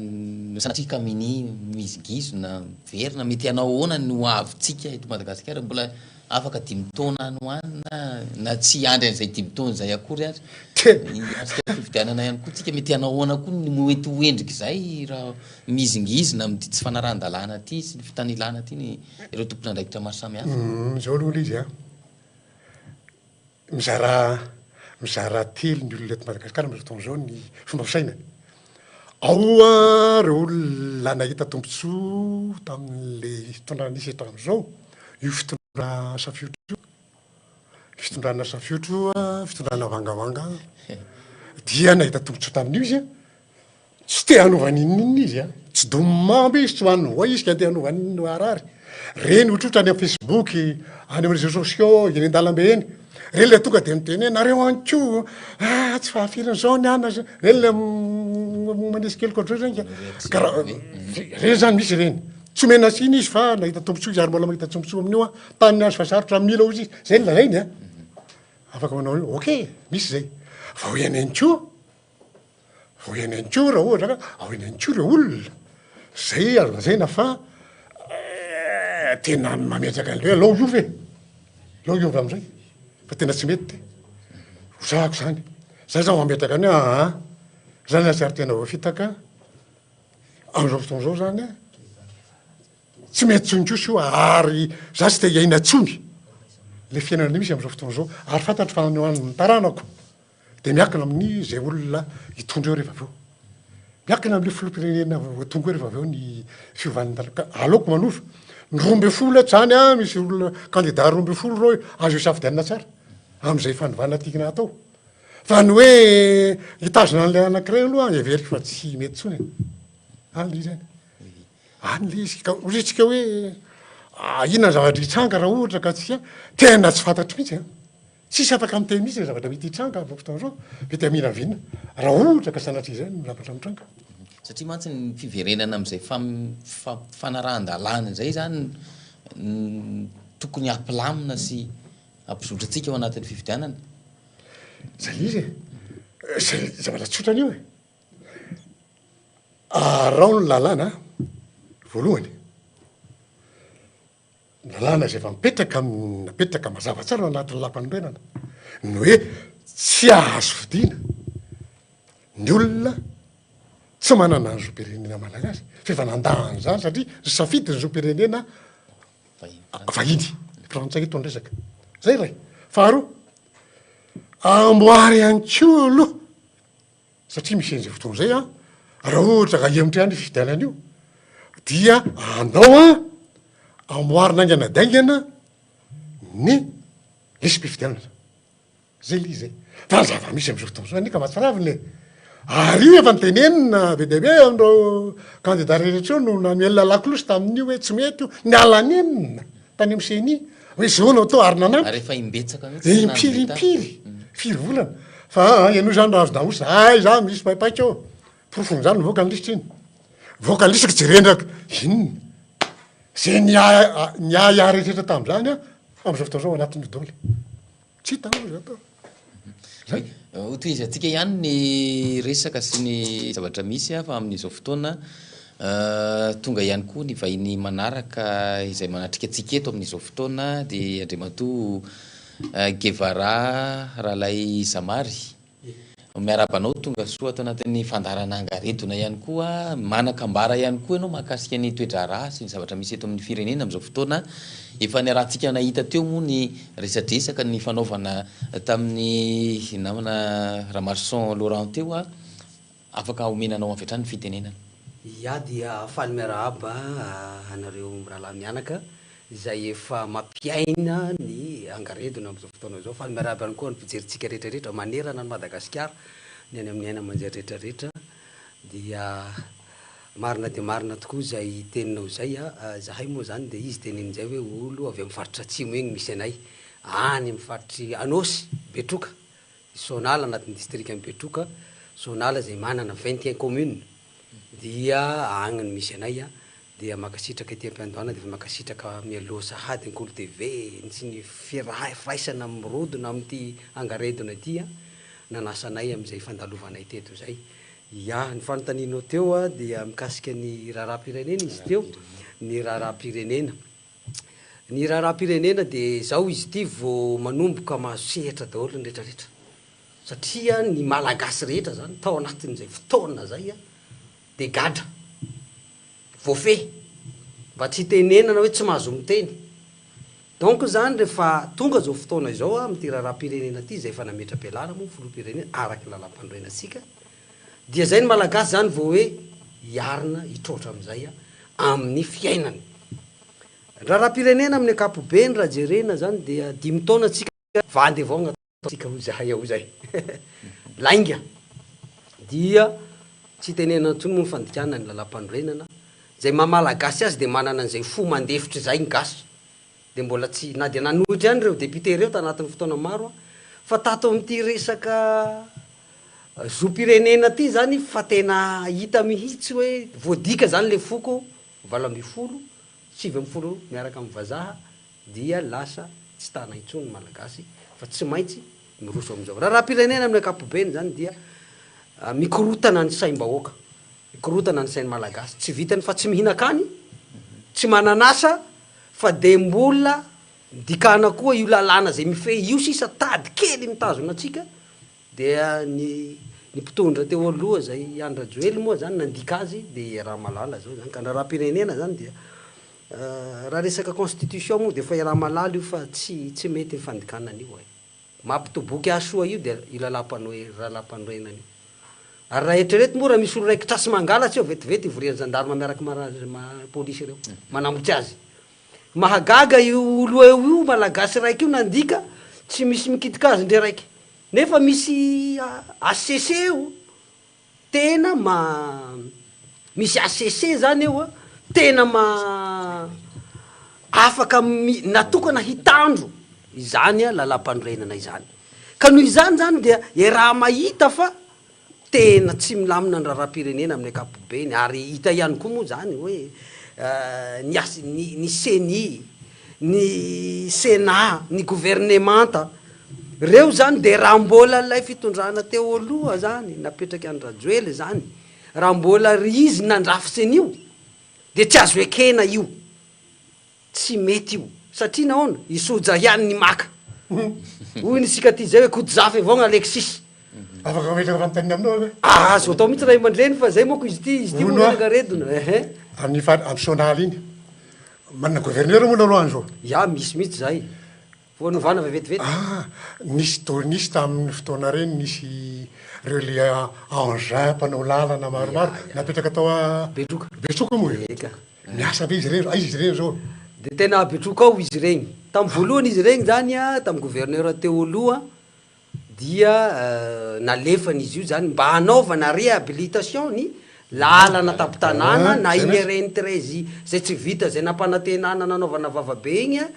sanatria ka minia mihizingizina, miverina, mety hanao ahoana ny ho avintsika eto Madagasikara? Mbola afaka dimy taona any ho any na na tsy hiandry an'izay dimy taona izay akory aza, hiatrika fifidianana ihany koa tsika, mety hanao ahoana koa ny mety ho endrik'izay raha Mihizingizina amin'ity tsy fanarahan-dalàna ity sy ny fitanilana ity ny ireo tompon'andraikitra maro samihafa. Izao aloha ilay izy an, mizara mizara telo ny olona eto Madagasikara amin'izao fotoana izao ny fomba fisainany. Ao ireo olona nahita tombontsoa tamin'ilay fitondrana nisy hatramin'izao, io fitondrana safiotra io, fitondrana safiotra io, fitondrana vangavanga, dia nahita tombontsoa tamin'io izy an. Tsy te hanova n'inon'inona izy a! Tsy domimamba izy, tsy hohanin'ny voay izy ka te hanova n'inon'inona harary. Reny ohatrohatra any amin'ny Facebook, any amin'ny réseaux sociaux, eny an-dalambe eny. Reny le tonga de miteny hoe nareo any koa, ah tsy fahafirin'izao ny anona, reny le manisy keloka ohatr'izao zany ka. Ka raha, reny zany misy reny. Tsy omena tsiny izy fa nahita tombontsoa izy ary mbola mahita tombontsoa amin'io an. Tany azo fa sarotra mila hozy izy. Zay no lazainy a! Afaka manao an'io, ok, misy zay. Fa hoy ihany koa, Ao ihany koa raha ohatra ka ao ihany koa ireo olona zay azo lazaina fa tena mametraka an'ilay hoe alao hiova e, alao hiova am'zay fa tena tsy mety ty, hozahako zany, za zao mametraka any hoe aa za nahatsiaro tena voafitaka am'zao fotoana zao zany a, tsy mety tsony kosa io ary za tsy te hiaina tsony le fiainana misy am'zao fotoana zao ary fantatro fa any ho any ny taranako. Dia miankina amin'ny izay olona hitondra eo rehefa avy eo. Miankina amin'ilay filoham-pirenena vao tonga eo rehefa avy eo ny fiovan'ny tany. Ka aleoko manova. Ny 12 eto izany an, misy olona kandida 12 ireo azo isafidianana tsara amin'izay fanovana tiana hatao. Fa ny hoe hitazona an'ilay anankiray aloha heveriko fa tsy mety intsony e. Any ilay izy any. Any ilay izy. Ka hoy isika hoe inona ny zavatra hitranga raha ohatra ka tsy tena tsy fantatro mihitsy an. Tsisy afaka miteny mihitsy izay zavatra mety hitranga amin'izao fotoana izao, mety haminavina raha ohatra ka sanatria izay no zavatra mitranga. Satria mantsy ny fiverenana amin'izay fanarahan-dalàna izay izany no tokony hampilamina sy hampizotra antsika ao anatin'ny fifidianana. Izay izy e! Izay zavatra tsotra an'io e! Araho ny lalàna voalohany. Lalàna izay efa mipetraka napetraka mazava tsara ao anatin'ny lalam-panorenana ny hoe tsy azo fidiana ny olona tsy manana ny zom-pirenena malagasy fa efa nandà an'izany satria nisafidy ny zom-pirenena vahiny, frantsay eto ny resaka. Zay iray. Faharoa, amboary ihany koa aloha Satria misy an'izay fotoana izay an, raha ohatra ka hihemotra ihany io fifidianana io, dia andao an, amboarina haingana dia haingana ny lisi-pifidianana. Zay ilay izy e. Fa ny zava-misy amin'izao fotoana izao anie ka mahatsiravina e. Ary io efa notenenina be dia be amin'ireo kandida rehetra ireo no namelona lakolosy tamin'io hoe tsy mety io. Niala nenina tany amin'ny ceni hoe izao no atao ary nanampy. Ary efa imbetsaka mihitsy no Impiry nanome tany. impiry, firy volana. Fa aa ianao izany raha azo dahosy, aiza misy paipaika ao. Porofon'izany mivoaka ny lisitra iny. Mivoaka ny lisitra ka jerena inona. Izay niahiahy rehetra tamin'izany an, amin'izao fotoana izao ao anatin'io daholo. Tsy hita aloha izay atao. Zay. Hotohizantsika ihany ny resaka sy ny zavatra misy fa amin'izao fotoana tonga ihany koa ny vahiny manaraka izay manatrika antsika eto amin'izao fotoana dia Andriamatoa Guevara Ralay Zamary. Miarahaba anao tonga soa ato anatin'ny fandaharana Angaredona ihany koa. Manan-kambara ihany koa ianao mahakasika ny toe-draharaha sy ny zavatra misy eto amin'ny firenena amin'izao fotoana. Efa niarahantsika nahita teo moa ny resadresaka nifanaovana tamin'ny namana Ramaroson Laurent teo. Afaka omena anao avy hatrany ny fitenenana. Ia dia faly miarahaba anareo mirahalahy mianaka izay efa mampiaina ny angaredona amin'izao fotoana izao. Faly miarahaba ihany koa ny mpijerintsika rehetra rehetra manerana an'i Madagasikara, ny any amin'ny haino aman-jery rehetra rehetra. Dia marina dia marina tokoa izay teninao izay a! Izahay moa izany dia izy teneniny izay hoe olo avy amin'ny faritra atsimo iny misy anay, any amin'ny faritr'i Anôsy, Betroka. I Soanala anatin'ny distrikan'i Betroka, Soanala izay manana 21 communes dia agny no misy anay dia mankasitraka ety am-piandohana dia efa mankasitraka mialoha sahady ny Kolo TV sy ny firaisana mirodona amin'ity angaredona ity nanasa anay amin'izay fandalovanay teto izay. Ya, ny fanontanianao teo dia mikasika ny raharaham-pirenena izy teo, ny raharaham-pirenena. Ny raharaham-pirenena dia izao izy ity vao manomboka mahazo sehatra daholo ny rehetra rehetra satria ny Malagasy rehetra zany tao anatin'izay fotoana zay dia gadra, voafehy, mba tsy hitenenana hoe tsy mahazo miteny. Donc zany rehefa tonga izao fotoana izao amin'ity raharaham-pirenena ity izay efa nametra-pialana moa ny filoham-pirenena araka ny lalàmpanorenantsika dia izay ny Malagasy zany vao hoe hiarina hitroatra amin'izay amin'ny fiainany. Raharaham-pirenena amin'ny ankapobeny raha jerena zany dia dimy taona tsika vandy avao no ataontsika hoy zahay ao zay. Lainga dia tsy itenenana intsony moa ny fandikana ny lalàmpanorenana, izay maha malagasy azy dia manana an'izay fo mandefitra izay ny gasy. Dia mbola tsy, na dia nanohitra ihany ireo député ireo tanatin'ny fotoana maro fa tato amin'ity resaka zom-pirenena ity zany fa tena hita mihitsy hoe voadika zany le foko 18, 19 miaraka amin'ny vazaha dia lasa tsy tana intsony ny Malagasy fa tsy maintsy miroso amin'izao. Raharaham-pirenena amin'ny ankapobeny izany dia mikorotana ny saim-bahoaka, mikorotana ny sain'ny Malagasy. Tsy vitan'ny fa tsy mihinan-kany, tsy manan'asa fa dia mbola dikana koa io lalàna izay mifehy io sisa tady kely mitazona antsika Dia ny ny mpitondra teo aloha zay Andry Rajoely moa zany nandika azy dia Ramalala zao zany ka ny raharaham-pirenena zany dia raha resaka constitution moa dia efa i Ramalala io fa tsy tsy mety ny fandikana an'io e. Mampitoboky ahy soa io dia io lalàmpanoe lalàmpanorenana io. Ary raha eritrereto moa raha misy olo raikitra sy mangalatsy eo vetivety ivorian'ny gendarme miaraka mara polisy ireo manambotsy azy. Mahagaga io olo eo io malagasy raiky io nandika tsy misy mikitika azy ndre raiky. Nefa misy HCC eo tena ma misy HCC zany eo a tena ma afaka mi natokana hitandro izany a lalam-panorenana izany. Ka noho izany zany dia iaraha-mahita fa Tena tsy milamina ny raharaham-pirenena amin'ny ankapobeny ary hita ihany koa moa izany hoe ny as- ny ny ceni, ny Sénat, ny governemanta, ireo izany dia raha mbola ilay fitondrana teo aloha izany napetrak'i Andry Rajoelina izany, raha mbola ry izy nandrafitra an'io dia tsy azo ekena io. Tsy mety io. Satria nahoana? I Soja ihany ny maka. Hoy ny isika aty zay hoe Kotozafy avao ny Alexis. Afaka mametraka fanontaniana aminao aho ve? Azo atao mihitsy ray aman-dreny fa zay manko izy ity, izy ity moa Hono aho, angaredona. Ehe. Amin'ny fari-, amin'ny Sonaly iny, manana gouverneur moa nareo any zao? Ya, misy mihitsy zay. Vao novana fa vetivety. Ah, nisy to, nisy tamin'ny fotoana ireny nisy ireo le engin mpanao lalana maromaro napetraka tao a Betroka. Betroka moa e? Eka. Miasa ve izy ireny? Aiza izy ireny zao? Dia tena Betroka ao izy ireny. Tamin'ny voalohany izy ireny zany a, tamin'ny gouverneur teo aloha. Dia nalefany izy io zany mba hanaovana réhabilitation ny lalana tampon-tanàna na iny RN 13 izay tsy vita izay nampanantenana nanaovana vava be iny a,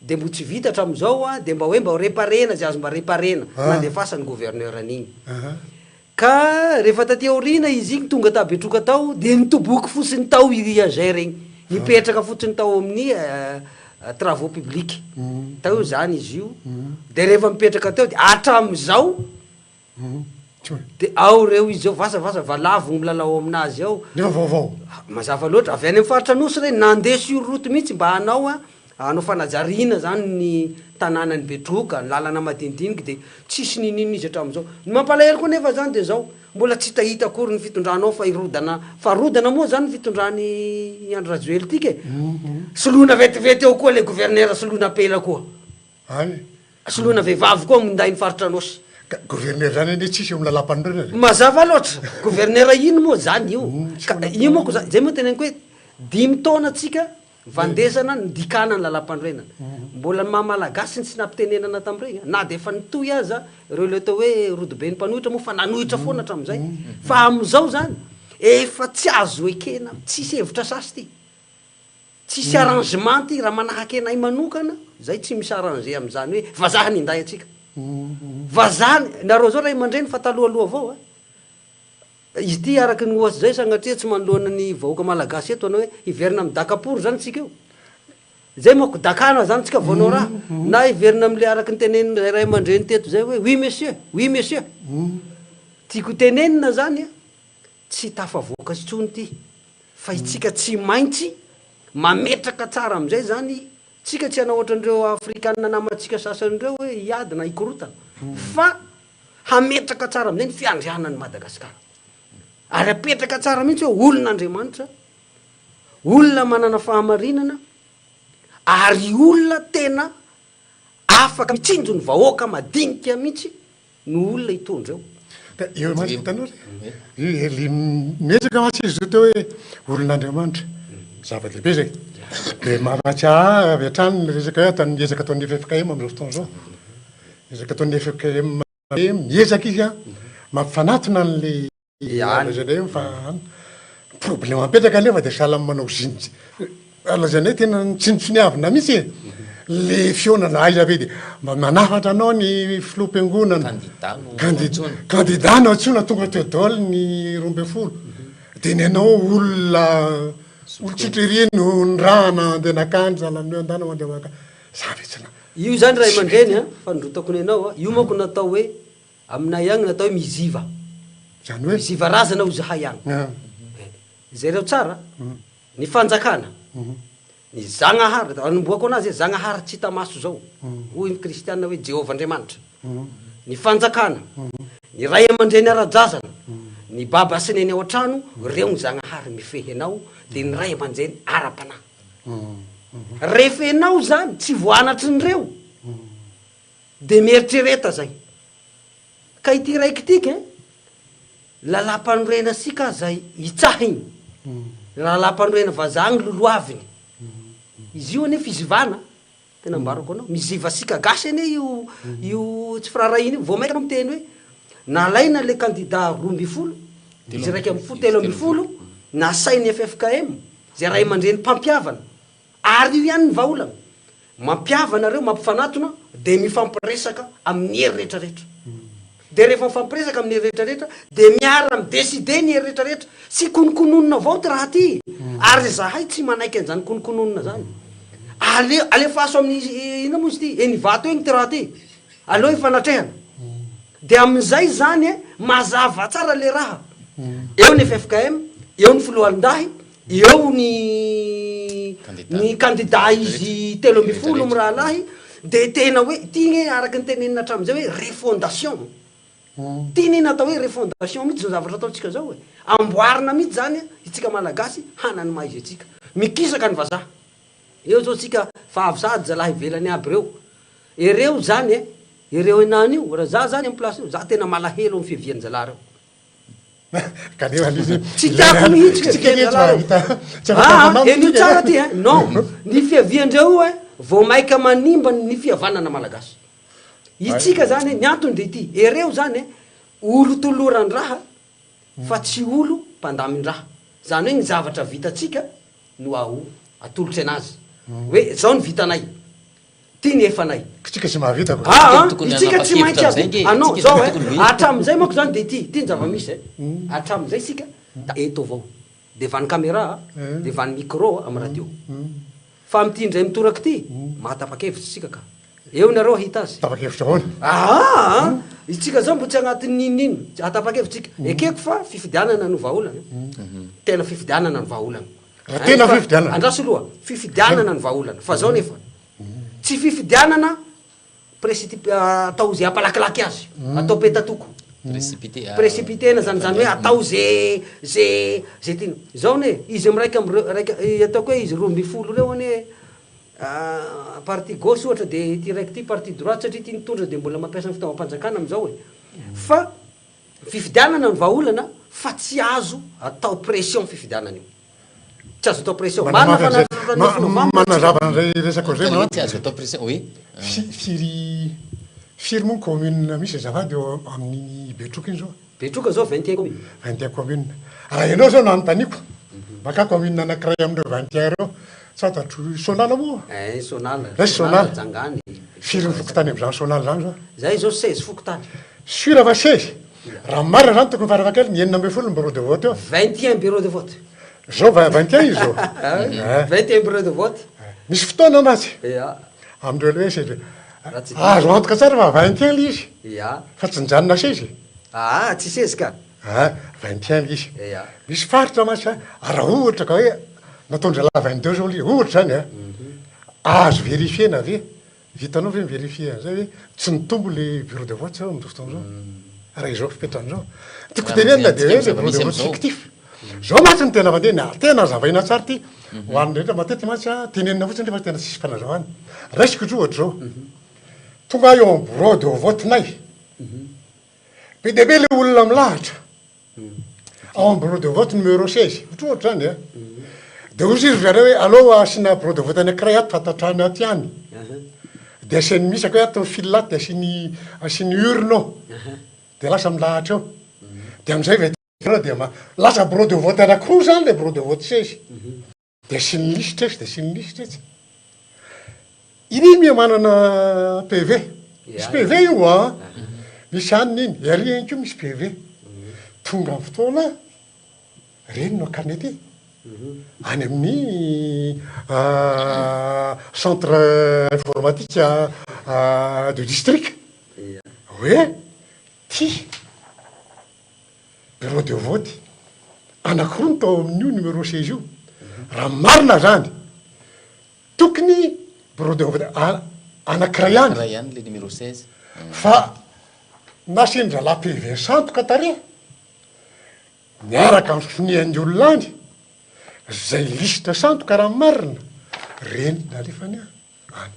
dia mbo tsy vita hatramin'izao a, dia mba hoe mba ho reparena izay azo mba reparena, nandefasany gouverneur an'iny. Ka rehefa taty aoriana izy iny tonga ta Betroka tao dia nitoboky fotsiny tao i Riager iny, nipetraka fotsiny tao amin'ny travaux publics tao izany izy io, dia rehefa mipetraka teo dia hatramin'izao dia ao ireo izy ao, vasa vasa valavo no milalao aminazy ao. Nefa vaovao. Mazava loatra, avy any amin'ny faritra Anosy ireny, nandeha sur route mihitsy mba hanao Hanao fanajariana zany ny tanànan'i Betroka, ny lalana madinidinika dia tsisy niniana izy hatramin'izao. Ny mampalahelo koa nefa zany dia zao, mbola tsy hitahita akory ny fitondrana ao fa hirodana, fa rodana moa zany ny fitondran'i Andry Rajoelina ity ke. Soloina vetivety eo koa le gouverneur soloina apela koa. Any. Soloina vehivavy koa minday ny faritra Anôsy. Ka gouverneur zany anie tsisy eo amin'ny lalàmpanorenana e. Mazava loatra, gouverneur ino moa zany io? Ka io manko zany, zay moa teneniko hoe dimy taona tsika Vandesana nidikana ny lalampanorenana. Mbola ny maha malagasy ny tsy nampitenenana tamin'ireny na dia efa nitohy aza ireo ilay atao hoe rodoben'ny mpanohitra moa fa nanohitra foana hatramin'izay. Fa amin'izao izany efa tsy azo ekena, tsisy hevitra sasy ity. Tsisy arrangement ity, raha manahaka anay manokana izay tsy mi s'arranger amin'izany hoe vazaha ninday antsika. Vazaha, nareo zao ray aman-dreny fa talohaloha avao a. Izy ity araka ny ohatry izay sagnatria tsy manoloana ny vahoaka malagasy eto anao hoe hiverina amin'ny dakapory zany tsika io. Zay manko dakana zany tsika vao hanao raha. Na hiverina amin'le araka ny tenenin'ilay ray aman-dreny teto zay hoe oui monsieur, oui monsieur. Tiako tenenina zany a, tsy tafavoaka intsony ity fa itsika tsy maintsy mametraka tsara amin'izay zany tsika tsy hanao ohatran'ireo afrikana namantsika sasany ireo hoe hiady na hikorotana fa Hametraka tsara amin'izay ny fiandrianan'i Madagasikara. Ary apetraka tsara mihitsy hoe olon'Andriamanitra, olona manana fahamarinana, ary olona tena afaka mitsinjo ny vahoaka madinika mihitsy no olona hitondra eo. Ka eo mantsy hitanao ry, le miezaka mantsy izy teo hoe olon'Andriamanitra, zava-dehibe izay. Dia mampahatsiahy ahy avy hatrany ny resaka hoe ataon'ny ezaka ataon'ny ffkm amin'izao fotoana izao. Ezaka ataon'ny ffkm miezaka izy an, mampifanatona an'le lazainay eo fa an, problème mipetraka anefa dia sahala amin'ny manao zin, lazainay tena tsinontsiniavina mihitsy e, le fihaonana aiza ve dia mba manafatra anao ny filoham-piangonana, Kandida no antsoina. Kandida no antsoina tonga teo daholo ny 12, dia ny anao olona olon-tsotra ery no nirahana andeha nakany sahala amin'ny hoe andana mandeha maka, za ve tsy na. Io izany ray aman-dreny a, fanondrotako ny anao a, io manko natao hoe, aminay agny natao hoe miziva. Izany hoe? Miziva razana hoy zahay agny. Jereo tsara, ny fanjakana, ny Zagnahary, anombohako anazy hoe Zagnahary tsy hita maso zao, hoy ny kristiana hoe Jehovah Andriamanitra, ny fanjakana, ny ray aman-dreny ara-drazana, ny baba sy neny ao an-trano, reo ny Zagnahary mifehy anao, dia ny ray aman-dreny ara-panahy. Rehefa enao zany tsy voanatrin'ireo de mieritrereta zay. Ka ity raiky ity ke, lalam-panorenasika aza itsahiny, lalam-panorena vazaha ny lolohaviny. Izy io anie fizivana. Tena ambarako anao, miziva sika gasy anie io io tsy firaharahiana io, vao maika anao miteny hoe nalaina le kandida 12, izy 11, 13, nasain'ny ffkm, izay ray aman-dreny mpampihavana, ary io ihany ny vahaolana, mampihavana reo, mampifanatona, de mifampiresaka amin'ny hery rehetra rehetra. Dia rehefa mifampiresaka amin'ny hery rehetra rehetra dia miara mi-decider ny hery rehetra rehetra. Tsy kononkononina avao ty raha ty ary izahay tsy manaiky an'izany kononkononina zany. Aleo alefaso amin'ny inona moa izy ty eny Ivato eny ty raha ty. Aleo hifanatrehana. Dia amin'izay zany mazava tsara le raha. Eo ny ffkm, eo ny foloalindahy, Eo ny ny kandida izy 13 mirahalahy dia tena hoe ity nge araka ny tenenina hatramin'izay hoe refondation. Ity ne natao hoe refondation mihitsy izao zavatra ataontsika izao e. Amboarina mihitsy izany isika Malagasy hanana ny maha izy antsika. Mikisaka ny vazaha. Eo izao tsika fa avy sahady zalahy ivelany aby ireo. Ireo izany e, ireo henany io, raha za zany am place io, za tena malahelo amin'ny fiavian-jalahy reo. Tsy tiako mihitsy fiavian-dreo. Aa, henoy tsara ty ein, non, ny fiavian-dreo io ein, vao maika manimba ny fihavanana malagasy. Itsika zany ny antony de ity, ereo zany olo toloran-draha fa tsy olo mpandamin-draha. Zany hoe ny zavatra vitantsika no aho atolotry anazy. Hoe zao ny vitanay, ty ny efanay. Tsika tsy mahavita ko. Aa itsika tsy maintsy avy anao zao e, hatramin'izay manko zany de ity, ity ny zava-misy e, hatramin'izay isika da eto avao. Devant camera, devant micro am radio. Fa amin'ity indray mitoraka ity, mahatapa-kevitra isika ka. Eo nareo hahita azy. Tapa-kevitra ahoana? Aa! Isika zao mbo tsy agnatin'ny n'inon'ino. Hatapa-kevitra isika. Ekeko fa fifidianana no vahaolana. Tena fifidianana no vahaolana. Raha tena fifidianana. Andraso aloha. Fifidianana no vahaolana. Fa zao nefa. Tsy fifidianana Précipité, atao ze hampalakilaky azy, atao petatoko. Précipité, ah. Précipité-na zany, zany hoe atao ze, ze, ze tiana. Zao anie, izy amy raika amby reo, raika, ataoko hoe izy 12 reo anie, parti gauche ohatra de ity raiky ity parti droite satria ity nitondra de mbola mampiasa ny fitaovam-panjakana amizao e. Fa fifidianana no vahaolana fa tsy azo atao pression fifidianana io. Tsy azo atao pression. Marina fa nahatratra ny folo Manazava an'izay resaka izay manao. Tsy azo atao pression, oui. Firy firy moa ny commune misy azafady eo amin'iny Betroka iny zao? Betroka zao 21 commune. 21 commune. Raha ianao zao no anontaniako, makà commune anankiray amin'ireo 21 ireo, tsy fantatro, Soanala moa? Eh, Soanala. Raiso Soanala. Jangany. Firy ny fokontany amin'izany Soanala izany zao? Zay zao 16 fokontany. Sûr fa 16? Raha ny marina zany tokony farafahakeliny 16 ny bureau de vote eo. 21 bureau de vote. Zao 21 izy zao. 21 bureau de vote. Misy fotoana mantsy. Ya. Amin'ireo le hoe seize. Azo antoka tsara fa 21 le izy. Ya. Fa tsy nijanona seize. Aa tsy seize ka. Ah, 21 le izy. Ya. Misy faritra mantsy a, raha ohatra ka hoe nataon-dralahy 22 zao le izy, ohatra zany a, azo verifier-na ve? Vitanao ve mi-verifier an'izay hoe tsy nitombo le bureau de vote zao amin'izao fotoana izao? Raha izao fipetrahana izao. Tiako tenenina dia hoe le bureau de vote fictif. Zao mantsy no tena mandeha, na tena hazavaina tsara ity ho an'ny rehetra. Matetika mantsy an, tenenina fotsiny nefa tena tsisy fanazavana. Raisiko izy ohatra izao, tonga aho eo amin'ny bureau de vote-nay, be dia be le olona milahatra. Ao amin'ny bureau de vote numéro 16, ohatra ohatra zany a. Dia hoy izy ry zareo hoe aleo asiana bureau de vote anankiray ato fa ato an-trano ato ihany. Dia asiany misaka hoe ato ny file ato dia asiany asiany urne ao. Dia lasa milahatra eo. Dia amin'izay vao hitanao dia lasa bureau de vote anankiroa zany ilay bureau de vote 16. Dia asiany lisitra etsy, dia asiany lisitra etsy. Iny miha manana PV. Misy PV io an! Misy anona iny, ery ihany koa misy PV. Tonga ny fotoana, ireny no akany aty. Any amin'ny centre informatique de district. Hoe ty. Bureau de vote anakiroa no tao amin'io numéro 16 io. Raha ny marina zany, tokony bureau de vote anakiray ihany. Anakiray ihany le numéro 16. Fa nasian-drahalahy PV sandoka tary, miaraka amin'ny sonian'ny olona any, zay liste sandoka raha ny marina, reny nalefany any. Any.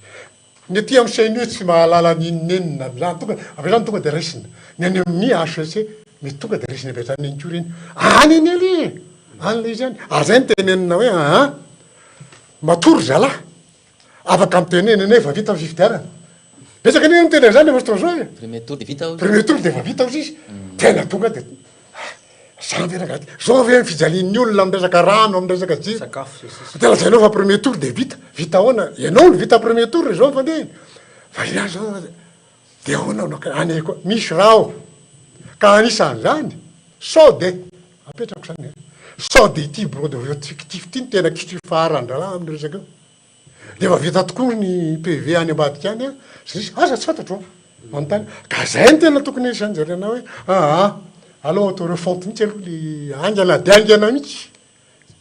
Ny aty amin'ny CNU tsy mahalala n'inon'inona amin'izany, tonga, avy hatrany tonga dia raisina. Ny any amin'ny HEC mety tonga dia raisina avy hatrany ihany koa ireny. Any anie ilay izy e! Any ilay izy any. Ary izay no tenenina hoe aa, matory ry zalahy, afaka mitenena anie efa vita ny fifidianana. Betsaka anie no miteny an'izany efa fotoana izao e! Premier tour dia vita hozy. Premier tour dia efa vita hozy izy. Tena tonga dia. Zany ve rangahy ty? Zao ve ny fijalian'ny olona amin'ny resaka rano, amin'ny resaka jiro? Sakafo sy ny sisa. Dia lazainao fa premier tour dia vita. Vita ahoana? Ianao no vita premier tour izao ny fandehany. Fa iany zao dia ahoana no any koa? Misy raha ao. Ka anisan'izany, sao dia, apetrako izany e, sao dia ity bureau de vote fictif ity no tena kitro-ifaharan-draharaha amin'ny resaka io. Dia efa vita tokoa ny PV any ambadika any an, sy ny sisa, aza tsy fantatro an, manontany, ka zay no tena tokony hisanjerena hoe aa aleo atao refonte mihitsy aloha le haingana dia haingana mihitsy,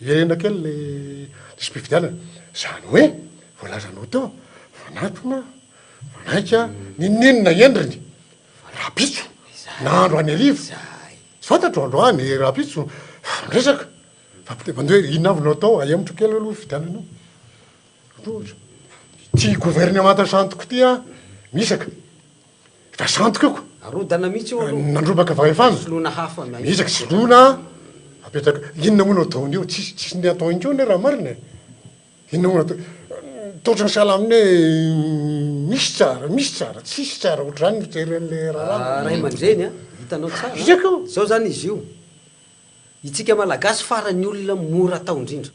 hiverena kely le lisi-pifidianana, zany hoe voalazanao teo, manatona, manaika, n'inon'inona endriny, rahampitso na andro any hariva, tsy fantatro androany, rahampitso, miresaka. Fa mandeha hoe inona avy no atao, ahemotra kely aloha fifidianana io. Ohatra, ity governemanta sandoka ity an, mihisaka. Efa sandoka io ko. Arodana mihitsy io aloha. Nandrobaka fahefana. Soloina hafa. Mihisaka soloina, apetraka. Inona moa no ataony eo? Tsisy tsisy ny atao intsony raha marina e. Inona moa no atao? Toa ohatran'ny sahala amin'ny hoe. Misy tsara, misy tsara, tsisy tsara ohatr'izany ny fijery an'ilay raharaha. Ray aman-dreny a, hitanao tsara Hitako. Zao zany izy io, itsika Malagasy farany olona mora atao indrindra,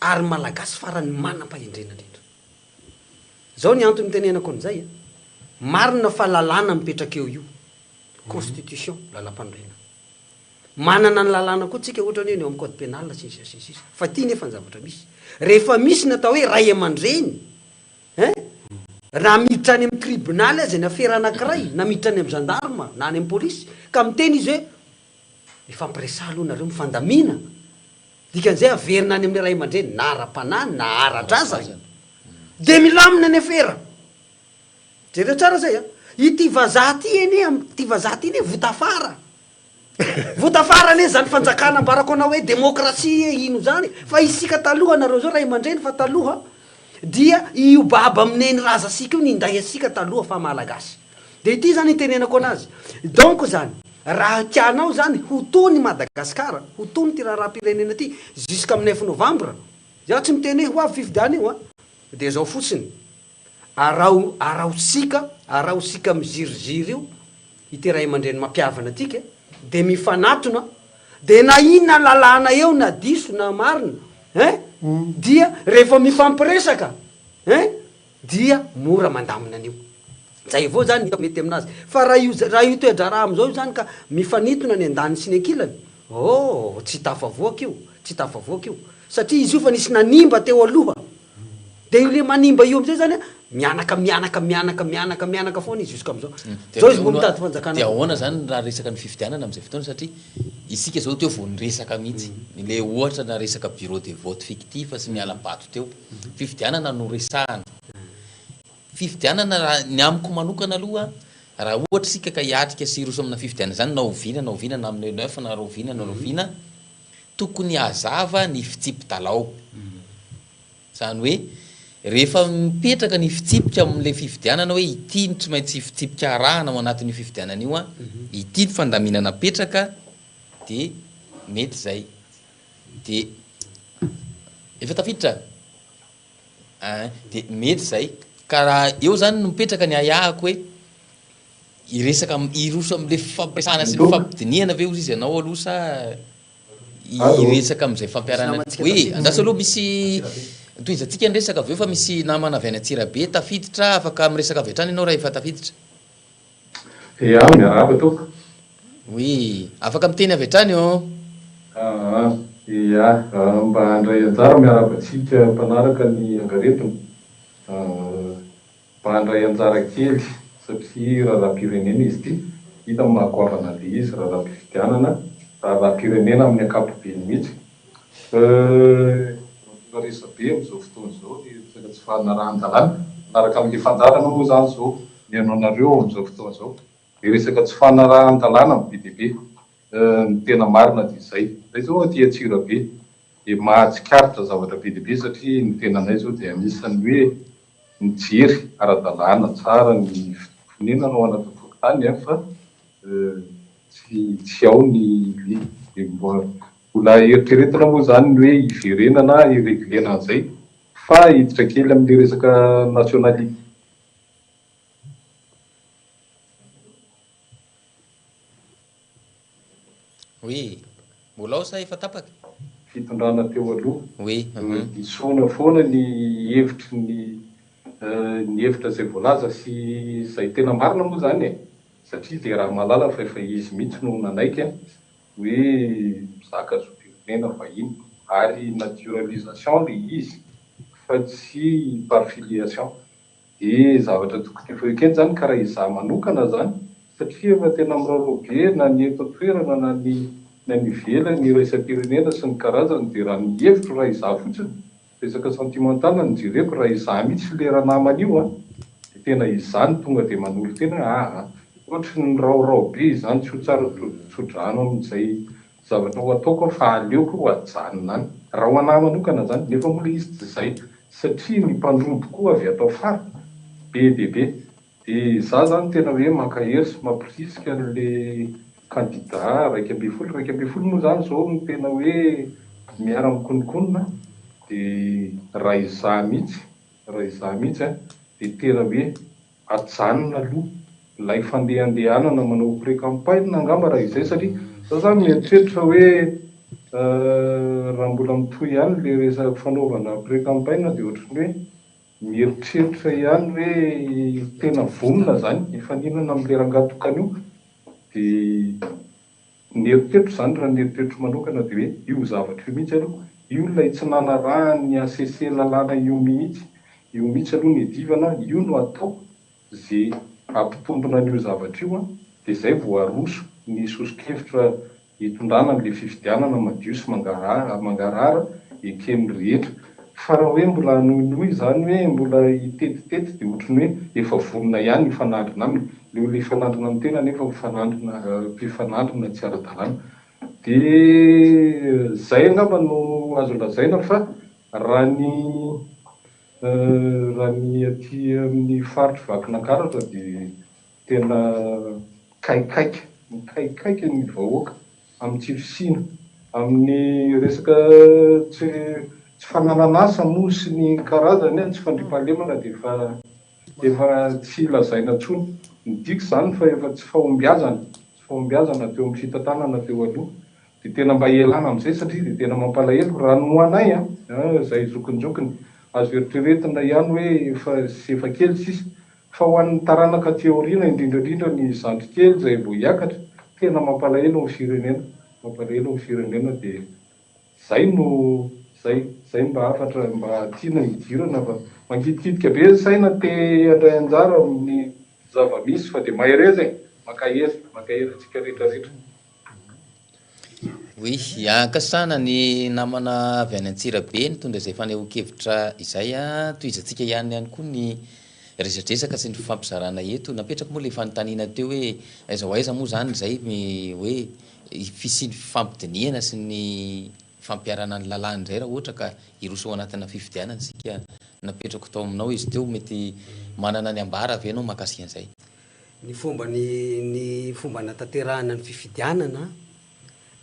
ary Malagasy farany manam-pahendrena indrindra. Zao ny antony itenenako an'izay a, marina fa lalàna mipetraka eo io, constitution, lalampanorenana. Manana ny lalàna koa tsika ohatra ny hoe ny eo amin'ny code pénal sy ny sisa sy ny sisa. Fa ity nefa ny zavatra misy. Rehefa misy ny atao hoe ray aman-dreny hein, na miditra any amin'ny tribonaly aza ny afera anankiray, na miditra any amin'ny gendarme, na any amin'ny polisy, ka miteny izy hoe mifampiresaha aloha nareo, mifandamina, dikan'izay averina any amin'ny ray aman-dreny na ara-panahy na ara-drazana, dia milamina ny afera. Jereo tsara zay a! Ity vazaha ty anie am ty vazaha ty anie votafara! Votafara anie zany fanjakana ambarako anao hoe demokrasia e ino zany fa isika taloha nareo zao ray aman-dreny fa taloha dia io baba am neny razasika io ninday asika taloha fa malagasy de ity zany itenenako anazy donc zany raha tianao zany ho tony Madagascar ho tony ty raharaham-pirenena ty jusqu'am neuf novembre zaho tsy miteny hoe ho avy fifidiana io a de zao fotsiny Araho araho-tsika araho-sika miziriziry io ity ray aman-dreny mampihavana atika de mifanatona de na inona lalàna eo na diso na marina hein dia rehefa mifampiresaka hein dia mora mandamina an'io zay avao zany hitako mety aminazy fa raha io raha io toe-draharaha amizao io zany ka mifanintona ny andaniny sy ny ankilany oh tsy tafavoaka io tsy tafavoaka io satria izy io fa nisy nanimba teo aloha Dia io le manimba io amizay zany an, mianaka mianaka mianaka mianaka mianaka foana izy jusqu'amizao. Dia Zao izy mbo mitady fanjakana Dia koa. ahoana zany raha resaka ny fifidianana amizay fotoana satria isika zao teo vao niresaka mihitsy le ohatra na resaka bureau de vote fictif sy ny hala-bato teo. Fifidianana no resahana. Fifidianana raha ny amiko manokana aloha raha ohatra isika ka hiatrika sy hiroso amina fifidianana zany na oviana na oviana na amin'ny le neuf na rahoviana na rahoviana tokony hazava ny fitsipi-dalao. Izany hoe rehefa mipetraka ny fitsipika amin'ilay fifidianana hoe ity no tsy maintsy fitsipika arahana ao anatin'io fifidianana io an, ity ny fandaminana apetraka dia mety izay. Dia efa tafiditra? Ein, dia mety izay. Ka raha eo izany no mipetraka ny ahiahiko hoe hiresaka, hiroso amin'ilay fifampiresahana sy ny fifampidinihana ve hozy izy ianao aloha sa hiresaka amin'izay fampiharana Oui, andraso aloha misy tohizantsika ny resaka avy eo fa misy namana avy any Antsirabe tafiditra, afaka miresaka avy hatrany ianao raha efa tafiditra. Ya, miarahaba tompoko. Oui, afaka miteny avy hatrany ô. Aa, ya, mba handray anjara miarahaba antsika mpanaraka ny angaredona. Mba handray anjara kely satria raharaham-pirenena izy ity, hita ny maha goavana an'ilay izy, raharaham-pifidianana, raharaham-pirenena amin'ny ankapobeny mihitsy. Mahatonga resabe amin'izao fotoana izao ny resaka tsy fanarahan-dalàna, miaraka amin'ilay fandaharana moa izany izao mihaino anareo amin'izao fotoana izao, ilay resaka tsy fanarahan-dalàna no be dia be. Ny tena marina dia izay. Izay izao aty Antsirabe dia mahatsikaritra zavatra be dia be satria ny tenanay izao dia anisan'ny hoe mijery ara-dalàna tsara ny fonenana ao anatin'ny fokontany fa tsy tsy ao ny dia mbola eritreretina moa izany ny hoe hiverenana hi-regler-na an'izay fa hiditra kely amin'ilay resaka nationalité. Oui. Mbola ao sa efa tapaka? Fitondrana teo aloha. Oui. Disoana foana ny hevitry ny ny hevitra izay voalaza sy izay tena marina moa izany e! Satria dia raha mahalala fa efa izy mihitsy no nanaiky hoe mizaka zom-pirenena vahiny ary naturalisation ilay izy fa tsy par filiation. Dia zavatra tokony efa ekena izany ka raha izaho manokana izany satria efa tena miraorao be na ny eto an-toerana na ny ny any ivelany iraisam-pirenena sy ny karazany dia raha ny hevitro raha izaho fotsiny resaka sentimental no jereko raha izaho mihitsy ilay ranamana io an dia tena izaho no tonga dia manolo-tena hoe aa ohatry ny miraorao be izany tsy ho tsara tso-drano amin'izay zavatra ho ataoko aho fa aleoko ajanona any. Raha ho anah manokana zany, nefa moa le izy tsy zay satria ny mpandrobo koa avy ato afara be dia be. De za zany tena hoe mankahery sy mampirisika anle candidat 11, 11 moa zany zao no tena hoe miara mikononkonona de raha izaho mihitsy, raha izaho mihitsy an. dia tena hoe ajanona aloha ilay fandehandehanana manao pré-campagne angamba raha izay satria za zany mieritreritra hoe raha mbola mitohy ihany ilay resaka fanaovana pré-campagne dia ohatran'ny hoe mieritreritra ihany hoe tena vonona izany hifaninana amin'ilay rangahy tokana io dia Ny eritreritro izany, raha ny eritreritro manokana dia hoe io zavatra io mihitsy aloha, io ilay tsy nanarahan'ny HCC lalàna io mihitsy, io mihitsy aloha no iadivana, io no atao ze hampitombina an'io zavatra io an, dia zay vao aroso ny soso-kevitra hitondrana an'ilay fifidianana madio sy mangarahara mangarahara eken'ny rehetra. Fa raha hoe mbola hanohinohy izany hoe mbola hitetitety dia ohatran'ny hoe efa vonona ihany hifanandrina aminy. Ilay olona hifanandrina amin'ny tena nefa mifanandrina mpifanandrina tsy ara-dalàna. Dia izay angamba no azo lazaina fa raha ny raha ny aty amin'ny faritr'i Vakinankaratra dia tena mikaikaika, mikaikaika ny vahoaka amin'ny tsy fisiana, amin'ny resaka tsy tsy fananan'asa moa sy ny karazany, tsy fandriampahalemana dia efa efa tsy lazaina intsony. Midika izany fa efa tsy fahombiazana, tsy fahombiazana teo amin'ny fitantanana teo aloha. Dia tena mba ialana amin'izay satria dia tena mampalahelo. Raha ny ho anay an, izay zokinjokiny, azo eritreretina ihany hoe efa efa kely sisa Fa ho an'ny taranaka aty aoriana, indrindra indrindra ny zandry kely izay vao hiakatra, tena mampalahelo ny firenena, mampalahelo ny firenena dia zay no zay, zay mba hafatra mba tiana hidirana fa mangitikitika be ny saina te handray anjara amin'ny zava-misy fa dia mahereza e, mankahery, mankahery antsika rehetra rehetra. Oui, ankasitrahana ny namana avy any Antsirabe nitondra izay fanehoan-kevitra izay. Tohizantsika ihany ihany koa ny resadresaka sy ny fifampizarana eto. Napetrako moa ilay fanontaniana teo hoe aiza ho aiza moa izany izay hoe fisian'ny fifampidinihana sy ny fampiharana ny lalàna indray raha ohatra ka hiroso ao anatina fifidianana isika. Napetrako tao aminao izy teo, mety manana ny ambara ve ianao mahakasika an'izay? Ny fomba ny ny fomba anatanterahana ny fifidianana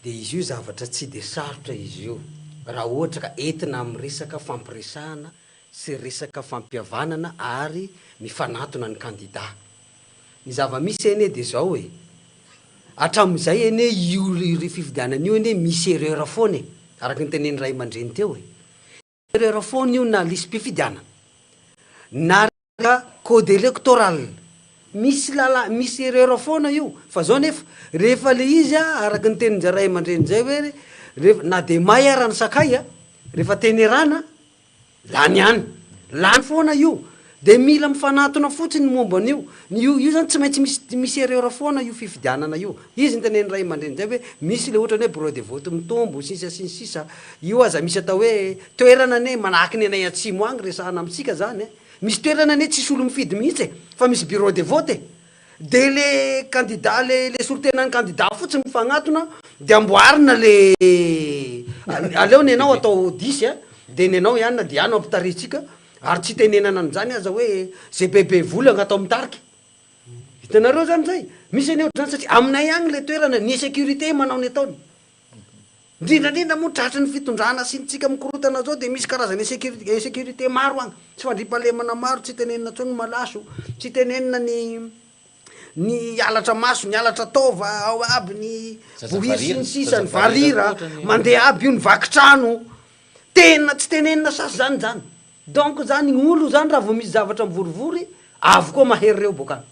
dia izy io zavatra tsy dia sarotra izy io raha ohatra ka entina amin'ny resaka fampiresahana sy resaka fampihavanana ary mifanatona ny kandida. Ny zava-misy anie dia izao e, hatramin'izay anie io ry fifidianana io anie misy erreur foana e, araka ny tenenin'ny ray aman-dreny teo e. Erreur foana io na lisi-pifidianana na code electoral. Misy lala, misy erreur foana io. Fa zao nefa, rehefa le izy a, araka ny tenin-dry ray aman-dreny zay hoe rehefa, na de may ara ny sakay a, rehefa tenerana, lany ihany. Lany foana io. De mila mifanatona fotsiny ny momba an'io. Ny io, io zany tsy maintsy misy, misy erreur foana io fifidianana io. Izy nitenen'ny ray aman-dreny zay hoe misy le ohatrany hoe bureau de vote mitombo, sy ny sisa sy ny sisa. Io aza misy atao hoe toerana anie manahaky ny anay atsimo agny resahana amintsika zany e. Misy toerana anie tsisy olo mifidy mihitsy e, fa misy bureau de vote e. De le candidat le le solontenan'ny candidat fotsiny mifagnatona de amboarina le aleo nenao atao dix a, de nenao ihany de ihany no ampitarihintsika ary tsy itenenana an'izany aza hoe ze bebe vola no atao mitarika. Hitanareo zany zay? Misy anie ohatr'izany satria aminay agny le toerana ny insécurité manao ny ataony. Indrindra indrindra moa tratry ny fitondrana sy ny tsika mikorotana zao dia misy karazana insécurité insécurité maro agny, tsy fandriampahalemana maro, tsy tenenina intsony ny malaso, tsy tenenina ny ny halatra maso, ny halatra taova, ao aby ny bohiry sy ny sisa, ny varira, mandeha aby io, ny vaky trano, tena tsy tenenina sasy zany zany. Donc zany ny olo zany raha vao misy zavatra mivorivory, avy koa mahery reo boka any.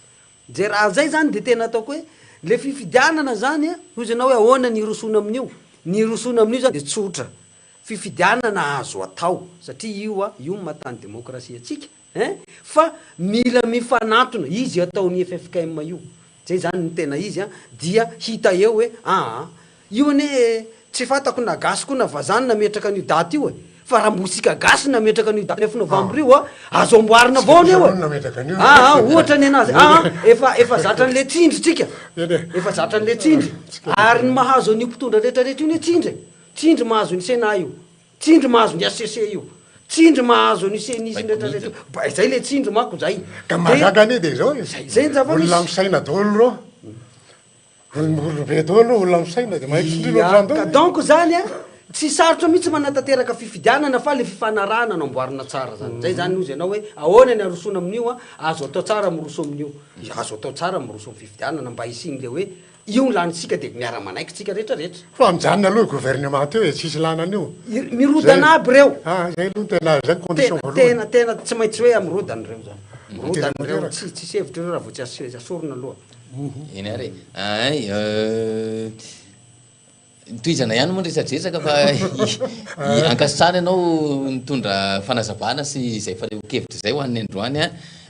Ze raha zay zany de tena ataoko hoe le fifidianana zany a, hozy ianao hoe ahoana ny hirosoana amin'io, ny hirosoana amin'io zany de tsotra, fifidianana azo atao satria io a, io no maha tany demokrasia antsika ein, fa mila mifanantona, izy ataon'ny ffkm io, zay zany no tena izy a, dia hita eo hoe aa Io anie tsy fantako na gasy koa na vazaha no nametraka an'io daty io e! Fa raha mbo isika gasy no nametraka an'io daty neuf novembre io a, azo amboarina avao anie io e! Aa ohatra ny anazy aa efa efa zatra an'le tsindry tsika, efa zatra an'le tsindry, ary ny mahazo an'io mpitondra rehetra rehetra io anie tsindry e! Tsindry mahazo ny Sénat io, tsindry mahazo ny HCC io, tsindry mahazo an'io Ceni sy ny rehetra rehetra io, ba zay le tsindry manko zay! Ka mahagaga anie de zao e, Zay zay ny zava-misy. olona misaina daholo reo. Olom-be daholo, olona misaina dia mahay tsindriana Ia, ohatr'izany ka daholo. donc zany a, Tsy sarotra mihitsy manatanteraka fifidianana fa le fifanarahana no amboarina tsara zany. Zay zany ozy ianao hoe ahoana ny arosoana amin'io an, azo atao tsara miroso amin'io. Azo atao tsara miroso amin'ny fifidianana mba hisian'le hoe io ny lanintsika de miara manaiky tsika rehetra rehetra. Fa mijanona aloha io gouvernement teo e, tsisy ilana an'io. Mirodana aby reo. Ah, zay aloha no tena, zay ny condition voalohany. Tena, tena tsy maintsy hoe mirodana ireo zany. Mirodana ireo, tsy, tsisy hevitra ireo raha vao tsy asorina aloha. Eny ary e. Ay, euh. Tohizana ihany moa ny resadresaka fa ankasitrahana ianao nitondra fanazavana sy izay fanehoan-kevitra izay ho an'ny androany.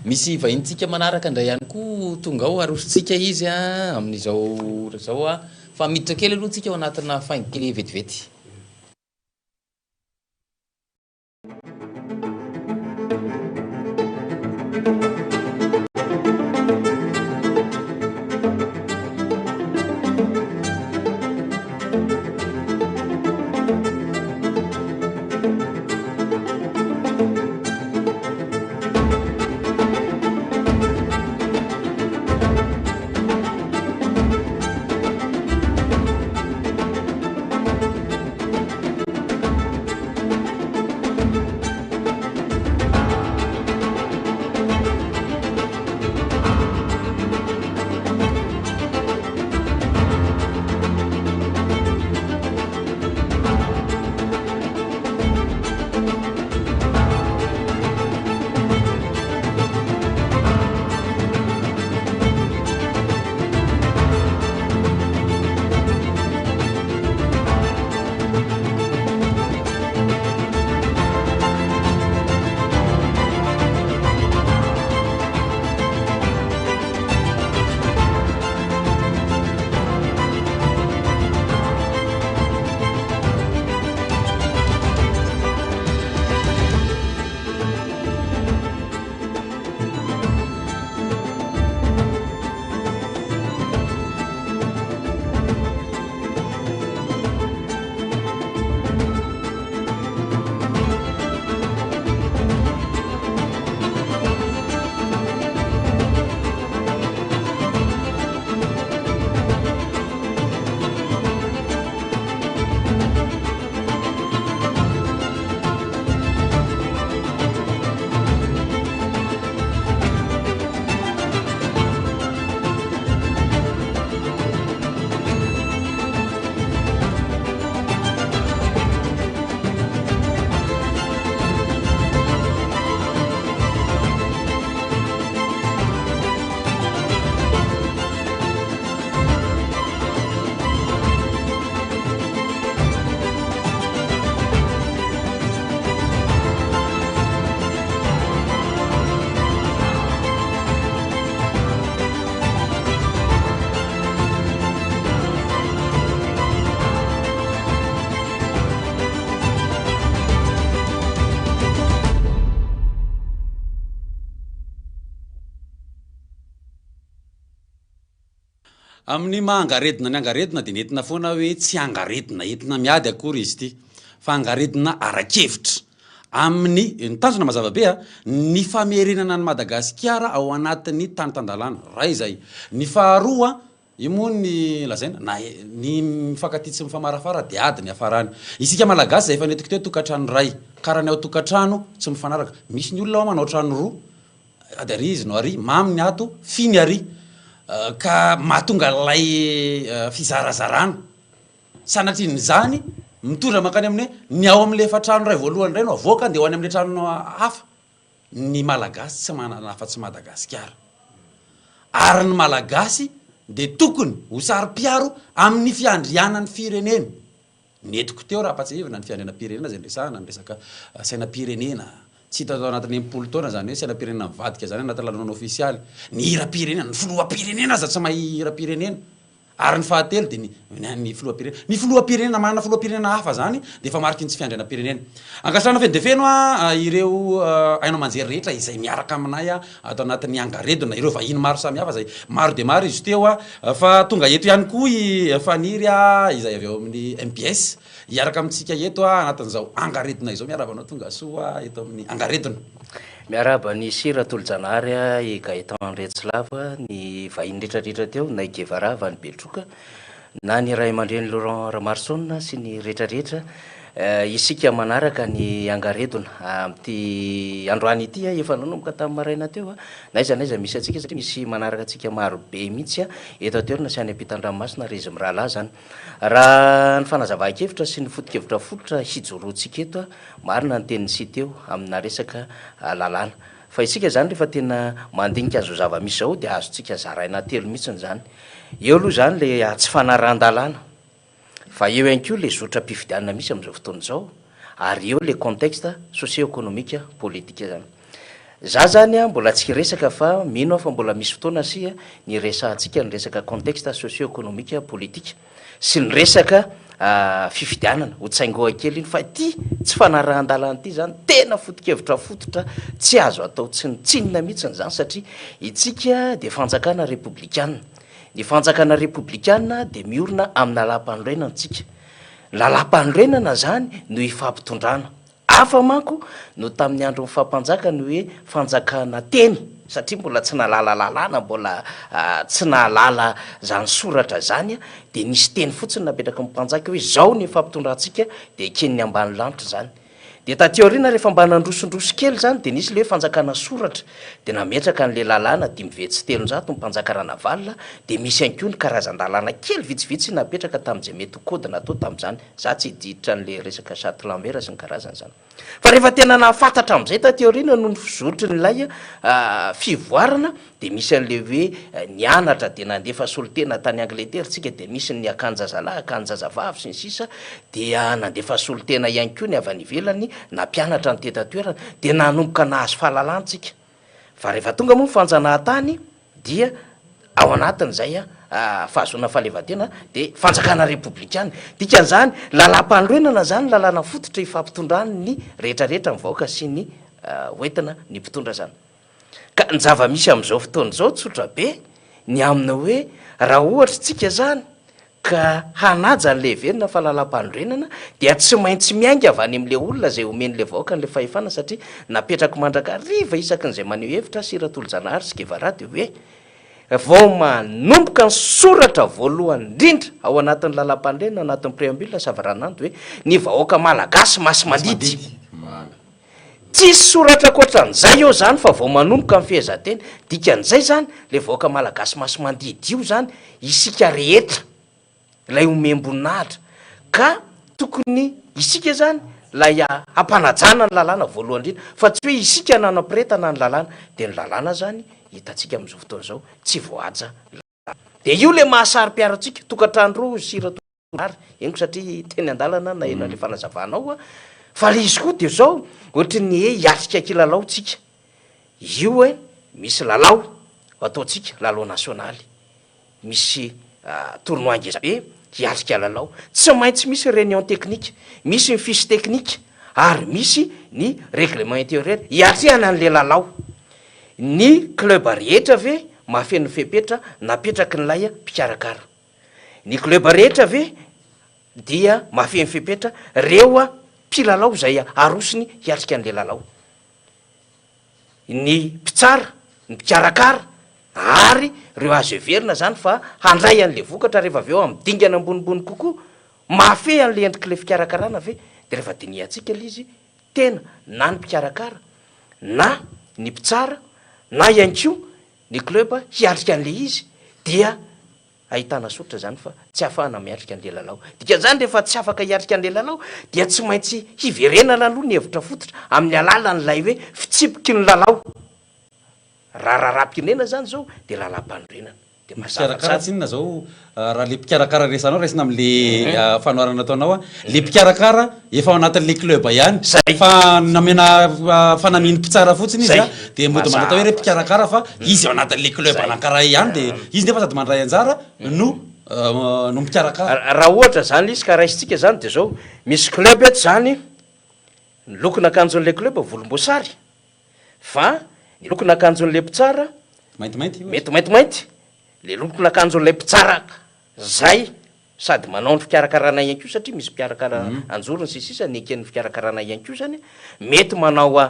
Misy vahinintsika manaraka indray ihany koa tonga ao arosontsika izy amin'izao ora izao fa miditra kely aloha tsika ao anatina faingo kely vetivety. Amin'ny maha angaredona ny angaredona dia nentina foana hoe tsy angaredona entina miady akory izy ity fa angaredona ara-kevitra. Amin'ny, ny tanjona mazava be a, ny famerenana an'i Madagasikara ao anatin'ny tany tan-dalàna, iray izay. Ny faharoa, io moa ny lazaina, na ny mifankatia tsy mifamarafara dia ady ny hiafarany. Isika Malagasy izay efa nentiko teo tokantrano iray, karaha ny ao tokantrano tsy mifanaraka. Misy ny olona ao manao trano roa, ady ary izy no ary, mamy ny ato, fy ny ary. Ka mahatonga ilay fizarazarana. Sanatrian'izany, mitondra mankany amin'ny hoe ny ao amin'ilay efa trano iray voalohany indray no avoaka andeha ho any amin'ilay trano hafa. Ny Malagasy tsy manana afa-tsy Madagasikara. Ary ny Malagasy dia tokony ho saro-piaro amin'ny fiandrianan'ny fireneny. Nentiko teo raha ampatsiahivina ny fiandrianam-pirenena izay niresahana ny resaka sainam-pirenena. Tsy hita tao anatin'ny 60 taona izany hoe sainam-pirenena mivadika izany anaty lanonana ofisialy. Ny hiram-pirenena, ny filoham-pirenena aza tsy mahay hiram-pirenena. Ary ny fahatelo dia ny ny filoham-pirenena. Ny filoham-pirenena, manana filoham-pirenena hafa izany dia efa mariky ny tsy fiandrianam-pirenena. Ankasitrahana feno dia feno ireo haino aman-jery rehetra izay miaraka aminay ato anatin'ny angaredona, ireo vahiny maro samihafa izay maro dia maro izy teo fa tonga eto ihany koa i Faniry izay avy ao amin'ny mbs hiaraka amintsika eto anatin'izao angaredona izao. Miarahaba anao tonga soa eto amin'ny angaredona. Miarahaba an'i Sir Ratolojanahary, i Gaëtan Andriantsilava, ny vahiny rehetra rehetra teo, na i Guevara avy any Betroka. na ny ray aman-dreny Laurent Ramaroson sy ny rehetra rehetra isika manaraka ny angaredona amin'ity androany ity efa nanomboka tamin'ny maraina teo na aiza na aiza misy antsika satria misy manaraka antsika maro be mihitsy eto an-toerana sy any ampitan-dranomasina ry izy mirahalahy izany. Raha ny fanazavan-kevitra sy ny foto-kevitra fototra hijoroantsika eto, marina ny tenin'i Sy teo amina resaka lalàna. Fa isika izany rehefa tena mandinika an'izao zava-misy izao dia azontsika zaraina telo mihitsiny izany. Eo aloha izany ilay tsy fanarahan-dalàna, fa eo ihany koa ilay zotram-pifidianana misy amin'izao fotoana izao, ary eo ilay contexte socio-economique politique izany. Za zany mbola tsy hiresaka fa mino aho fa mbola misy fotoana sia ny hiresahantsika ny resaka contexte socio-economique politique sy ny resaka fifidianana, ho tsaingoha kely iny fa ity tsy fanarahan-dalàna ity zany tena foto-kevitra fototra tsy azo atao tsinontsinona mihitsiny zany satria itsika dia fanjakana repoblikana, ny fanjakana repoblikana dia miorina amin'ny lalàm-panorenana tsika, ny lalàm-panorenana zany no ifampitondrana Hafa manko no tamin'ny andron'ny faha-mpanjaka ny hoe fanjakana teny, satria mbola tsy nahalala lalàna, mbola tsy nahalala izany soratra izany, dia nisy teny fotsiny napetraky ny mpanjaka hoe izao ny fampitondrantsika, dia eken'ny ambanilanitra izany. Dia taty aoriana rehefa mba nandrosondroso kely izany dia nisy ilay hoe fanjakana soratra, dia nametraka an'ilay lalàna 305 ny mpanjaka Ranavalona, dia misy ihany koa ny karazan-dalàna kely vitsivitsy napetraka tamin'izay mety ho code natao tamin'izany. Za tsy hiditra an'le resaka charte Lambert sy ny karazany zany. Fa rehefa tena nahafantatra am'zay taty aoriana noho ny fizotrin'ilay fivoarana de misy an'le hoe nianatra de nandefa solontena tany Angleterre tsika de misy ny akanjazalahy, akanjazavavy sy ny sisa dia nandefa solontena ihany koa ny avy any ivelany nampianatra ny teto an-toerana de nanomboka nahazo fahalalana tsika. Fa rehefa tonga moa ny fanjanahantany dia ao anatin'izay fahazoana fahaleovantena dia fanjakana repoblikana. Dikan'izany, lalàmpanorenana izany lalàna fototra ifampitondran'ny rehetra rehetra ny vahoaka sy ny hoentina ny mpitondra izany. Ka ny zava-misy amin'izao fotoana izao tsotra be ny amin'ny hoe raha ohatra isika izany ka hanaja an'ilay heverina fa lalàmpanorenana dia tsy maintsy miainga avy any amin'ilay olona izay omen'ilay vahoaka an'ilay fahefana satria napetrako mandrakariva isaky ny izay maneho hevitra sy Ratolojanahary sy Guevara dia hoe vao manomboka ny soratra voalohany indrindra ao anatin'ny lalàmpanorenana ao anatin'ny préambule savaranando hoe ny vahoaka malagasy masi-mandidy. Tsisy soratra ankoatran'izay eo zany fa vao manomboka ny fehezanteny, dikan'izay zany le vahoaka malagasy masimandidy io zany isika rehetra ilay omem-boninahitra ka tokony isika zany ilay hampanajana ny lalàna voalohany indrindra fa tsy hoe isika nanampiretana ny lalàna, de ny lalàna zany hitantsika amin'izao fotoana izao tsy voahaja lalàna, de io le maha saro-piaro antsika, tokantrano roa hozy sy Ary henoko satria teny an-dalana naheno an'ilay fanazavanao aho, fa ilay izy koa dia izao, ohatry ny hoe hiatrika kilalao tsika, io hoe misy lalao ataontsika, lalao nasionaly, misy tournoi ngeza be hiatrika lalao, tsy maintsy misy réunion technique, misy ny fiche technique, ary misy ny règlement intérieur hiatrehana an'ilay lalao. Ny club rehetra ve mahafeno ny fepetra napetrakin'ilay mpikarakara? Ny club rehetra ve dia mahafehy ny fepetra reo mpilalao izay arosony hiatrika an'le lalao? Ny mpitsara, ny mpikarakara ary reo azo heverina zany fa handray an'le vokatra rehefa avy eo amin'ny dingana ambonimbony kokoa, mahafehy an'le endrik'le fikarakarana ve? De rehefa dinihantsika le izy tena na ny mpikarakara na ny mpitsara na ihany koa ny club hiatrika an'le izy dia Ahitana soritra izany fa tsy ahafahana miatrika an'ilay lalao. Dikan'izany rehefa tsy afaka hiatrika an'ilay lalao dia tsy maintsy hiverenana aloha ny hevitra fototra amin'ny alalan'ilay hoe fitsipiky ny lalao. Raha raharaham-pirenena izany izao dia lalàm-panorenana. Dia mazava Mpikarakara tsara. tsinona izao raha le mpikarakara resahanao raisina amle fanoharana ataonao a, le mpikarakara efa ao anatin'le club ihany Zay. fa nomena fanamian'ny mpitsara fotsiny izy Zay. a, de mody manatao hoe re Mazava zay. mpikarakara fa izy ao anatin'le club Zay. anankiray ihany de izy nefa sady mandray anjara no no mikarakara. Raha ohatra zany izy ka raisintsika zany de zao, misy club eto zany, ny lokon'akanjon'le club volomboasary, fa ny lokon'akanjon'le mpitsara Maintimainty ohatra. mety maintimainty, le lokon'akanjon'ilay mpitsara zay sady manao ny fikarakarana ihany koa satria misy mpikarakara anjorony sy ny sisa ny eken'ny fikarakarana ihany koa zany mety manao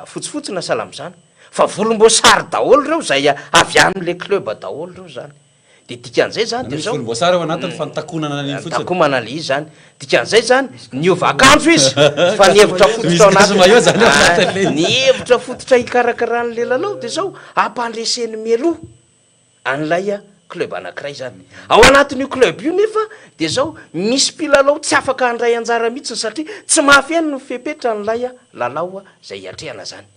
fotsifotsy na sahala amin'izany fa volomboasary daholo ireo zay avy amin'le club daholo ireo zany. Dia dikan'izay izany dia Misy izao. volomboasary ao anatiny fa nitakonana an'iny fotsiny. Nitakomana ilay izy izany. Dikan'izay izany, niova akanjo izy fa ny hevitra fototra ao Misy anatiny. maillot izany ao anatin'ilay izy. Ny hevitra fototra hikarakarana lalao dia izao, hampandreseny mialoha an'ilay club anankiray izany. Ao anatin'io club io nefa dia izao, misy mpilalao tsy afaka handray anjara mihitsy satria tsy mahafeno ny fepetran'ilay lalao izay hiatrehana izany.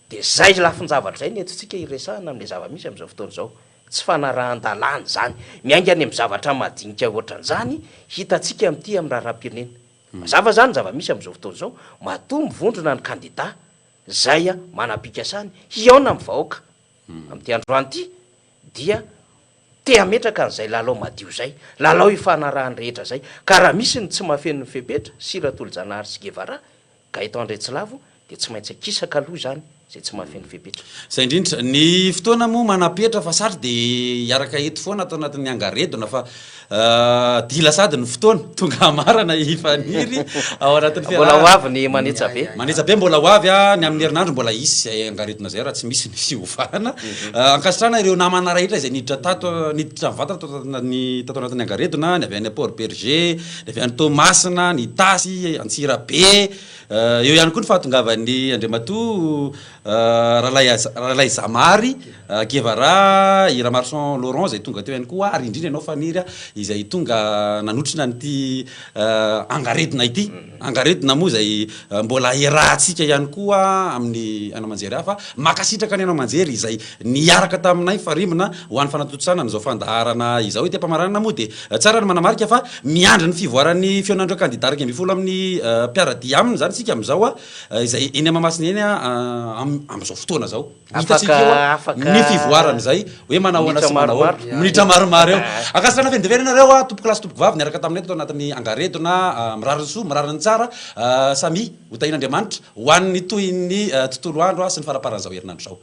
Dia izay lafin-javatra izay no entintsika hiresahana amin'ilay zava-misy amin'izao fotoana izao. Tsy fanarahan-dalàna izany. Miainga any amin'ny zavatra madinika ohatran'izany hitantsika amin'ity amin'ny raharaham-pirenena. Mazava izany ny zava-misy amin'izao fotoana izao, matoa mivondrona ny kandida izay manam-pikasana hihaona amin'ny vahoaka amin'ity androany ity dia te hametraka an'izay lalao madio izay, lalao ifanarahan'ny rehetra izay. Ka raha misy ny tsy mahafeno ny fepetra, sy Ratolojanahary sy Guevara, Gaëtan Andriatsilavo dia tsy maintsy akisaka aloha izany izay tsy mahafeno fepetra. Izay indrindra. Ny fotoana moa manam-petra fa satry dia hiaraka eto foana ato anatin'ny angaredona fa dila sady ny fotoana. Tonga hamarana i Faniry ao anatin'ny Mbola ho fiarahana. avy ny manetsa be. Manetsa be mbola ho avy ny amin'ny herinandro mbola hisy izay angaredona izay raha tsy misy ny fiovana. Ankasitrahana ireo namana rehetra izay niditra tato, niditra mivantana tato anatin'ny tato anatin'ny angaredona, ny avy any Port Bergé, Ny avy any Toamasina, ny Itasy, Antsirabe. Eo ihany koa ny fahatongavan'ny Andriamatoa Ralay Zamary Guevara, i Ramarson Laurent izay tonga teo ihany koa ary indrindra ianao Faniry izay tonga nanotrona an'ity angaredona ity. Angaredona moa izay mbola iarahantsika ihany koa amin'ny haino aman-jery hafa. Mankasitraka ny haino aman-jery izay niaraka taminay Farimbona ho an'ny fanatontosana an'izao fandaharana izao. Ety am-pamaranana moa dia Tsara ny manamarika fa miandry ny fivoaran'ny fihaonan'ireo kandida 11 amin'ny mpiara-dia aminy izany isika amin'izao, izay eny Mahamasina eny amin'izao fotoana izao. Ho hitantsika eo ny fivoaran'izay hoe manahoana sy manahoana. Minitra maromaro eo. Ankasitrahana feno dia feno ianareo tompokolahy sy tompokovavy niaraka taminay tato anatin'ny angaredona. Mirary ny soa, mirary ny tsara. Samia ho tahian'Andriamanitra ho an'ny tohin'ny tontolo andro sy ny faramparan'izao herinandro izao.